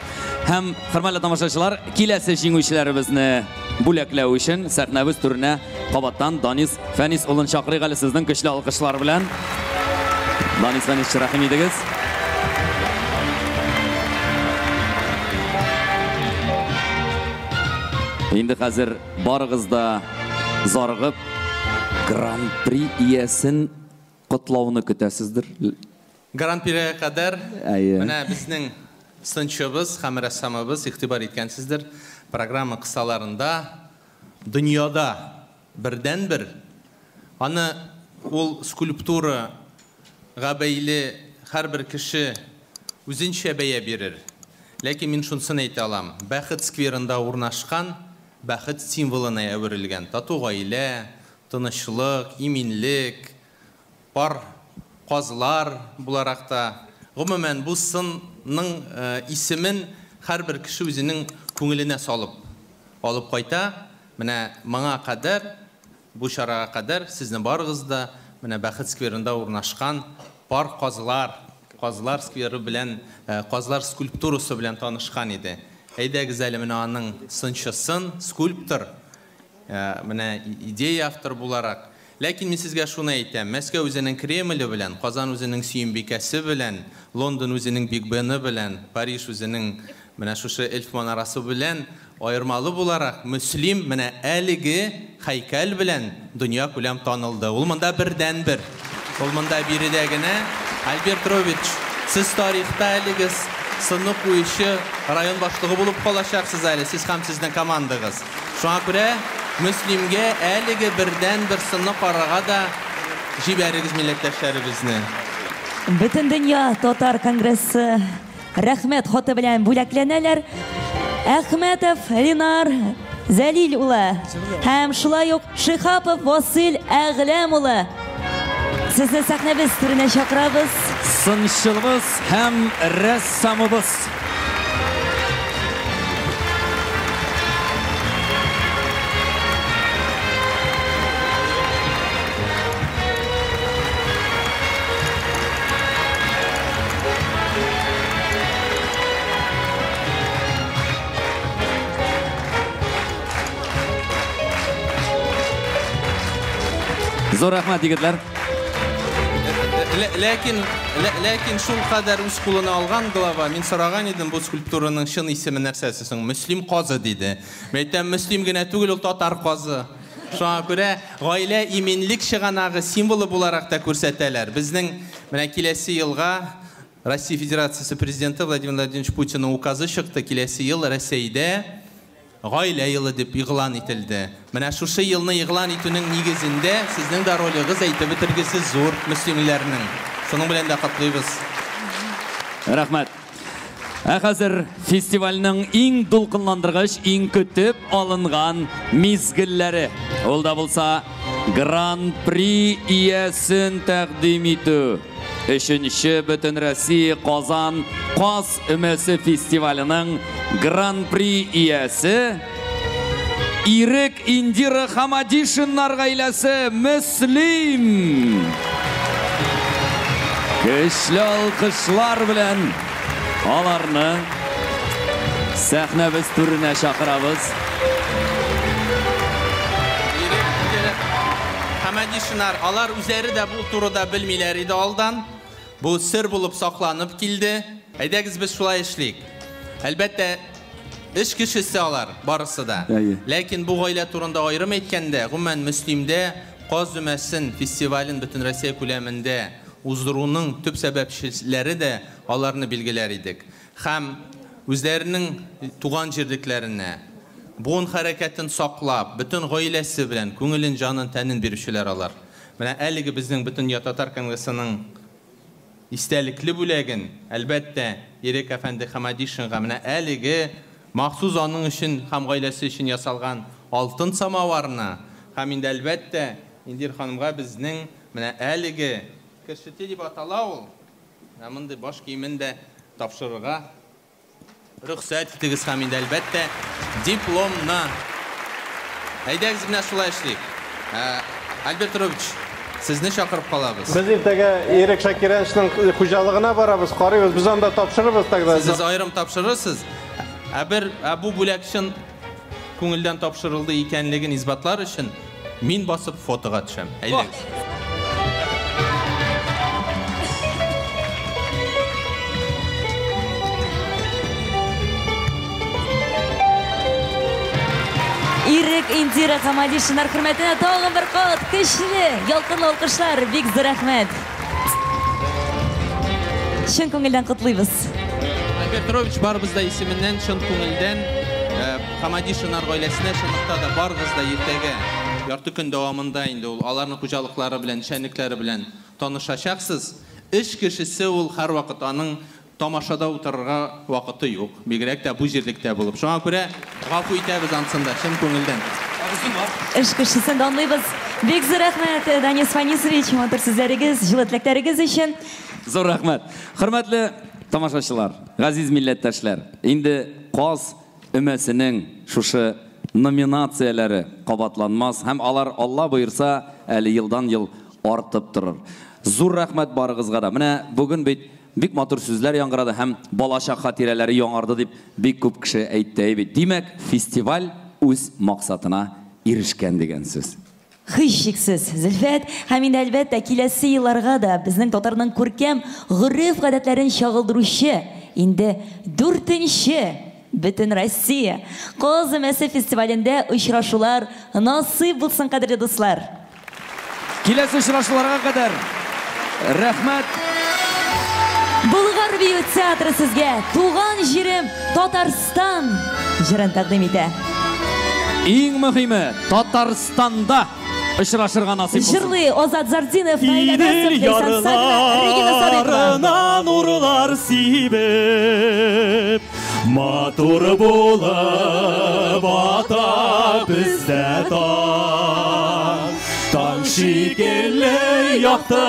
Һәм, хөрмәтле тамашачылар, киләсе җиңүчеләребезне бүләкләү өчен сәхнәбез түренә кабаттан Данис Фәнис улын чакырыйк әле сезнең көчле алкышлар белән. Данис Фәнис, рәхим итегез. Инде хәзер барыгыз да зарыгып Гран-при иясен котлауны көтәсездер. Гран-прига кадәр менә безнең сынчыбыз һәм рәссамыбыз игътибар иткәнсездер. Программа кысаларында дөньяда бердәнбер аны ул скульптурага бәйле һәрбер кеше үзенчә бәя бирер. Ләкин мин шунысын әйтә алам. Бәхет скверында урнашкан бәхет символына әверелгән тату гаилә, тынычлык, иминлек, пар казлар буларак та. Гомумән, бу сынның исемен һәрбер кеше үзенең күңеленә салып алып кайта. Менә моңа кадәр, бу чарага кадәр сезне барыгыз да менә Бәхет скверында урнашкан пар казлар, казлар скверы белән, казлар скульптурасы белән танышкан иде. Әйдәгез әле менә аның сынчысын, скульптор, менә идея автор буларак Ләкин мин сезгә шуны әйтәм, Мәскәү үзенең Кремле белән, Казан үзенең Сөембикәсе белән, Лондон үзенең Биг Бены белән, Париж үзенең менә шушы Эльф манарасы белән аермалы буларак, Мөслим менә әлеге һәйкәл белән дөнья күләм танылды. Ул монда бердәнбер. Ул монда биредә генә. Альберт Рович, сез тарихта әлеге сынны куючы район башлыгы булып калачаксыз әле, сез һәм сезнең командагыз. Шуңа күрә Мөслимгә әлеге бердәнбер сынны карарга да җибәрегез милләттәшләребезне. Бөтен дөнья татар конгрессы рәхмәт хаты белән бүләкләнәләр. Әхмәтов Ленар Зәлил улы һәм шулай ук Шихапов Васил Әгъләм улы. Сезне сәхнәбез түренә чакырабыз. Сынчылыбыз һәм рәссамыбыз. Зур рәхмәт, егетләр. Ләкин шул кадәр үз кулына алган глава, мин сораган идем, бу скульптураның чын исеме нәрсәсе соң? Мөслим казы диде. Мин әйтәм, Мөслим генә түгел, ул татар казы. Шуңа күрә гаилә иминлек чыганагы символы буларак та күрсәтәләр. Безнең менә киләсе елга Россия Федерациясе президенты Владимир Владимирович Путинның указы чыкты. Киләсе ел Россиядә гаилә елы дип игълан ителде. Менә шушы елны игълан итүнең нигезендә сезнең дә ролегыз әйтеп бетергесез зур мөслимләрнең. Шуның белән дә котлыйбыз. Рәхмәт. Ә хәзер фестивальнең иң дулкынландыргыч, иң көтеп алынган мизгелләре. Ул да булса Гран-при иясен тәкъдим итү. Өченче Бөтенроссия Казан Каз өмәсе фестиваленең Гран-при иясе Ирек Индира Хамадишиннар гаиләсе Мөслим. Көчле алкышлар белән аларны сәхнәбез түренә чакырабыз. Хамадишиннар, алар үзләре дә бу турыда белмиләр иде алдан. Бу сер булып сакланып килде. Әйдәгез без шулай эшлик. Әлбәттә, эш кешесе алар барысы да. Ләкин бу гаилә турында аерым әйткәндә, гомумән Мөслимдә Каз өмәсен фестивален бөтен Россия күләмендә уздыруның төп сәбәпчеләре дә аларны билгеләр идек. Һәм үзләренең туган җирлекләренә буын хәрәкәтен саклап, бөтен гаиләсе белән күңелен, җанын, тәнен бирүчеләр алар. Менә әлеге безнең бөтен татар конгрессының истәлекле бүләген, әлбәттә, Ирек әфәнде Хамадишинга менә әлеге махсус аның өчен һәм гаиләсе өчен ясалган алтын самаварны һәм инде әлбәттә Индир ханымга безнең менә әлеге кешете дип атала ул. Менә мондый баш киемен дә тапшырырга рөхсәт итегез һәм инде әлбәттә дипломны. Әйдәгез менә шулай эшлик. Альберт Рович, сезне чакырып калабыз. Без иртәгә Ирек Шакировичның хуҗалыгына барабыз, карыйбыз, без анда тапшырырбыз тогда. Сез аерым тапшырырсыз. Ә бу бүләк чын күңелдән тапшырылды икәнлеген исбатлар өчен мин басып фотога төшәм. Әйдәгез. Ирек Индира Хамадишиннар хөрмәтенә тагын бер кат көчле ялкынлы алкышлар, бик зур рәхмәт. Чын күңелдән котлыйбыз. Альберт Рович, барыбыз да исеменнән чын күңелдән Хамадишиннар гаиләсенә чынлыкта да барыгыз да иртәгә ярты көн дәвамында инде ул аларның хуҗалыклары белән, эшчәнлекләре белән танышачаксыз. Эш кешесе ул һәрвакыт аның тамашада утырырга вакыты юк. Бигрәк тә бу җирлектә булып. Шуңа күрә гафу итәбез ансын да, чын күңелдән. Эш кешесен данлыйбыз. Бик зур рәхмәт, Данис Фанисович, матур сүзләрегез, җылы теләкләрегез өчен. Зур рәхмәт. Хөрмәтле тамашачылар, газиз милләттәшләр, инде Каз өмәсенең шушы номинацияләре кабатланмас һәм алар Алла боерса әле елдан-ел артып торыр. Зур рәхмәт барыгызга да. Менә бүген бит бик матур сүзләр яңгырады һәм балачак хатирәләре яңарды дип бик күп кеше әйтте бит. Димәк, фестиваль үз максатына ирешкән дигән сүз. Һичшиксез, Зөлфәт, һәм инде әлбәттә киләсе елларга да безнең татарның күркәм гореф-гадәтләрен чагылдыручы инде дүртенче Бөтенроссия Каз өмәсе фестивалендә очрашулар насыйп булсын, кадерле дуслар! Киләсе очрашуларга кадәр рәхмәт! Болгар бию театры сезгә Туган җирем Татарстан җырын тәкъдим итә. Иң мөһиме, Татарстанда очрашырга насыйп булсын. Җырлый Азат Зартдинов, Наилә Идел Насов, Ләйсән Сафина, Регина Садыйкова. ярларына нурлар сибеп, матур булып ата бездә таң. Таң шикелле якты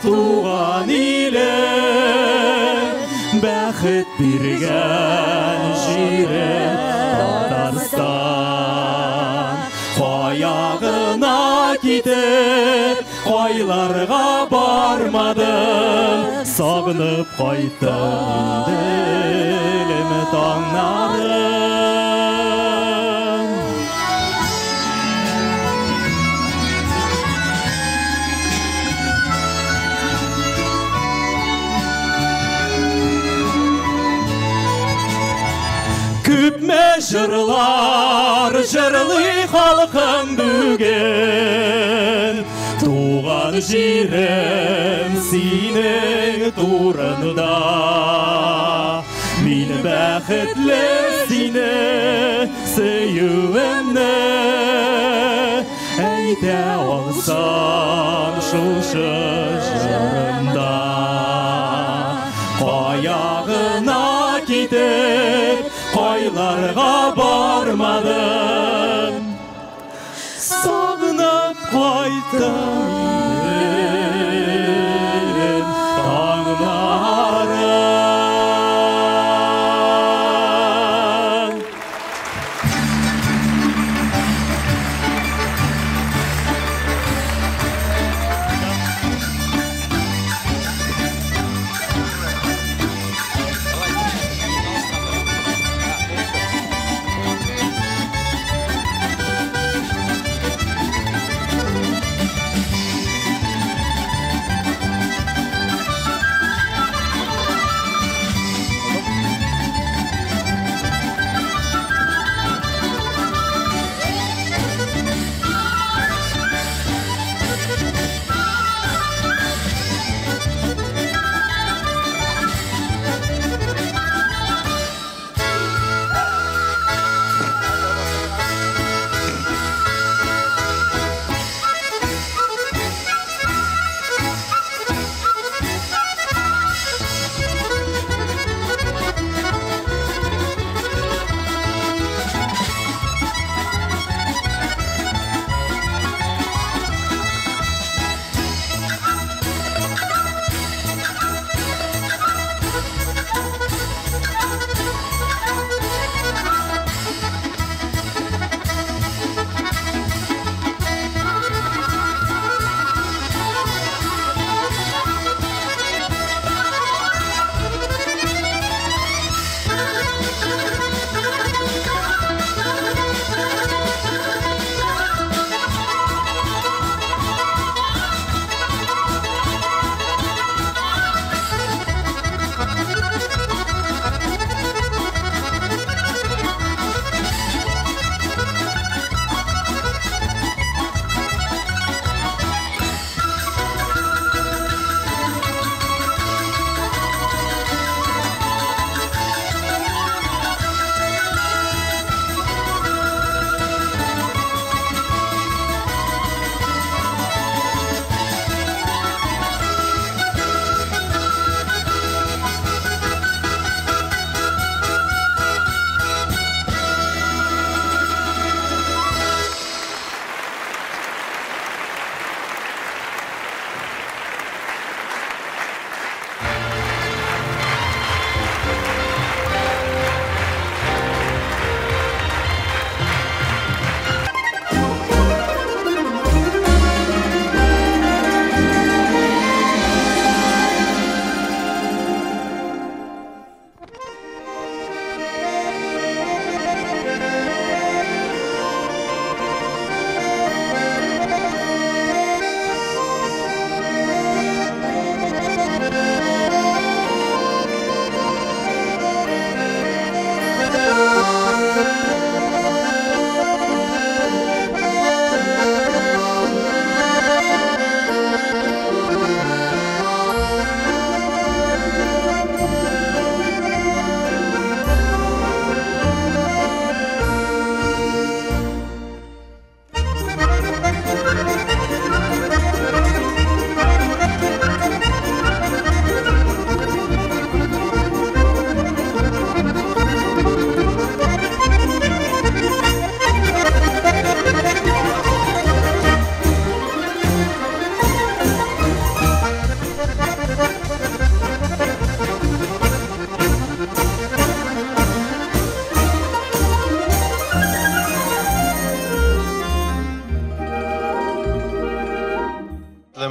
туган илем, бәхет биргән җирем Татарстан. Кая гына китеп, кайларга бармадым, сагынып кайттым Иделем таңнарын. Күпме җырлар җырлый халкым бүген, туган җирем синең турында. Мин бәхетле сине сөюемне әйтә алсам шушы җырымда. Кая гына китеп, кайларга бармадым, сагынып кайттым Иделем таңнарын.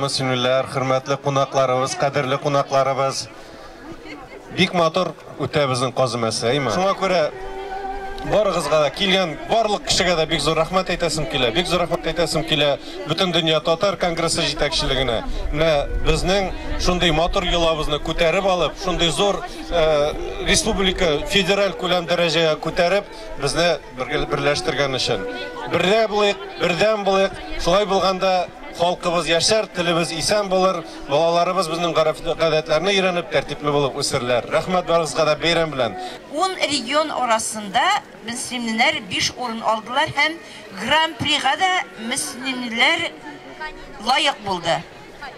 мөслимлеләр, хөрмәтле кунакларыбыз, кадерле кунакларыбыз. Бик матур үтә безнең каз өмәсе, әйме? Шуңа күрә барыгызга да, килгән барлык кешегә дә бик зур рәхмәт әйтәсем килә. Бик зур рәхмәт әйтәсем килә Бөтендөнья татар конгрессы җитәкчелегенә. Менә безнең шундый матур йолабызны күтәреп алып, шундый зур республика, федераль күләм дәрәҗәгә күтәреп, безне берләштергән өчен. Бергә булыйк, бердәм булыйк. Шулай булганда халкыбыз яшәр, телебез исән булыр, балаларыбыз безнең гореф-гадәтләрне өйрәнеп, тәртипле булып үсерләр. Рәхмәт барыгызга да бәйрәм белән. 10 регион арасында мөслимлеләр 5 урын алдылар һәм Гран-прига да мөслимлеләр лаек булды.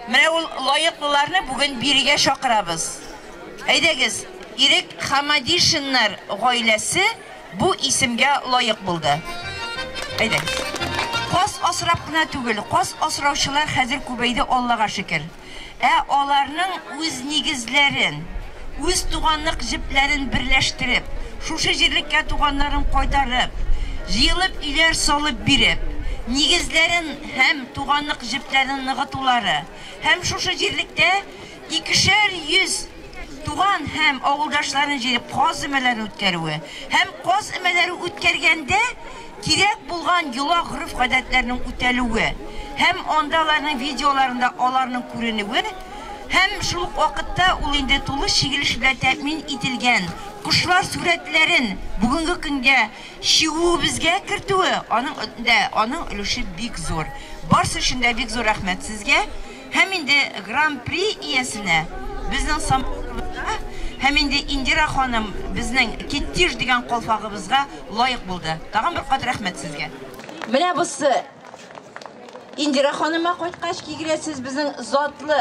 Менә ул лаеклыларны бүген бирегә чакырабыз. Әйдәгез, Ирек Хамадишиннар гаиләсе бу исемгә лаек булды. Әйдәгез. Каз асрап кына түгел, каз асраучылар хәзер күбәйде, Аллага шөкер. Ә аларның үз нигезләрен, үз туганлык җепләрен берләштереп, шушы җирлеккә туганнарын кайтарып, җыелып өйләр салып биреп, нигезләрен һәм туганлык җепләрен ныгытулары һәм шушы җирлектә икешәр йөз туган һәм авылдашларын җыеп каз өмәләрен үткәрүе һәм каз өмәләре үткәргәндә кирәк булган йола гореф-гадәтләрнең үтәлүе һәм анда аларның видеоларында аларның күренүе һәм шул ук вакытта ул инде тулы чигелеш белән тәэмин ителгән кошлар сурәтләрен бүгенге көнгә чигүебезгә кертүе, аның дә аның өлеше бик зур. Барсы өчен дә бик зур рәхмәт сезгә. Һәм инде Гран-при иясенә безнең самавырыбызга һәм инде Индира ханым безнең Киттиж дигән калфагыбызга лаек булды. Тагын бер кат рәхмәт сезгә. Менә бусы Индира ханыма кайткач кигерәсез безнең затлы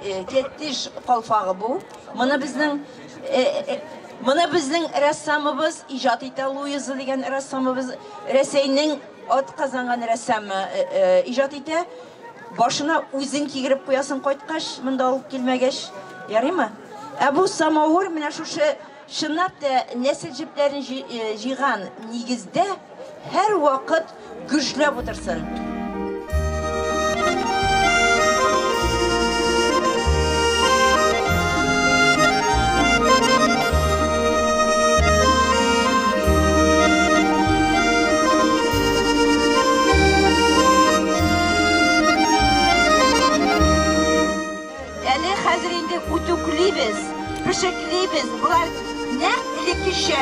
Киттиж калфагы бу. Моны безнең моны безнең рәссамыбыз иҗат итә, Луиза дигән рәссамыбыз, Рәсәйнең ат казанган рәссамы иҗат итә. Башына үзең кигереп куясың кайткач, монда алып килмәгәч, ярыймы? Ә бу самавыр менә шушы чынлап та нәсел җепләрен җыйган нигездә һәрвакыт гөжләп утырсын. Әле хәзер инде үтүклибез, пешеклибез. Болар нәкъ элеккечә,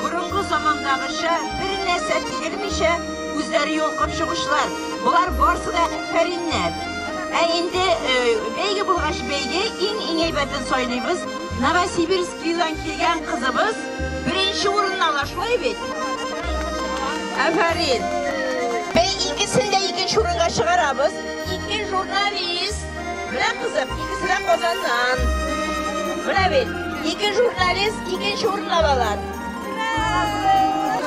борынгы замандагыча бер нәрсә тигермичә үзләре йолкып чыгучылар. Болар барсы да фәриннәр. Ә инде бәйге булгач бәйге, иң-иң әйбәтен сайлыйбыз. Новосибирскидан килгән кызыбыз беренче урынны ала, шулай бит? Афәрин! Бәй, икесен дә икенче урынга чыгарабыз. Ике журналист. Менә кызым, икесе дә Казаннан. Менә бит, ике журналист икенче урын алалар.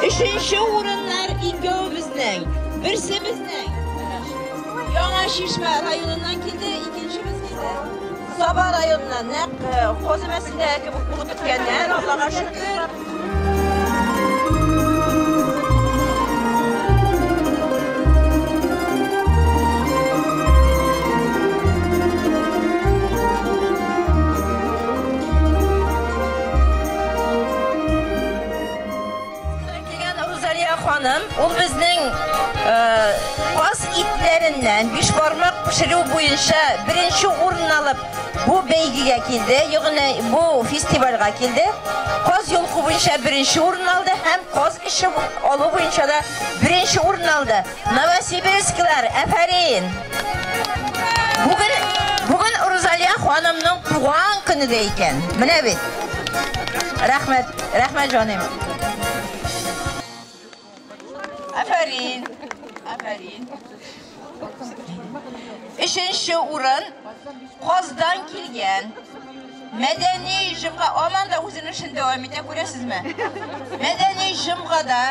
Өченче урыннар икәү безнең. Берсе безнең. Яңа Чишмә районыннан килде, икенчебез килде. Саба районыннан, нәкъ Каз өмәсендә кебек булып беткәннәр, Аллага шөкер. Килгән Рузалия ханым, ул безнең каз итләреннән бишбармак пешерү буенча беренче урын алып бу бәйгегә килде, ягъни бу фестивальгә килде. Каз йолку буенча беренче урын алды һәм каз эше алу буенча да беренче урын алды. Новосибирсклар, афәрин! Бүген, бүген Рузалия ханымның туган көне дә икән. Менә бит. Рәхмәт, рәхмәт җаным. Афәрин, афәрин. Өченче урын Каздан килгән Мәдәни җомга, аман да үзенең эшен дәвам итә, күрәсезме? Мәдәни җомгада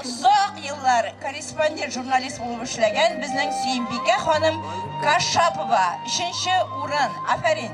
озак еллар корреспондент журналист булып эшләгән безнең Сөембикә ханым Кашапова. Өченче урын. Афәрин.